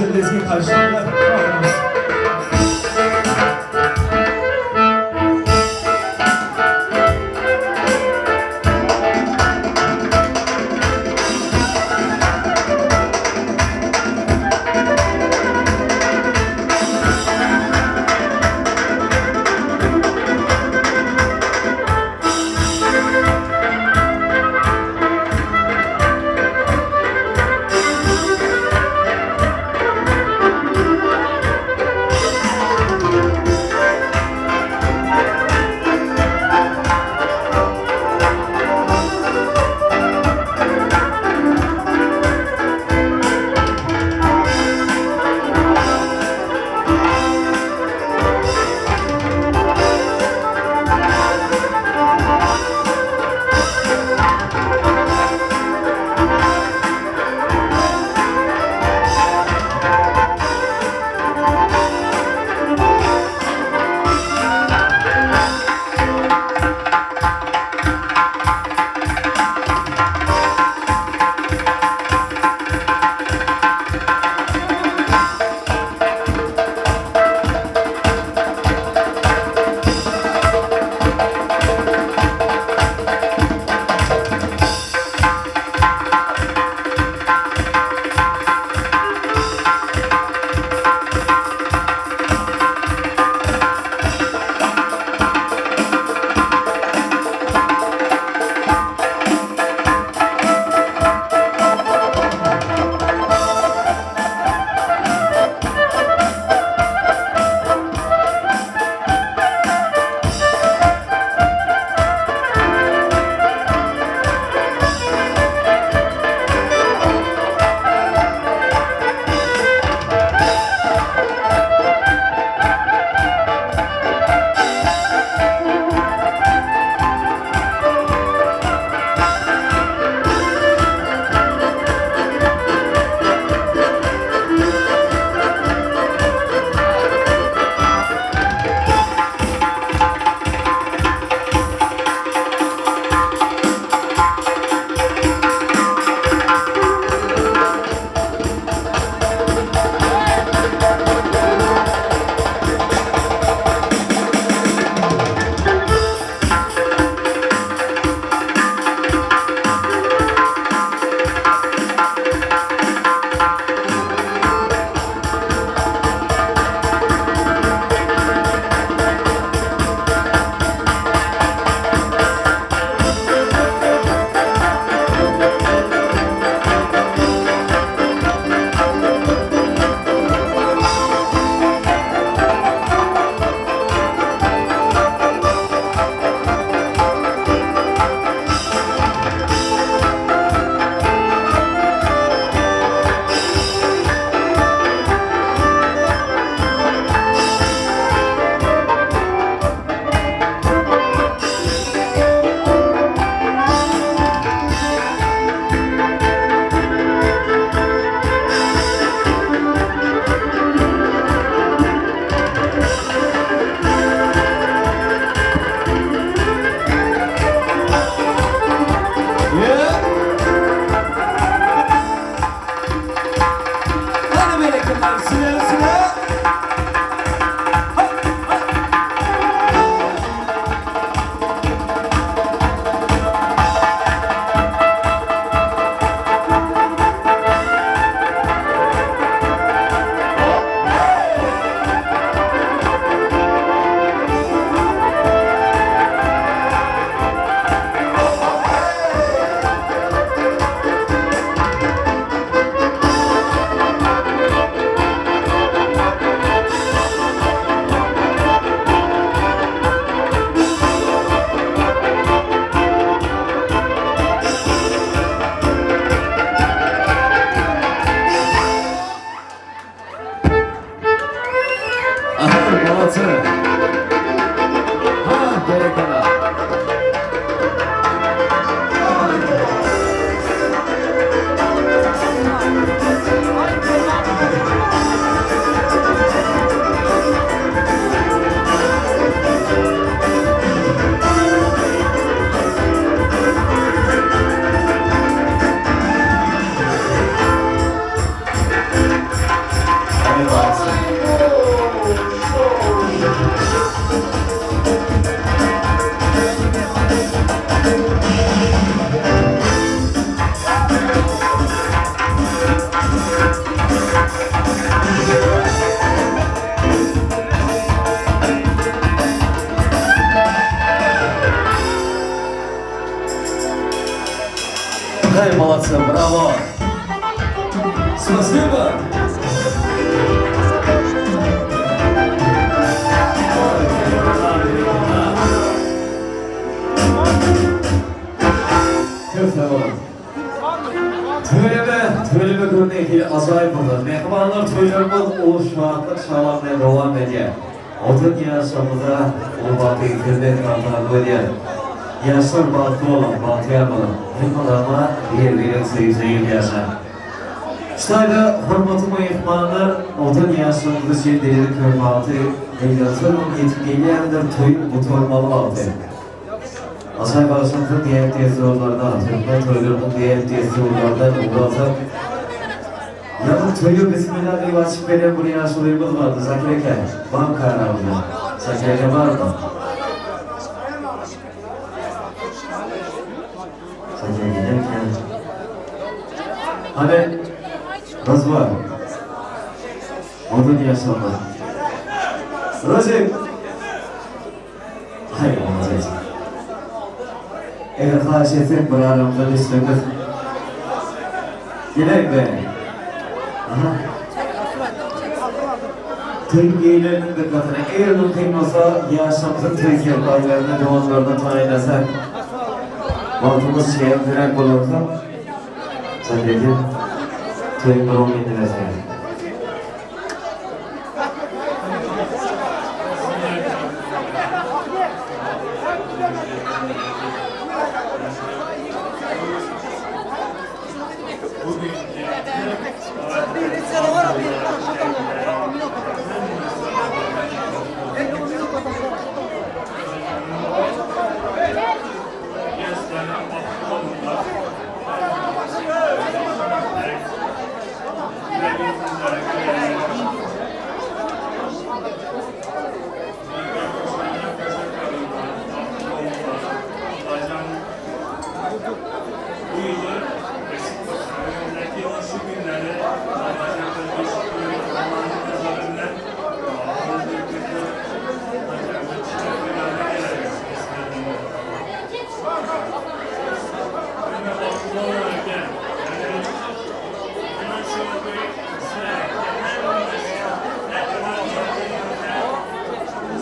gaşlar lezgin karşılar. Süle süle. Aha, Galatı. Ha, berekella. Hey, молодцы, браво! Спасибо! Köp sag boluň. Tüweleme, tüweleme görnekli ajaýyp boldy. Mähribanlar toýlarymyz uly şatlyk şalam bilen dowam edýär. Oturan ýaşlarymyza uly bagty getirmek arzuw edýän. Ýaşlar bagtly boluň, bagtyýar boluň. Elmydama bir-biregi söýüp-söýüp ýaşaň. Şu taýda hormatly myhmanlar oturan ýaşlarymyz üçin diledik köp bagty, Eýransoň ýetip gelýändir toýuň gutarmaly wagty. Aşa bagşymyzyň däp-dessurlaryna, türkmen toýlarynyň däp-dessurlaryndan ugur alsak, ýaňy toýa Bismillah diýip açyp gelen bir ýaşulymyz bardy, Zakir eke, barmyka aramyzda? Zakir eke barmy? Zakir eke gelkä. Hany, Rozbar. Ondan ýaşalmaz. Rozik! Haý, olmaz. Eger haýyş etsek bir aramyza düşseňiz. Geläýiň be. Aha. Toý eýleriniň dykgatyna, eger mümkin bolsa, ýaşamyzyň toý serpaýlaryny doganlaryna taýynlasak, wagtymyz çäkliräk bolansoň, Sadreddin, toýuň bir oňyny berseňiz.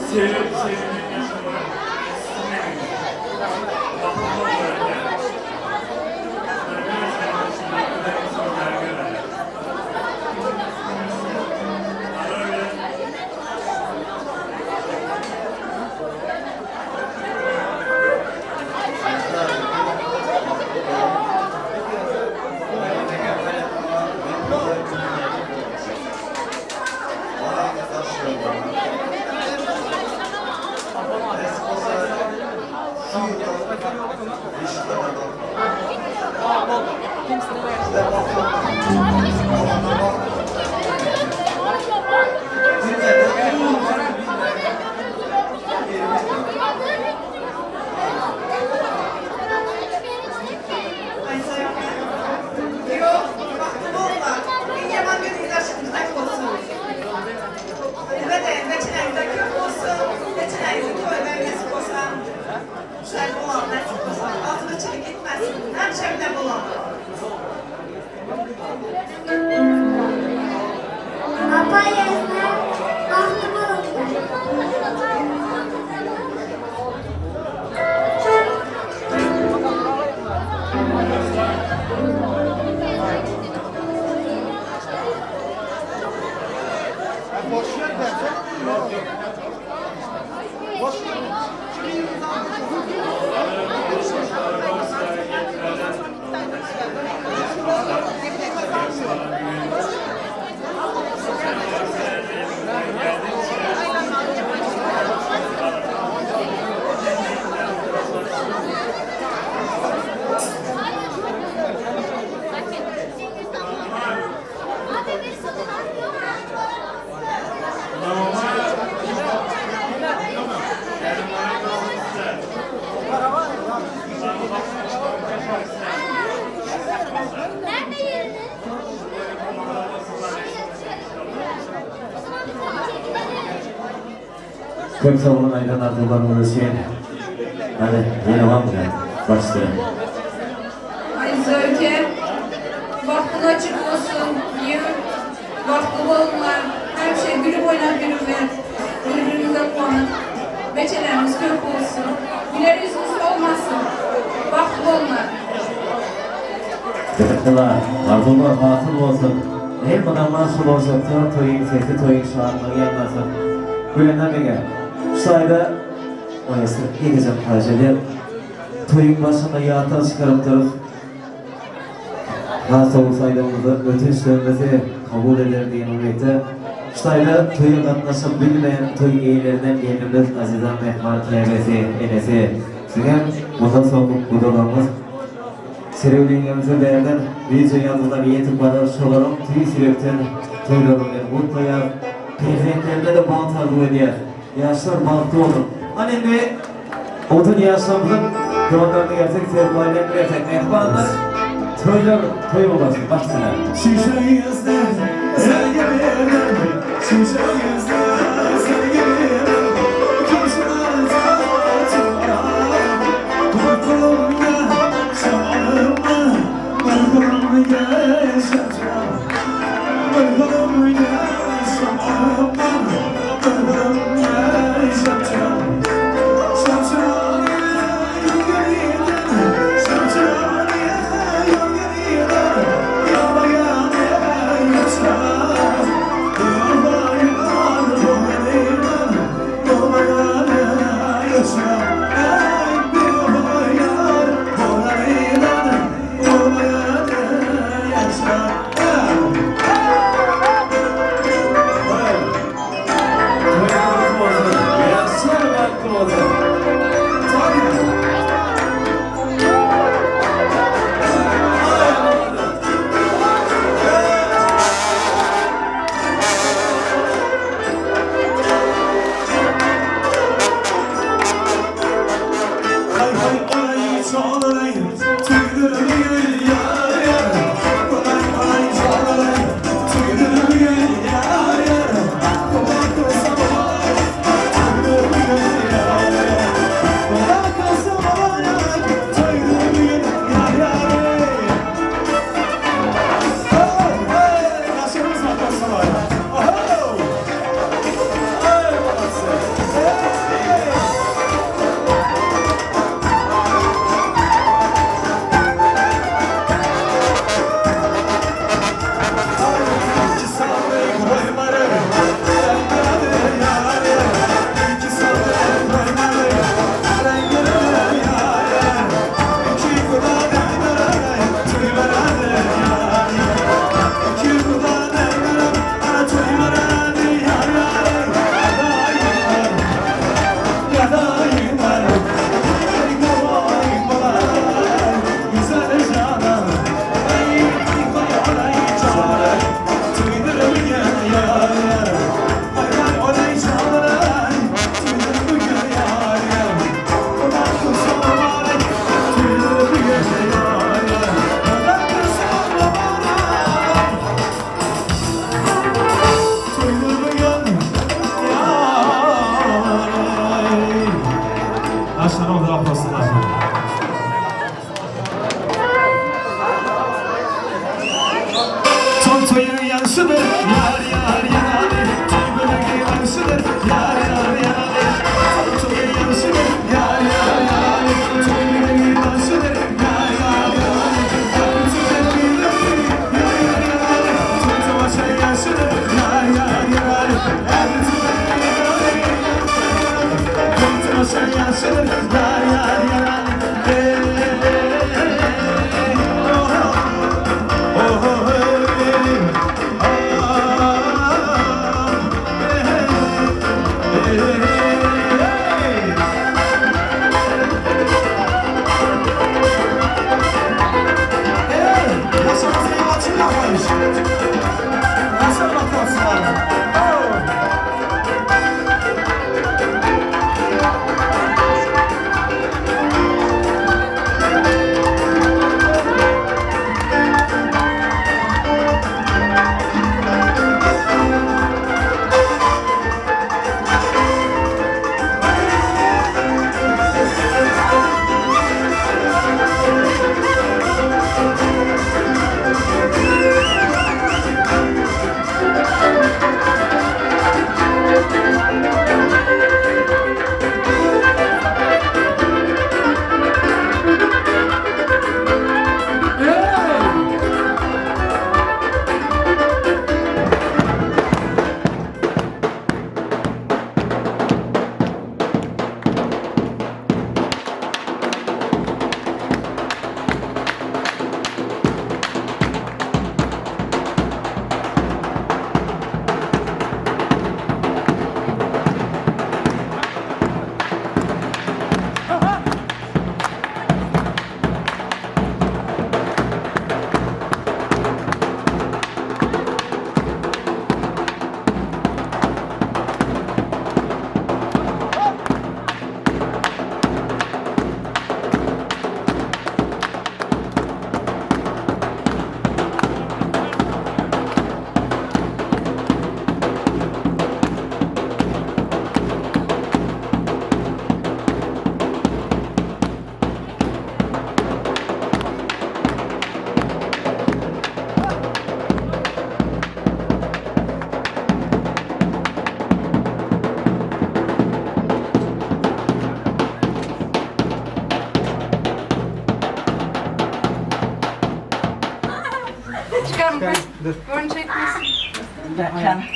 Sevip sevinip yaşamak Köp sag boluň aýdan arzuwlaryňyz üçin. Hany ýene barmy başda. Aziz Örke, bagtyň açyk bolsun, ýür, bagtly boluňlar, hemişe gülüp oýnap ýörüňler, bir-biriňize guwanyp, beçeleriňiz köp bolsun, güler ýüzüňiz solmasyn, bagtly boluňlar. Berekella, arzuwlar hasyl bolsun. Elmydama şu boljakda toýuň sesi toýuň şatlygy ýaňlansyn. Gülendam ege, şu taýda Maýasy ýekeje haýyş edýän. Toýuň başynda ýatdan çykarypdyrys. Has dogrusy aýdanymyzda ötünçlerimizi kabul eder diýen umytda. Şu taýda toýa gatnaşyp bilmeýän toý eýelerinden gelnimiz Aziza Mähriban käbesi, enesi. Siziňem mundan soňky gudalaryňyz Serewliňimize bärden wideo ýazgylar ýetip barar şolaryň tüýs ýürekden toýlary bilen gutlaýas. Perzentlerine-de bagt arzuw edýäs. Ýaşlar bagtly bolsun. Hany indi owadan ýaşlarymyzyň doganlaryny gersek serpaýlaryny bersek mähribanlar toýlar toý bolsun başsana. Şişe ýüzli sergilim, şişe ýüzli sergilim,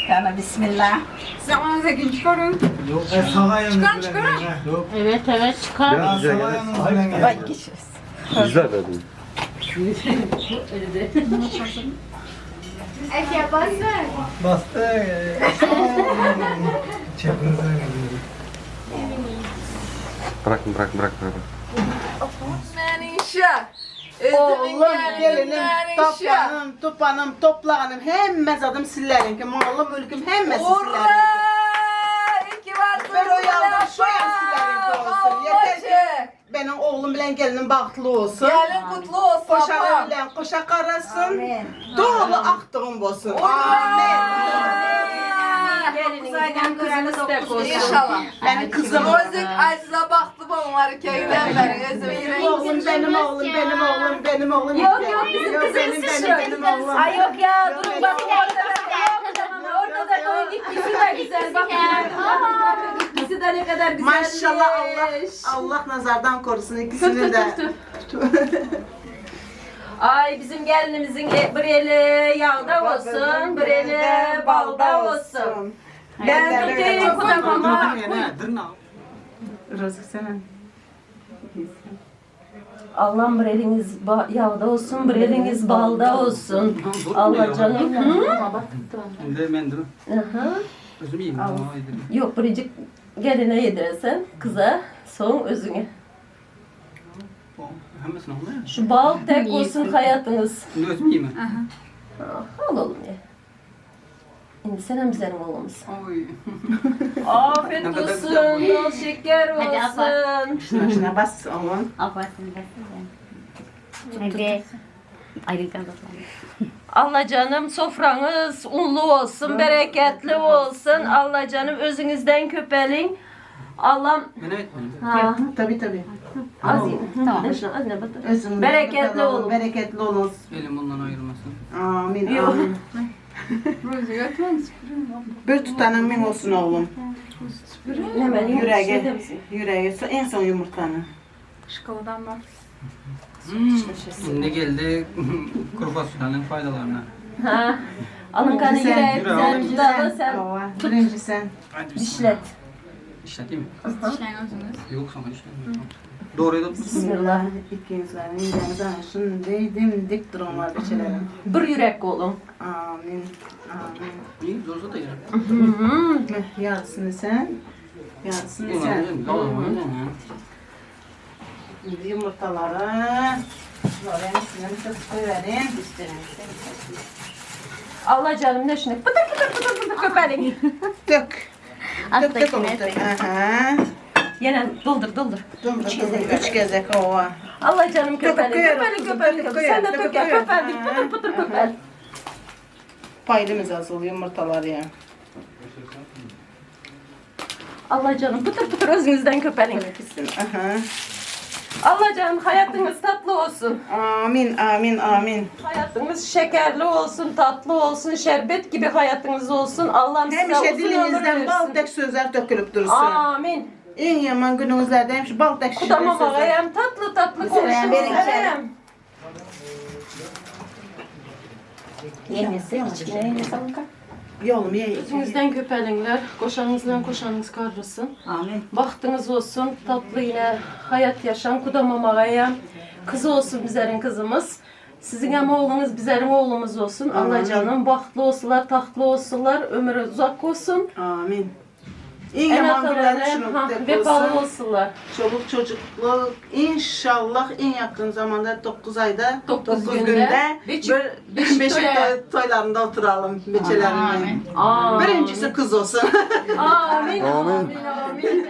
Kana bismillah. Yok. Çıkar çıkar. Evet evet çıkar. Vay geçiriz. Bizler verdin. Eke bastı. Bastı. Bırakın bırakın bırakın. bırakın. Menişe. Oğlum, gelinim, topanım, tupanım, toplağanım, hemmez adım sizlerinki, malım, mülküm hemmesi sizlerinki. İyi ki varsınız. Ben o yaldan şu yan sizlerinki olsun. Yeter ki benim oğlum bilen gelinim bahtlı olsun. Gelin kutlu olsun. Koşanı bilen koşa karasın. Dolu aktığım olsun. Amin. İnşallah. Benim kızım. Rozik Azize baktı bunları köyden beri. Özüm yüreğim. Oğlum benim oğlum benim oğlum benim oğlum. Yok yok bizim Yok, kızımız benim şu. benim benim oğlum. Ay yok ya durun bakın orada da. Yok tamam orada da koyun ikisi de güzel. Bakın bakın bakın ikisi de ne kadar güzel. Maşallah Allah Allah nazardan korusun ikisini de. Ay bizim gelinimizin e- bir eli yağda olsun, bir eli balda olsun. Ben tutayım kudamama. Rozik sen. Allah'ım bir eliniz ba- yağda olsun, bir eliniz balda olsun. Allah canım. Hı? Şimdi ben durun. Aha. Özüm yiyeyim. Yok biricik geline yediresen kıza, son özüne. Hemmesini alın. Şu bal tek olsun hayatınız. Şimdi özüm yiyeyim mi? Al oğlum ye. Şimdi sen hem benim oğlumuz. Oy. Afiyet Ne kadar olsun, güzel bol şeker Hadi olsun. Şuna şuna bas oğlum. Aferin Hadi. Ayrıca Allah canım sofranız unlu olsun, bereketli olsun. Allah canım özünüzden köpelin. Allah'ım Ben evet benim. ha, Tabii tabii. az tamam. Az ne batır. Özüm Bereketli olun. Bereketli olun. Elim bundan ayrılmasın. Amin Yok. amin. Bir tutanın min olsun oğlum. Hemen Yüreğe, yüreğe en son yumurtanı. Şimdi geldi kuru fasulyenin faydalarına. Ha. Alın kanı Birinci sen, yüreği güzel birinci tutalım sen. sen. Ova, Birinci sen. Hadi Dişlet. İşleteyim mi? Yok sana işletmiyorum. Doğruyu da Bismillah. İkinizlerin yüreğinize şunu dimdik durun var beçelerim. Bir yürek olun. Amin. Amin. İyi zorsa da yerim. Meh, Yarısını sen, yarısını sen. Şimdi yumurtaları şuraya üstüne bir koyuverin. Allah canım ne şunu pıtır pıtır pıtır pıtır köpelin. Dök. Dök dök oğlum dök. Aha. Yine doldur doldur. Doldur, doldur. Üç gezek ova. Allah canım köpelin. koyarım Köpelin kızım, köpelin. döküp köpelin. Sen de koyarım, dök ya döküp köpeldik. koyarım. Pıtır pıtır köpel. Paylımız az oluyor yumurtalar ya. Allah canım pıtır pıtır özünüzden köpelin. Aha. Allah canım hayatınız tatlı olsun. Amin amin amin. Hayatınız şekerli olsun, tatlı olsun, şerbet gibi hayatınız olsun. Allah'ım size Həmişə uzun ömür dilinizdən bal versin. tək sözlər tökülüb dursun. Amin. En yaman gününüzlərdə həmişə bal tək şirin Kudamama sözlər. gayem tatlı tatlı Verin konuşun. içeri. Yengesi içine yengesi alın. Yolum ye. Özünüzden köpelinler, koşanızdan koşanınız karrısın. Amin. Bahtınız olsun, tatlı yine hayat yaşan kudamama gayem. Kızı olsun bizlerin kızımız. Sizin hem oğlunuz bizlerin oğlumuz olsun. Allah Amin. canım bahtlı olsunlar, tahtlı olsunlar, ömrü uzak olsun. Amin. En En yaman günləri ataları şunun ha, tək vefalı olsun. olsunlar. Çoluk çocukluk inşallah en yakın zamanda 9 ayda 9 9 günde günde beşik- bir beşik beşik toya. toy- toylarında oturalım beçelerimle. Amin. Birincisi kız olsun. Amin. Amin. Amin. Amin.